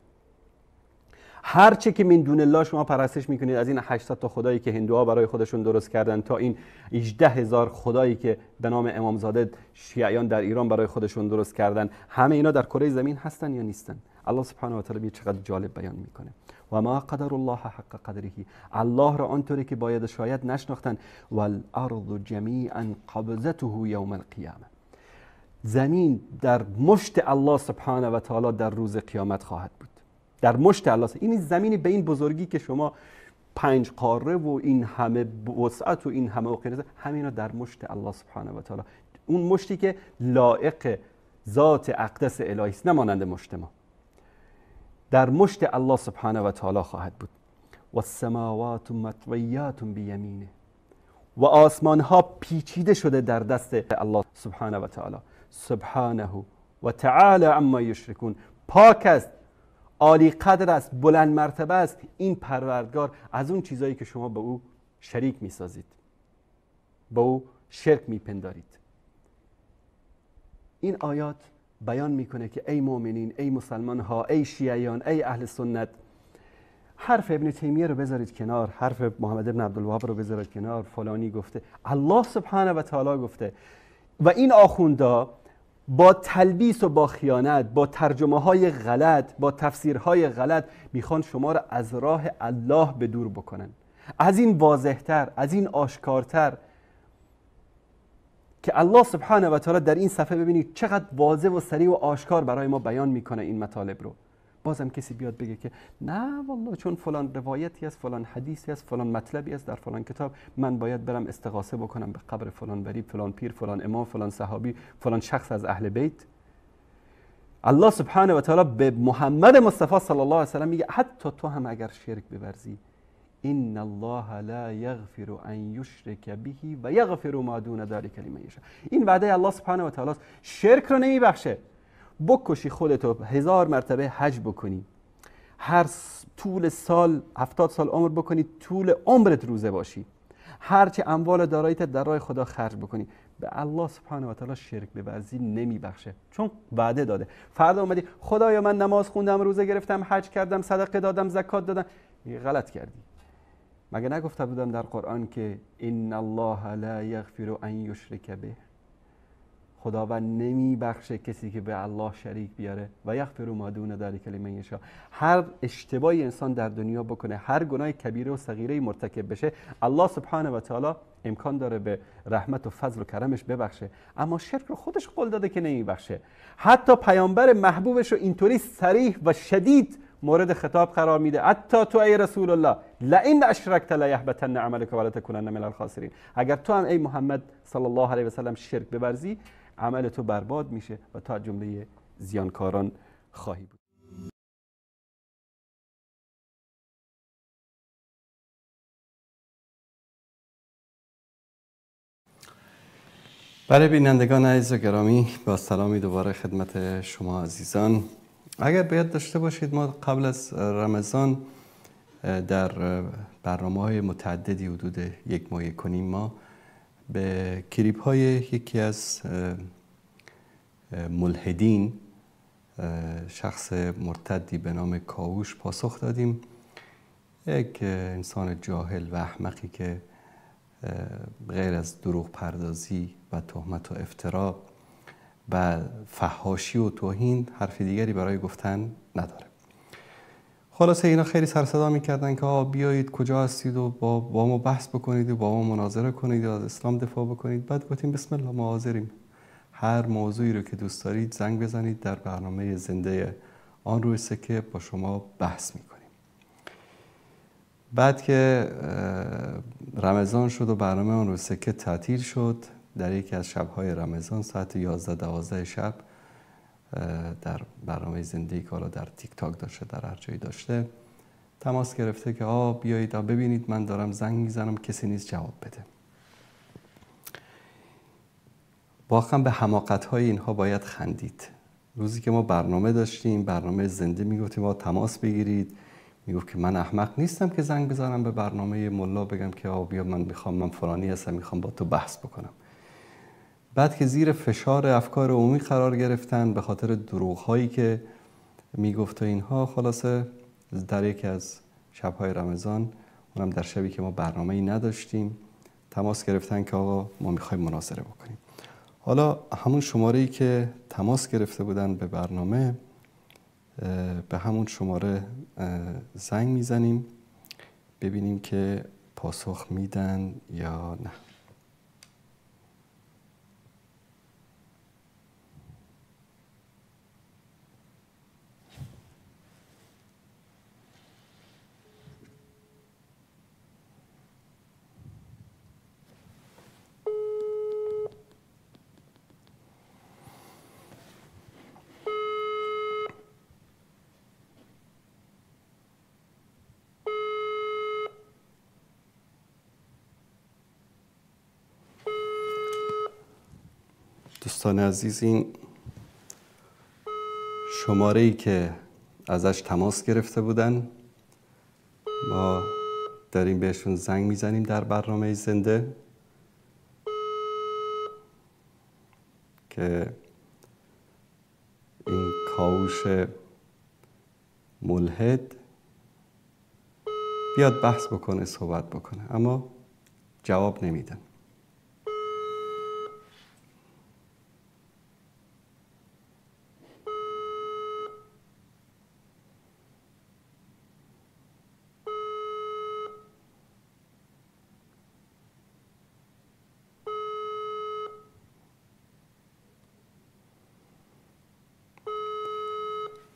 Speaker 1: هر چه که من دون الله شما پرستش میکنید، از این 800 تا خدایی که هندوها برای خودشون درست کردن تا این 18000 خدایی که به نام امامزاده شیعیان در ایران برای خودشون درست کردن، همه اینا در کره زمین هستن یا نیستن؟ الله سبحانه و تعالی چقدر جالب بیان میکنه، و ما قدر الله حق قدره، الله را آنطوری که باید شاید نشناختن، والارض جمیعا قبضته یوم القیامه، زمین در مشت الله سبحانه و تعالی در روز قیامت خواهد بود. در مشت الله. این زمینی به این بزرگی که شما 5 قاره و این همه وسعت و این همه اقیانوس، همینا در مشت الله سبحانه و تعالی، اون مشتی که لایق ذات اقدس الهی است، نه مانند مشت ما، در مشت الله سبحانه و تعالی خواهد بود. و السماوات مطویات بیمینه، و آسمان ها پیچیده شده در دست الله سبحانه و تعالی. سبحانه و تعالی عما یشرکون، پاک است، عالی قدر است، بلند مرتبه است این پروردگار از اون چیزایی که شما به او شریک میسازید، به او شرک میپندارید. این آیات بیان میکنه که ای مؤمنین، ای مسلمان ها، ای شیعیان، ای اهل سنت، حرف ابن تیمیه رو بذارید کنار، حرف محمد ابن عبدالوهاب رو بذارید کنار، فلانی گفته، الله سبحانه و تعالی گفته. و این آخوندا با تلبیس و با خیانت، با ترجمه های غلط، با تفسیرهای غلط میخوان شما رو از راه الله به دور بکنن. از این واضحتر، از این آشکارتر که الله سبحانه و تعالی در این صفحه ببینید چقدر واضح و صریح و آشکار برای ما بیان میکنه این مطالب رو. بازم کسی بیاد بگه که نه والله چون فلان روایتی است، فلان حدیثی است، فلان مطلبی است در فلان کتاب، من باید برم استغاثه بکنم به قبر فلان ولی، فلان پیر، فلان امام، فلان صحابی، فلان شخص از اهل بیت. الله سبحانه و تعالی به محمد مصطفی صلی الله علیه و سلم میگه حتی تو هم اگر شرک بورزی، ان الله لا یغفر ان یشرک به و یغفر ما دون ذلک لمن یشاء. این وعده الله سبحانه و تعالی است، شرک رو نمیبخشه. بکشی خودتو، 1000 مرتبه حج بکنی، هر طول سال 70 سال عمر بکنی، طول عمرت روزه باشی، هرچه اموال داراییت در راه خدا خرج بکنی، به الله سبحانه و تعالی شرک بورزی نمیبخشه، چون وعده داده. فردا اومدی خدایا من نماز خوندم، روزه گرفتم، حج کردم، صدقه دادم، زکات دادم، غلط کردی. مگه نگفته بودم در قرآن که ان الله لا یغفر ان یشرک به، خداوند نمیبخشه کسی که به الله شریک بیاره، و یغفر ما دون ذلک لمن یشاء. هر اشتباهی انسان در دنیا بکنه، هر گناه کبیره و صغیره مرتکب بشه، الله سبحانه و تعالی امکان داره به رحمت و فضل و کرمش ببخشه، اما شرک رو خودش قول داده که نمیبخشه. حتی پیامبر محبوبش رو اینطوری صریح و شدید مورد خطاب قرار میده، حتی تو ای رسول الله لئن اشرکت لیحبطن عملک ولا تکونن من الخاسرین، اگر تو هم ای محمد صلی الله علیه و سلم شرک بورزی، عمل تو برباد میشه و تا جمله زیانکاران خواهی بود. برای بینندگان عزیز و گرامی، با سلامی دوباره خدمت شما عزیزان. اگر باید داشته باشید، ما قبل از رمضان در برنامه‌های متعددی حدود 1 ماه 1.5 ماه به کلیپ‌های یکی از ملحدین، شخص مرتدی به نام کاوش پاسخ دادیم. یک انسان جاهل و احمقی که غیر از دروغ پردازی و تهمت و افترا و فحاشی و توهین حرف دیگری برای گفتن نداره. خلاصه اینا خیلی سر صدا میکردن که بیایید کجا هستید و با ما بحث بکنید و با ما مناظره کنید و از اسلام دفاع بکنید. بعد گفتیم بسم الله، ما حاضریم، هر موضوعی رو که دوست دارید زنگ بزنید، در برنامه زنده آن روی سکه با شما بحث میکنیم. بعد که رمضان شد و برنامه آن روی سکه تعطیل شد، در یکی از شب‌های رمضان ساعت 11-12 شب در برنامه زنده که حالا در تیک تاک داشته، در هر جایی داشته، تماس گرفته که بیایید ببینید من دارم زنگ میزنم کسی نیست جواب بده. واقعا به حماقت‌های اینها باید خندید. روزی که ما برنامه داشتیم، برنامه زنده، میگفتیم تماس بگیرید، میگفت که من احمق نیستم که زنگ بزنم به برنامه ملا بگم که بیا من میخوام، من فلانی هستم، میخوام با تو بحث بکنم. بعد که زیر فشار افکار عمومی قرار گرفتن به خاطر دروغ هایی که میگفت و اینها، خلاصه در یکی از شب‌های رمضان، اونم در شبی که ما برنامه‌ای نداشتیم، تماس گرفتن که آقا ما میخوایم مناظره بکنیم. حالا همون شماره‌ای که تماس گرفته بودن به برنامه، به همون شماره زنگ میزنیم ببینیم که پاسخ میدن یا نه. دوستان عزیز، این شماره‌ای که ازش تماس گرفته بودن، ما داریم بهشون زنگ میزنیم در برنامه زنده که این کاوش ملحد بیاد بحث بکنه، صحبت بکنه، اما جواب نمیدن.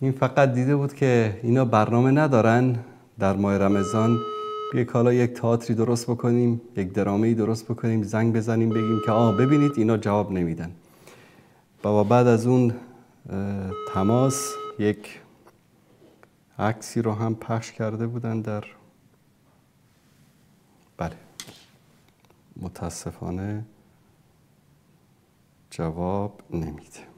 Speaker 1: این فقط دیده بود که اینا برنامه ندارن در ماه رمضان، بیا حالا یک تئاتری درست بکنیم، یک درامه‌ای درست بکنیم، زنگ بزنیم بگیم که ببینید اینا جواب نمیدن. بابا بعد از اون تماس یک عکسی رو هم پخش کرده بودن در، بله متاسفانه جواب نمیده.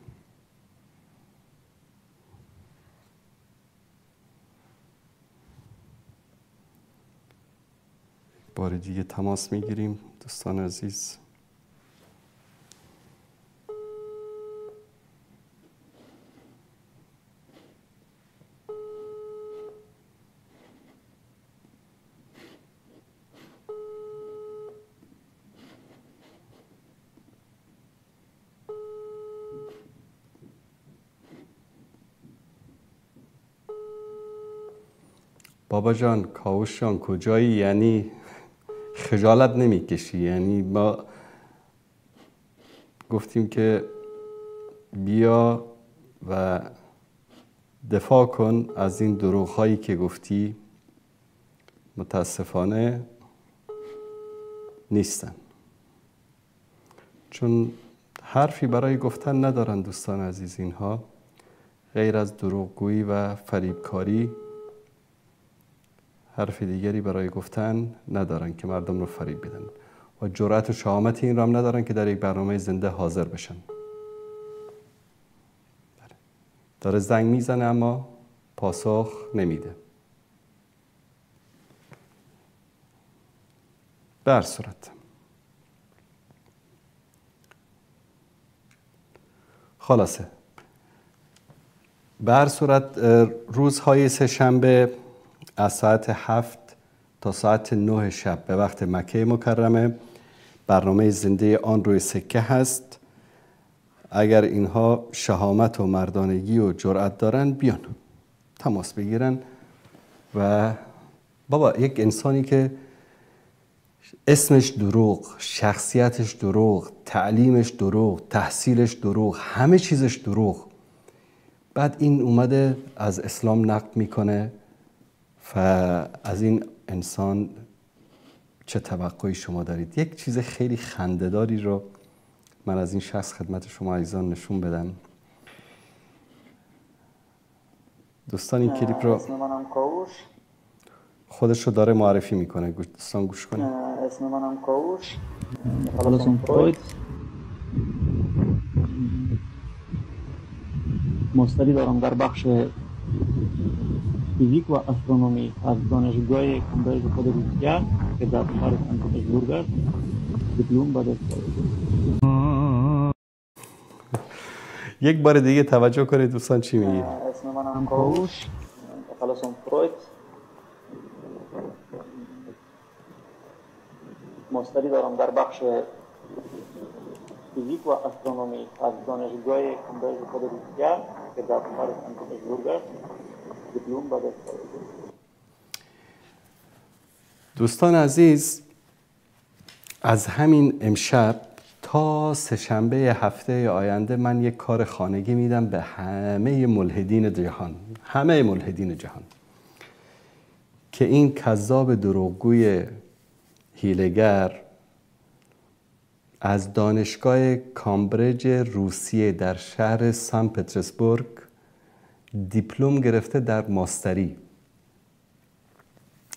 Speaker 1: بار دیگه تماس میگیریم دوستان عزیز. بابا جان، کاوش جان، کجایی؟ یعنی خجالت نمیکشی؟ یعنی ما گفتیم که بیا و دفاع کن از این دروغ هایی که گفتی، متاسفانه نیستن، چون حرفی برای گفتن ندارن دوستان عزیز. اینها غیر از دروغگویی و فریبکاری حرف دیگری برای گفتن ندارن که مردم رو فریب بدن و جرأت و شهامت این را هم ندارن که در یک برنامه زنده حاضر بشن. داره زنگ میزنه اما پاسخ نمیده. به هر صورت خلاصه به هر صورت روزهای سه شنبه از ساعت 7 تا ساعت 9 شب به وقت مکه مکرمه برنامه زنده آن روی سکه هست. اگر اینها شهامت و مردانگی و جرأت دارن بیان تماس بگیرن. و بابا یک انسانی که اسمش دروغ، شخصیتش دروغ، تعلیمش دروغ، تحصیلش دروغ، همه چیزش دروغ، بعد این اومده از اسلام نقد میکنه، و از این انسان چه توقعی شما دارید؟ یک چیز خیلی خنده‌داری رو من از این شخص خدمت شما عزیزان نشون بدم. دوستان این کلیپ رو
Speaker 12: اسم منم کاوش،
Speaker 1: خودش رو داره معرفی میکنه، دوستان گوش کنید.
Speaker 12: اسم منم کاوش، تخلصم فروید، ماستری دارم در بخش فیزیک و astronomy از دانشگاه کامبریج خود روسیه که در شهر سن پترزبورگ است، دیپلم به دست آوردم.
Speaker 1: یک بار دیگه توجه کنید دوستان چی میگه.
Speaker 12: اسم منم کاوش، تخلصم فروید، ماستری دارم در بخش فیزیک و astronomy از دانشگاه کامبریج خود روسیه که در شهر سن پترزبورگ است، دیپلم به دست آوردم.
Speaker 1: دوستان عزیز، از همین امشب تا سه‌شنبه هفته آینده من یک کار خانگی میدم به همه ملحدین جهان، همه ملحدین جهان، که این کذاب دروغگوی هیله‌گر از دانشگاه کامبریج روسیه در شهر سن پترزبورگ دیپلم گرفته در ماستری.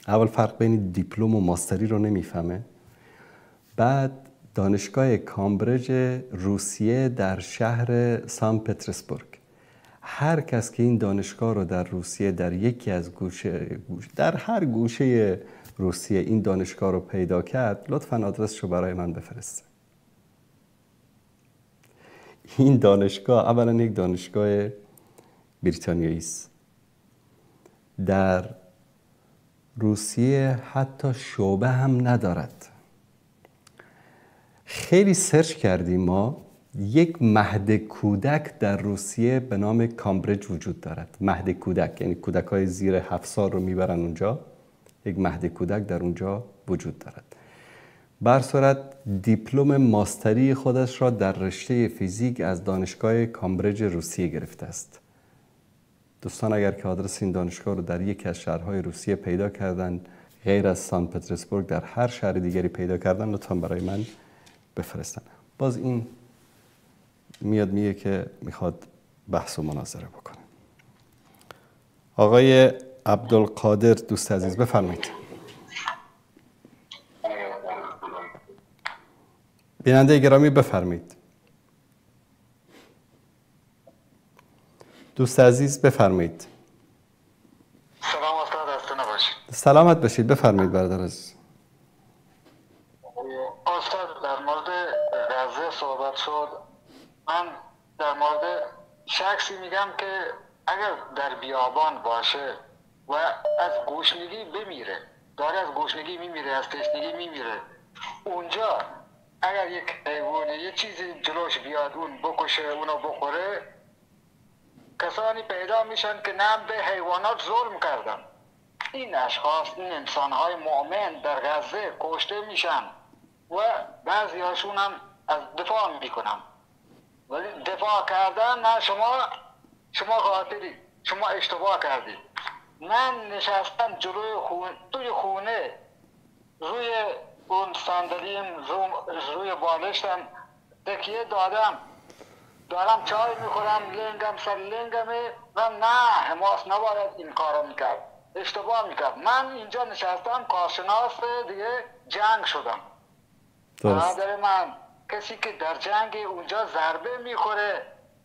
Speaker 1: اول فرق بین دیپلم و ماستری رو نمیفهمه. بعد دانشگاه کامبریج روسیه در شهر سن پترزبورگ. هر کس که این دانشگاه رو در روسیه در یکی از گوشه در هر گوشه روسیه این دانشگاه رو پیدا کرد، لطفاً آدرسش رو برای من بفرسته. این دانشگاه اولا یک دانشگاه بریتانیایی است. در روسیه حتی شعبه هم ندارد. خیلی سرچ کردیم ما، یک مهد کودک در روسیه به نام کامبریج وجود دارد. مهد کودک یعنی کودکای زیر 7 سال رو میبرن اونجا، یک مهد کودک در اونجا وجود دارد. بر صورت دیپلم ماستری خودش را در رشته فیزیک از دانشگاه کامبریج روسیه گرفته است. دوستان اگر که آدرس این دانشگاه رو در یکی از شهرهای روسیه پیدا کردن، غیر از سان پترزبورگ در هر شهر دیگری پیدا کردن، لطفاً برای من بفرستن. باز این میاد میگه که میخواد بحث و مناظره بکنه. آقای عبدالقادر دوست عزیز بفرمایید. بیننده گرامی بفرمایید. دوست عزیز بفرمایید.
Speaker 9: سلام استاد، خسته نباشید.
Speaker 1: سلامت باشید، بفرمایید برادر عزیز.
Speaker 9: استاد در مورد غزه صحبت شد، من در مورد شخصی میگم که اگر در بیابان باشه و از گشنگی بمیره، داره از گشنگی میمیره، از تشنگی میمیره، اونجا اگر یک حیوان یه چیزی جلوش بیاد اون بکشه اونو بخوره، کسانی پیدا میشن که نه به حیوانات ظلم کردن. این اشخاص، این انسانهای مؤمن در غزه کشته میشن و بعضی هاشون هم از دفاع میکنن، ولی دفاع کردن نه، شما قاتلی، شما اشتباه کردید. من نشستم جلوی خونه، توی خونه، روی اون صندلیم، روی بالشتم تکیه دادم، دارم چای میخورم، لنگم سر لنگمه و نه، حماس نباید این کارو میکرد، اشتباه میکرد. من اینجا نشستم کارشناس دیگه جنگ شدم. برادر من، کسی که در جنگ اونجا ضربه میخوره،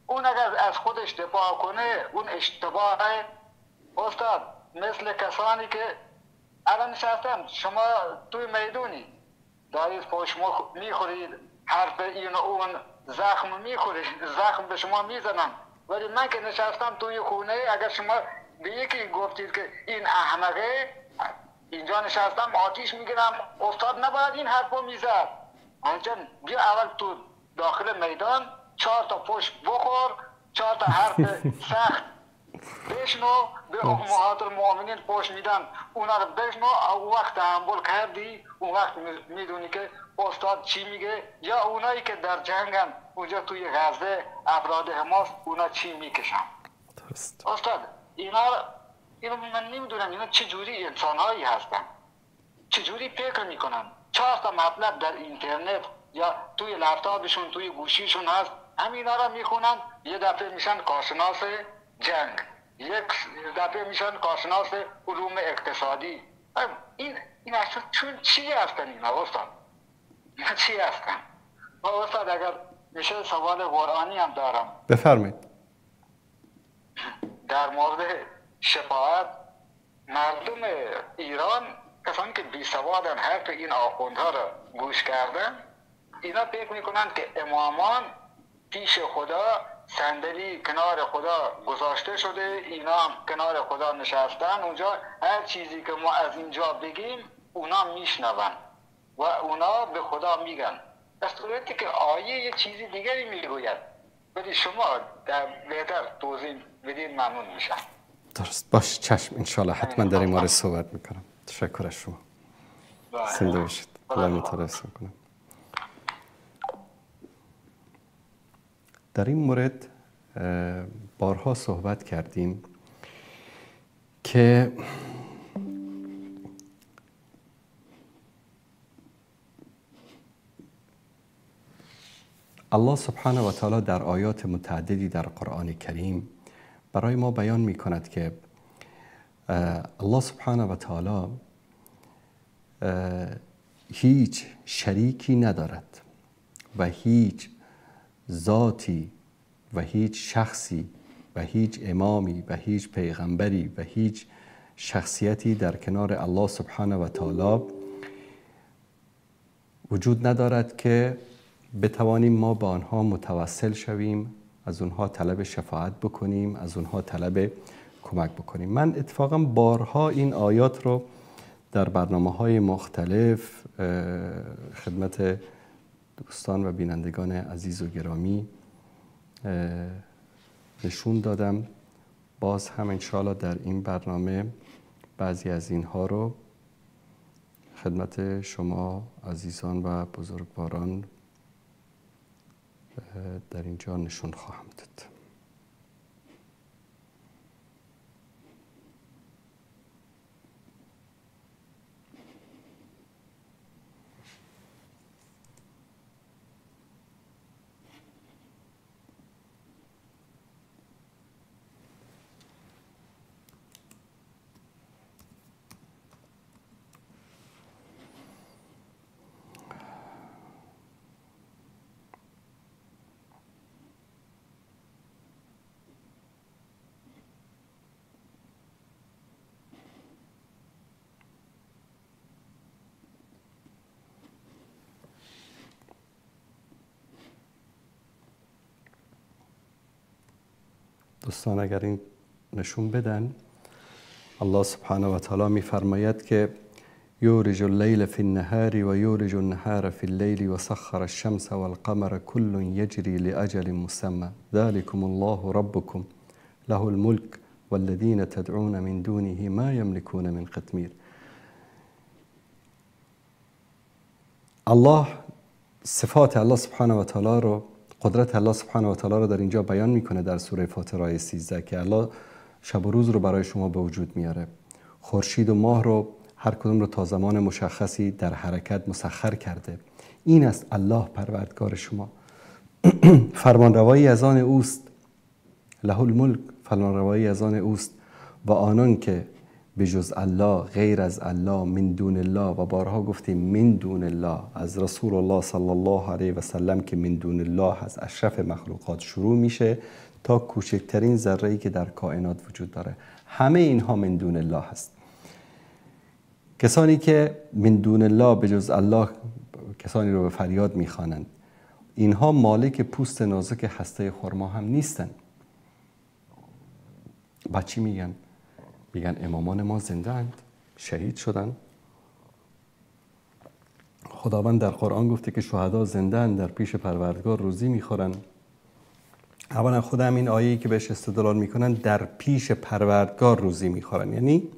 Speaker 9: اون اگر از خودش دفاع کنه اون اشتباهه. استاد مثل کسانی که الان نشستم، شما توی میدونی،
Speaker 13: دارید فحش میخورید، حرف این و اون زخم میخورید، زخم به شما میزنن. ولی من که نشستم توی خونه، اگر شما به یکی گفتید که این احمقه، اینجا نشستم آتیش میگیرم، استاد نباید این حرفو میزد. آنجا بیا اول تو داخل میدان 4 تا پشت بخور، 4 تا حرف سخت بشنو، به امهات المؤمنین پشت میدن، اونا رو بشنو، اون وقت تحمل کردی، اون وقت میدونی که استاد چی میگه. یا اونایی که در جنگن اونجا توی غزه، افراد حماس، اونا چی میکشن.
Speaker 1: درست.
Speaker 13: استاد اینا من نمیدونم اینا چه جوری انسانهایی هستن، چه جوری فکر میکنن. 4 تا مطلب در اینترنت یا توی لپتاپشون، توی گوشیشون هست، همینا رو میخونن، یه دفعه میشن کارشناس جنگ، یک دفعه میشن کارشناس علوم اقتصادی. این اصلا چون چی هستن اینا استاد؟ اینا چی هستن؟ استاد اگر میشه سوال قرآنی هم دارم.
Speaker 1: بفرمایید.
Speaker 13: در مورد شفاعت مردم ایران، کسانی که بی سوادن، حرف این آخوندها را گوش کردن، اینا فکر میکنن که امامان پیش خدا صندلی کنار خدا گذاشته شده، اینا هم کنار خدا نشستن اونجا، هر چیزی که ما از اینجا بگیم اونا میشنون و اونا به خدا میگن، در صورتی که آیه یه چیزی دیگری میگوید. ولی شما در بهتر توضیح بدین ممنون میشم.
Speaker 1: درست باش، چشم، انشالله حتما در این مورد صحبت میکنم. تشکر از شما، زنده باشید. خدا متعال کنم. در این مورد بارها صحبت کردیم که الله سبحانه و تعالی در آیات متعددی در قرآن کریم برای ما بیان می کند که الله سبحانه و تعالی هیچ شریکی ندارد و هیچ ذاتی و هیچ شخصی و هیچ امامی و هیچ پیغمبری و هیچ شخصیتی در کنار الله سبحانه و تعالی وجود ندارد که بتوانیم ما به آنها متوسل شویم، از اونها طلب شفاعت بکنیم، از اونها طلب کمک بکنیم. من اتفاقا بارها این آیات رو در برنامه‌های مختلف خدمت دوستان و بینندگان عزیز و گرامی نشون دادم. باز هم انشاءالله در این برنامه بعضی از اینها رو خدمت شما عزیزان و بزرگواران در اینجا نشون خواهم داد. دوستان اگر این نشون بدن، الله سبحانه و تعالی میفرماید که یولج اللیل فی النهار و یولج النهار فی اللیل و سخر الشمس والقمر كل یجری لأجل مسمى ذلكم الله ربكم له الملك والذین تدعون من دونه ما یملکون من قطمیر. الله صفات الله سبحانه و تعالی رو، قدرت الله سبحانه و تعالی رو در اینجا بیان میکنه در سوره فاطر آیه 13 که الله شب و روز رو برای شما به وجود میاره، خورشید و ماه رو هر کدوم رو تا زمان مشخصی در حرکت مسخر کرده. این است الله پروردگار شما. فرمانروایی از آن اوست، له الملک، فرمانروایی از آن اوست و آنان که به جز الله، غیر از الله، من دون الله، و بارها گفتیم من دون الله از رسول الله صلی الله علیه و سلم که من دون الله از اشرف مخلوقات شروع میشه تا کوچکترین ذره‌ای که در کائنات وجود داره، همه اینها من دون الله هست. کسانی که من دون الله به جز الله کسانی رو به فریاد میخوانند. اینها مالک پوست نازک هسته خرما هم نیستن. بعد چی میگن؟ میگن امامان ما زنده اند، شهید شدن. خداوند در قرآن گفته که شهدا زنده اند، در پیش پروردگار روزی میخورن. اولا خود همین آیه‌ای که بهش استدلال میکنن، در پیش پروردگار روزی میخورن، یعنی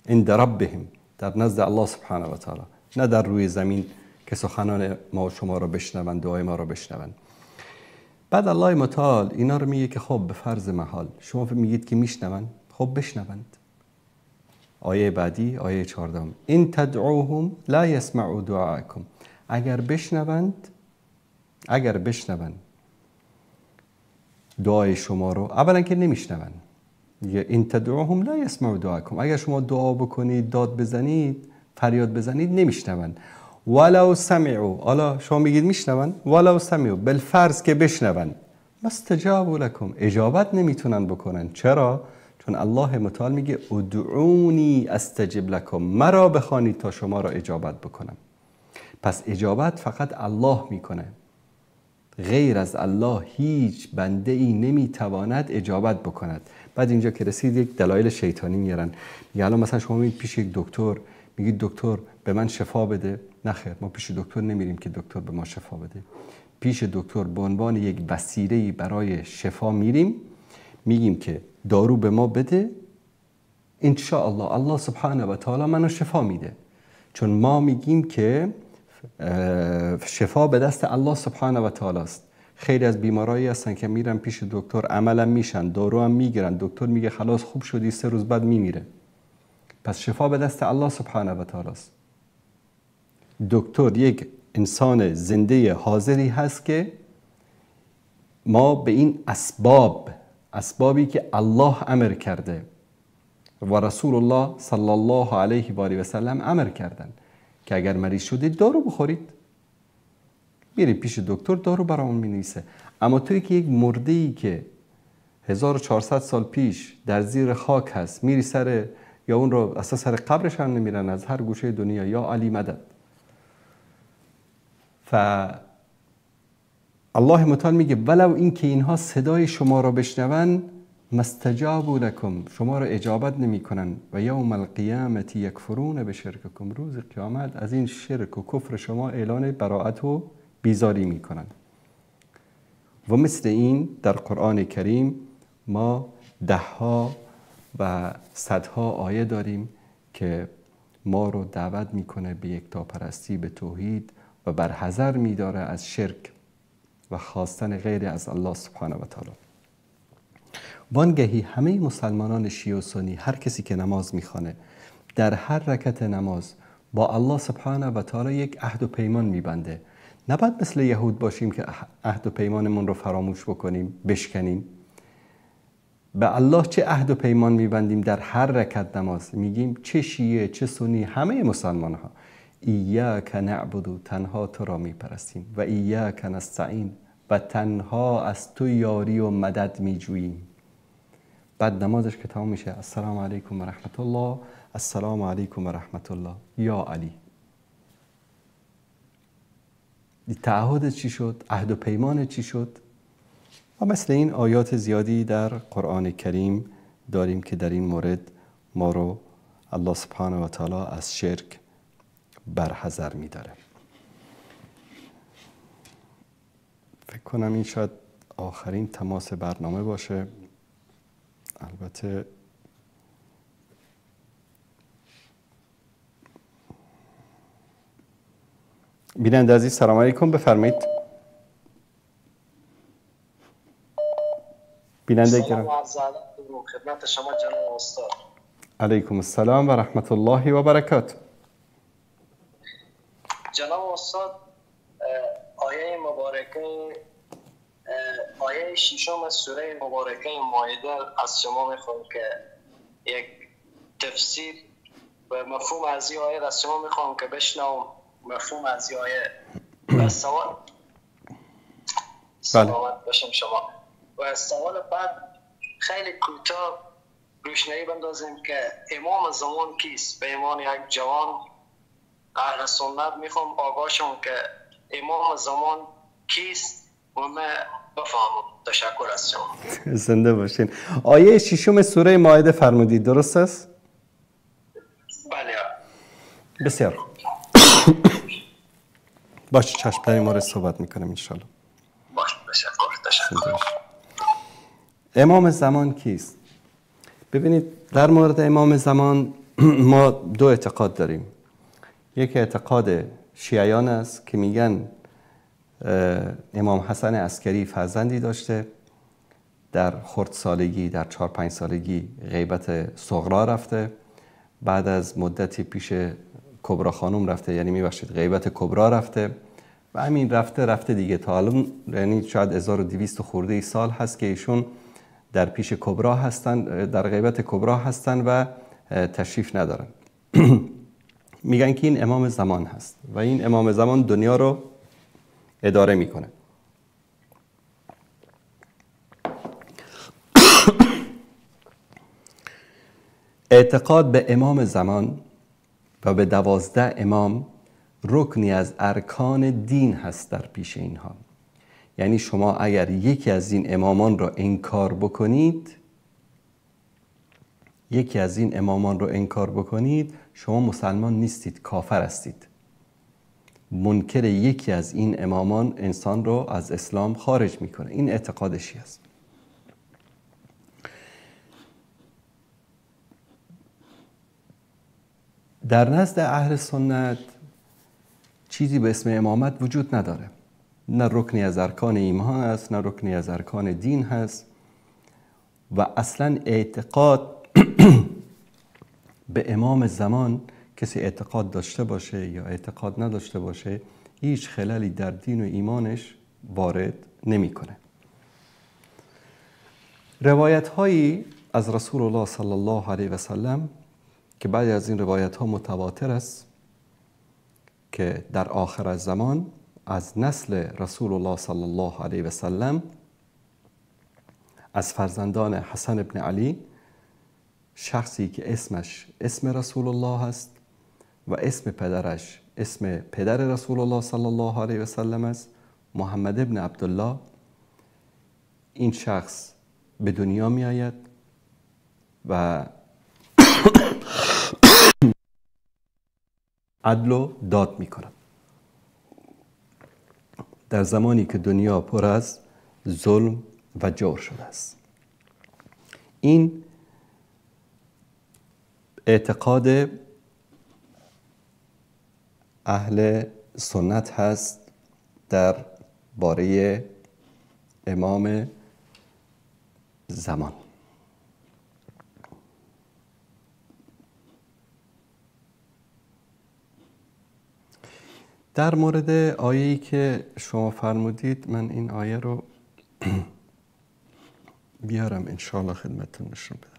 Speaker 1: عند ربهم، در نزد الله سبحانه و تعالی، نه در روی زمین که سخنان ما و شما رو بشنوند، دعای ما رو بشنوند. بعد الله متعال اینا رو میگه که خب به فرض محال شما میگید که میشنوند، خب بشنوند. آیه بعدی، آیه 14، این تدعوهم لا یسمعوا دعاءکم، اگر بشنوند، اگر بشنوند دعای شما رو، اولا که نمیشنوند. این تدعوهم لا یسمعوا دعاءکم، اگر شما دعا بکنید، داد بزنید، فریاد بزنید، نمیشنوند. ولو سمعوا، حالا شما میگید میشنوند، ولو سمعوا، بالفرض که بشنوند، مستجابوا لکم، اجابت نمیتونن بکنن. چرا؟ چون الله متعال میگه ادعونی استجب لکم، مرا بخوانید تا شما را اجابت بکنم. پس اجابت فقط الله میکنه، غیر از الله هیچ بنده ای نمیتواند اجابت بکند. بعد اینجا که رسید یک دلایل شیطانی میارن. میگه الان مثلا شما میرید پیش یک دکتر، میگید دکتر به من شفا بده. نه خیر، ما پیش دکتر نمیریم که دکتر به ما شفا بده. پیش دکتر به عنوان یک وسیله‌ای برای شفا میریم، میگیم که دارو به ما بده، ان شاء الله الله سبحانه و تعالی منو شفا میده. چون ما میگیم که شفا به دست الله سبحانه و تعالی است. خیلی از بیمارایی هستن که میرن پیش دکتر، عملا میشن، دارو هم میگیرن، دکتر میگه خلاص خوب شدی، 3 روز بعد میمیره. پس شفا به دست الله سبحانه و تعالی است. دکتر یک انسان زنده حاضری هست که ما به این اسباب، اسبابی که الله امر کرده و رسول الله صلی الله علیه و آله و سلم امر کردن که اگر مریض شدید دارو بخورید، میری پیش دکتر دارو برامون مینویسه. اما توی که یک مرده‌ای که 1400 سال پیش در زیر خاک هست، میری سر یا اون رو اصلا سر قبرش هم نمیرن، از هر گوشه دنیا یا علی مدد. ف الله متعال میگه ولو این که اینها صدای شما را بشنون مستجابوا لکم، شما را اجابت نمیکنن. و یوم القیامت یکفرون بشرککم، روز قیامت از این شرک و کفر شما اعلان براءت و بیزاری میکنن. و مثل این در قرآن کریم ما دهها و صدها آیه داریم که ما رو دعوت میکنه به یکتاپرستی، به توحید و برحذر میداره از شرک و خواستن غیر از الله سبحانه و تعالی. وانگهی همه مسلمانان شیعه و سنی، هر کسی که نماز میخوانه، در هر رکعت نماز با الله سبحانه و تعالی یک عهد و پیمان میبنده. نباید مثل یهود باشیم که عهد و پیمانمون رو فراموش بکنیم، بشکنیم. به الله چه عهد و پیمان میبندیم در هر رکعت نماز؟ میگیم چه شیعه چه سنی، همه مسلمان ها، ایاک نعبد، تنها تو را میپرستیم، و ایاک نستعین، و تنها از تو یاری و مدد میجوییم. بعد نمازش که تمام میشه، السلام علیکم و رحمت الله، السلام علیکم و رحمت الله، یا علی. تعهد چی شد؟ عهد و پیمان چی شد؟ و مثل این آیات زیادی در قرآن کریم داریم که در این مورد ما رو الله سبحانه و تعالی از شرک برحذر می‌داره. فکر کنم این شاید آخرین تماس برنامه باشه. البته بیننده عزیز سلام علیکم، بفرمایید. بیننده گرامی
Speaker 4: خدمت شما جناب استاد.
Speaker 1: علیکم السلام و رحمت الله و برکاته.
Speaker 4: جناب استاد، آیه مبارکه، آیه ششم سوره مبارکه مائده از شما میخوام که یک تفسیر و مفهوم از این آیه از شما میخوام که بشنوم مفهوم از این آیه و سوال. سلامت باشم شما. و سوال بعد خیلی کوتاه روشنایی بندازیم که امام زمان کیست؟ به عنوان یک جوان اهل سنت میخوام آگاه شم که امام زمان کیست و من بفهمم. تشکر از شما.
Speaker 1: زنده باشین. آیه ششم سوره مائده فرمودید، درست است؟
Speaker 4: بله.
Speaker 1: بسیار خوب. باشه، چشم، در این مورد صحبت میکنم انشالله.
Speaker 4: باشه، تشکر.
Speaker 1: امام زمان کیست؟ ببینید، در مورد امام زمان ما دو اعتقاد داریم. یک اعتقاد شیعیان است که میگن امام حسن عسکری فرزندی داشته، در خردسالگی، در 4-5 سالگی غیبت صغرا رفته، بعد از مدتی پیش کبرا خانم رفته، یعنی میبخشید غیبت کبرا رفته و همین رفته رفته دیگه تا الان، یعنی شاید 1200 خورده سال هست که ایشون در پیش کبرا هستن، در غیبت کبرا هستن و تشریف ندارن. میگن که این امام زمان هست و این امام زمان دنیا رو اداره میکنه. اعتقاد به امام زمان و به 12 امام رکنی از ارکان دین هست در پیش اینها. یعنی شما اگر یکی از این امامان را انکار بکنید، یکی از این امامان را انکار بکنید، شما مسلمان نیستید، کافر هستید. منکر یکی از این امامان انسان رو از اسلام خارج میکنه. این اعتقادشی است. در نزد اهل سنت چیزی به اسم امامت وجود نداره. نه رکنی از ارکان ایمان است، نه رکنی از ارکان دین هست و اصلا اعتقاد به امام زمان، کسی اعتقاد داشته باشه یا اعتقاد نداشته باشه، هیچ خللی در دین و ایمانش وارد نمیکنه. روایت هایی از رسول الله صلی الله علیه و سلم که بعضی از این روایت ها متواتر است که در آخر زمان از نسل رسول الله صلی الله علیه و سلم، از فرزندان حسن ابن علی، شخصی که اسمش اسم رسول الله است و اسم پدرش اسم پدر رسول الله صلی الله علیه و سلم است، محمد ابن عبدالله، این شخص به دنیا می آید و عدل و داد می کند در زمانی که دنیا پر از ظلم و جور شده است. این اعتقاد اهل سنت هست در باره امام زمان. در مورد آیه‌ای که شما فرمودید، من این آیه رو بیارم انشاءالله خدمتتون نشون بدم.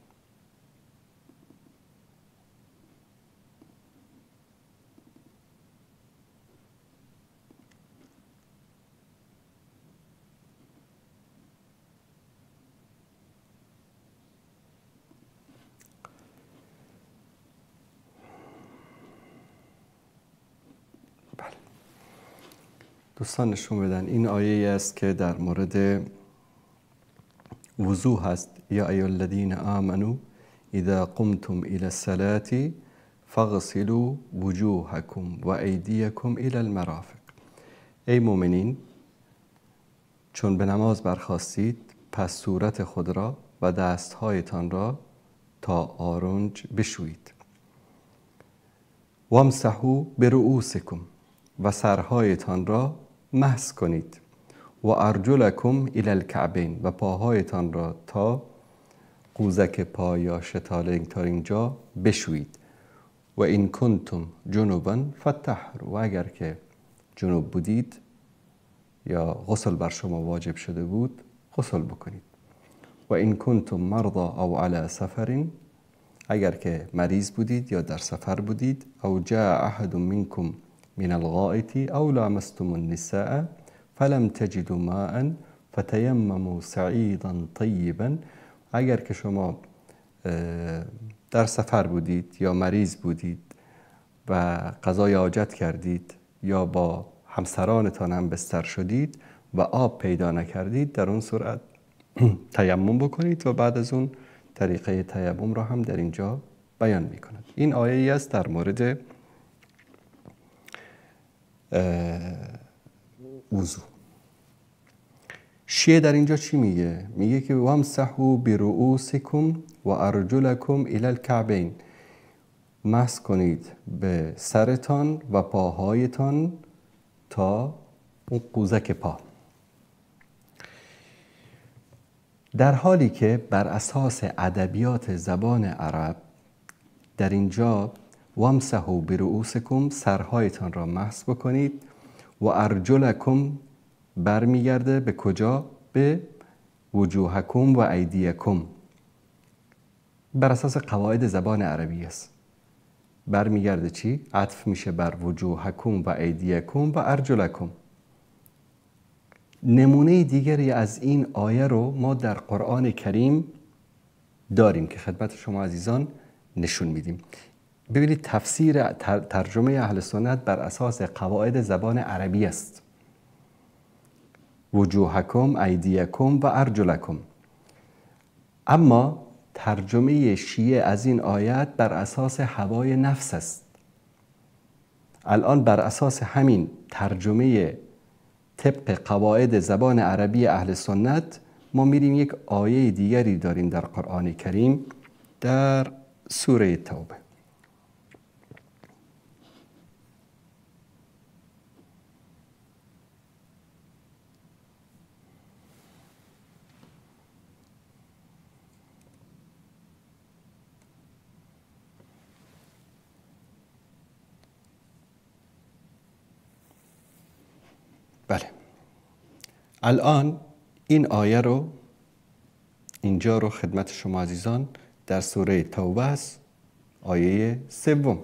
Speaker 1: دوستان نشون بدن این آیه است که در مورد وضوع هست. یا ایها الذین آمنوا اذا قمتم الى الصلاة فاغسلوا وجوهکم و ایدیکم الى المرافق. ای مؤمنین، چون به نماز برخاستید پس صورت خود را و دستهایتان را تا آرنج بشویید. وامسحوا برؤوسکم، و سرهایتان را محس کنید. و ارجلکم الی الکعبین، و پاهایتان را تا قوزک پا یا شتالنگ تا اینجا بشویید. و این کنتم جنوبا فطهروا، و اگر که جنوب بودید یا غسل بر شما واجب شده بود غسل بکنید. و این کنتم مرضا او علی سفر، اگر که مریض بودید یا در سفر بودید، او جاء احد منکم من الغائط او لامستم النساء فلم تجدوا ماء فتیمموا صعیدا طیبا، اگر که شما در سفر بودید یا مریض بودید و قضای حاجت کردید یا با همسرانتان هم بستر شدید و آب پیدا نکردید، در اون صورت تیمم بکنید و بعد از اون طریقه تیمم را هم در اینجا بیان میکند. این آیه ای است در مورد وضو. شیعه در اینجا چی میگه؟ میگه که وامسحوا برؤوسکم و ارجلکم الی الکعبین، مسح کنید به سرتان و پاهایتان تا اون قوزک پا. در حالی که بر اساس ادبیات زبان عرب در اینجا وامسحوا برؤوسکم، سرهایتان را مسح بکنید، و ارجلکم برمیگرده به کجا؟ به وجوهکم و ایدیکم. بر اساس قواعد زبان عربی است. برمیگرده چی؟ عطف میشه بر وجوهکم و ایدیکم و ارجلکم. نمونه دیگری از این آیه رو ما در قرآن کریم داریم که خدمت شما عزیزان نشون میدیم. ببینید تفسیر ترجمه اهل سنت بر اساس قواعد زبان عربی است. وجوهکم، ایدیکم و ارجلکم. اما ترجمه شیعه از این آیت بر اساس هوای نفس است. الان بر اساس همین ترجمه طبق قواعد زبان عربی اهل سنت ما میریم یک آیه دیگری داریم در قرآن کریم در سوره توبه. بله، الان این آیه رو اینجا رو خدمت شما عزیزان در سوره توبه است، آیه سوم.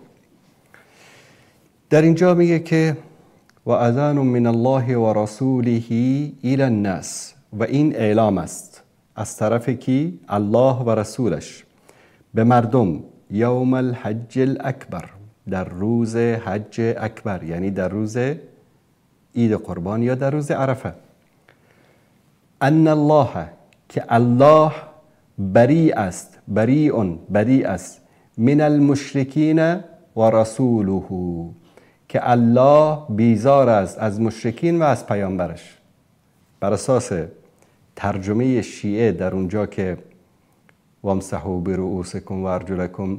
Speaker 1: در اینجا میگه که و اذان من الله و رسوله الی الناس، و این اعلام است از طرف کی؟ الله و رسولش به مردم، یوم الحج الاکبر، در روز حج اکبر، یعنی در روز عید قربان یا در روز عرفه. ان الله، که الله بری است، بریء، بری است، من المشرکین و رسوله، که الله بیزار است از مشرکین و از پیامبرش. بر اساس ترجمه شیعه در اونجا که وامسحوا برؤوسکم و ارجلکم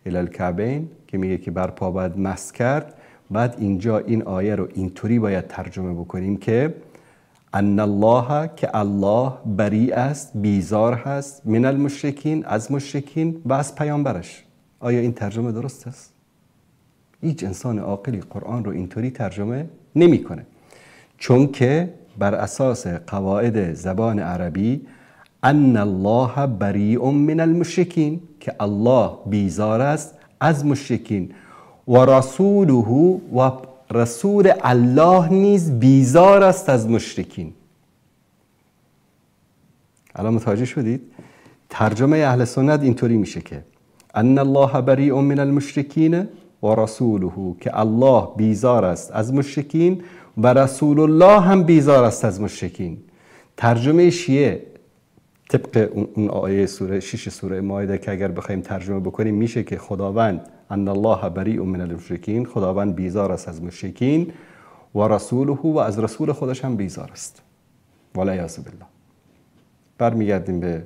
Speaker 1: الی الکعبین که میگه که بر پا باید مسح کرد، بعد اینجا این آیه رو اینطوری باید ترجمه بکنیم که ان الله، که الله بری است، بیزار هست، من المشرکین، از مشرکین و از پیامبرش. آیا این ترجمه درست است؟ هیچ انسان عاقلی قرآن رو اینطوری ترجمه نمیکنه، چون که بر اساس قواعد زبان عربی ان الله بریء من المشرکین، که الله بیزار است از مشرکین، و رسوله، و رسول الله نیز بیزار است از مشرکین. الان متوجه شدید؟ ترجمه اهل سنت اینطوری میشه که ان الله بریء من المشرکین و رسوله، که الله بیزار است از مشرکین و رسول الله هم بیزار است از مشرکین. ترجمه شیعه طبق اون آیه سوره 6 سوره مائده که اگر بخوایم ترجمه بکنیم میشه که خداوند ان الله بریء من المشرکین، خداوند بیزار است از مشرکین، و رسوله، و از رسول خودش هم بیزار است. والعیاذ بالله. برمیگردیم به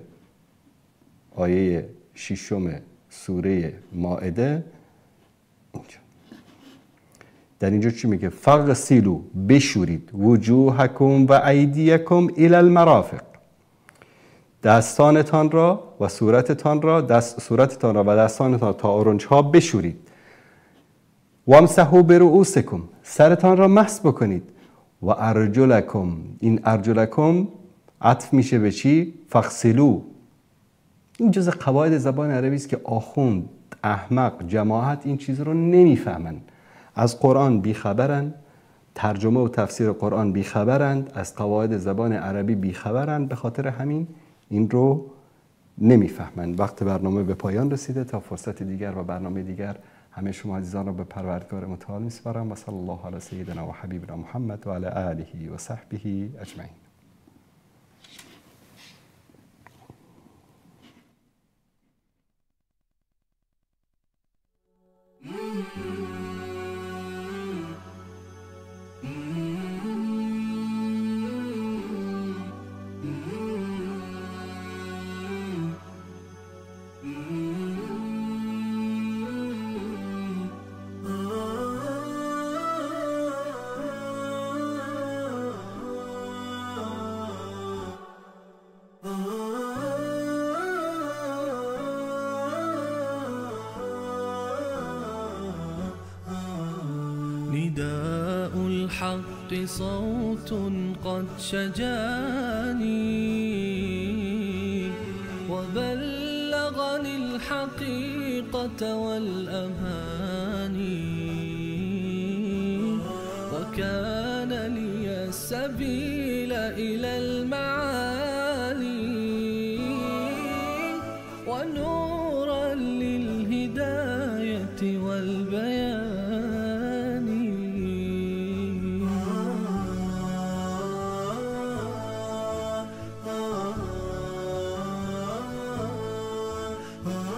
Speaker 1: آیه 6 سوره مائده. در اینجا چی میگه؟ فغسلوا، بشورید، وجوهکم و ایدیکم الی المرافق، دستانتان را و صورتتان را، صورتتان را و دستانتان تا آرنج ها بشورید. وامسحوا برؤوسکم، سرتان را مسح بکنید. و ارجلکم، این ارجلکم عطف میشه به چی؟ فغسلوا. این جز قواعد زبان عربی است که آخوند، احمق، جماعت این چیز رو نمیفهمن، از قرآن بیخبرن، ترجمه و تفسیر قرآن بیخبرند، از قواعد زبان عربی بیخبرند، به خاطر همین این رو نمیفهمند. وقت برنامه به پایان رسیده. تا فرصت دیگر و برنامه دیگر همه شما عزیزان را به پروردگار متعال میسپارم و صلی الله علی سیدنا و حبیبنا محمد و علی آله و صحبه اجمعین.
Speaker 14: نداء الحق صوت قد شجاني وبلغني الحقيقة والأماني وكان لي السبيل إلى المعالي ونورا للهداية والبيان.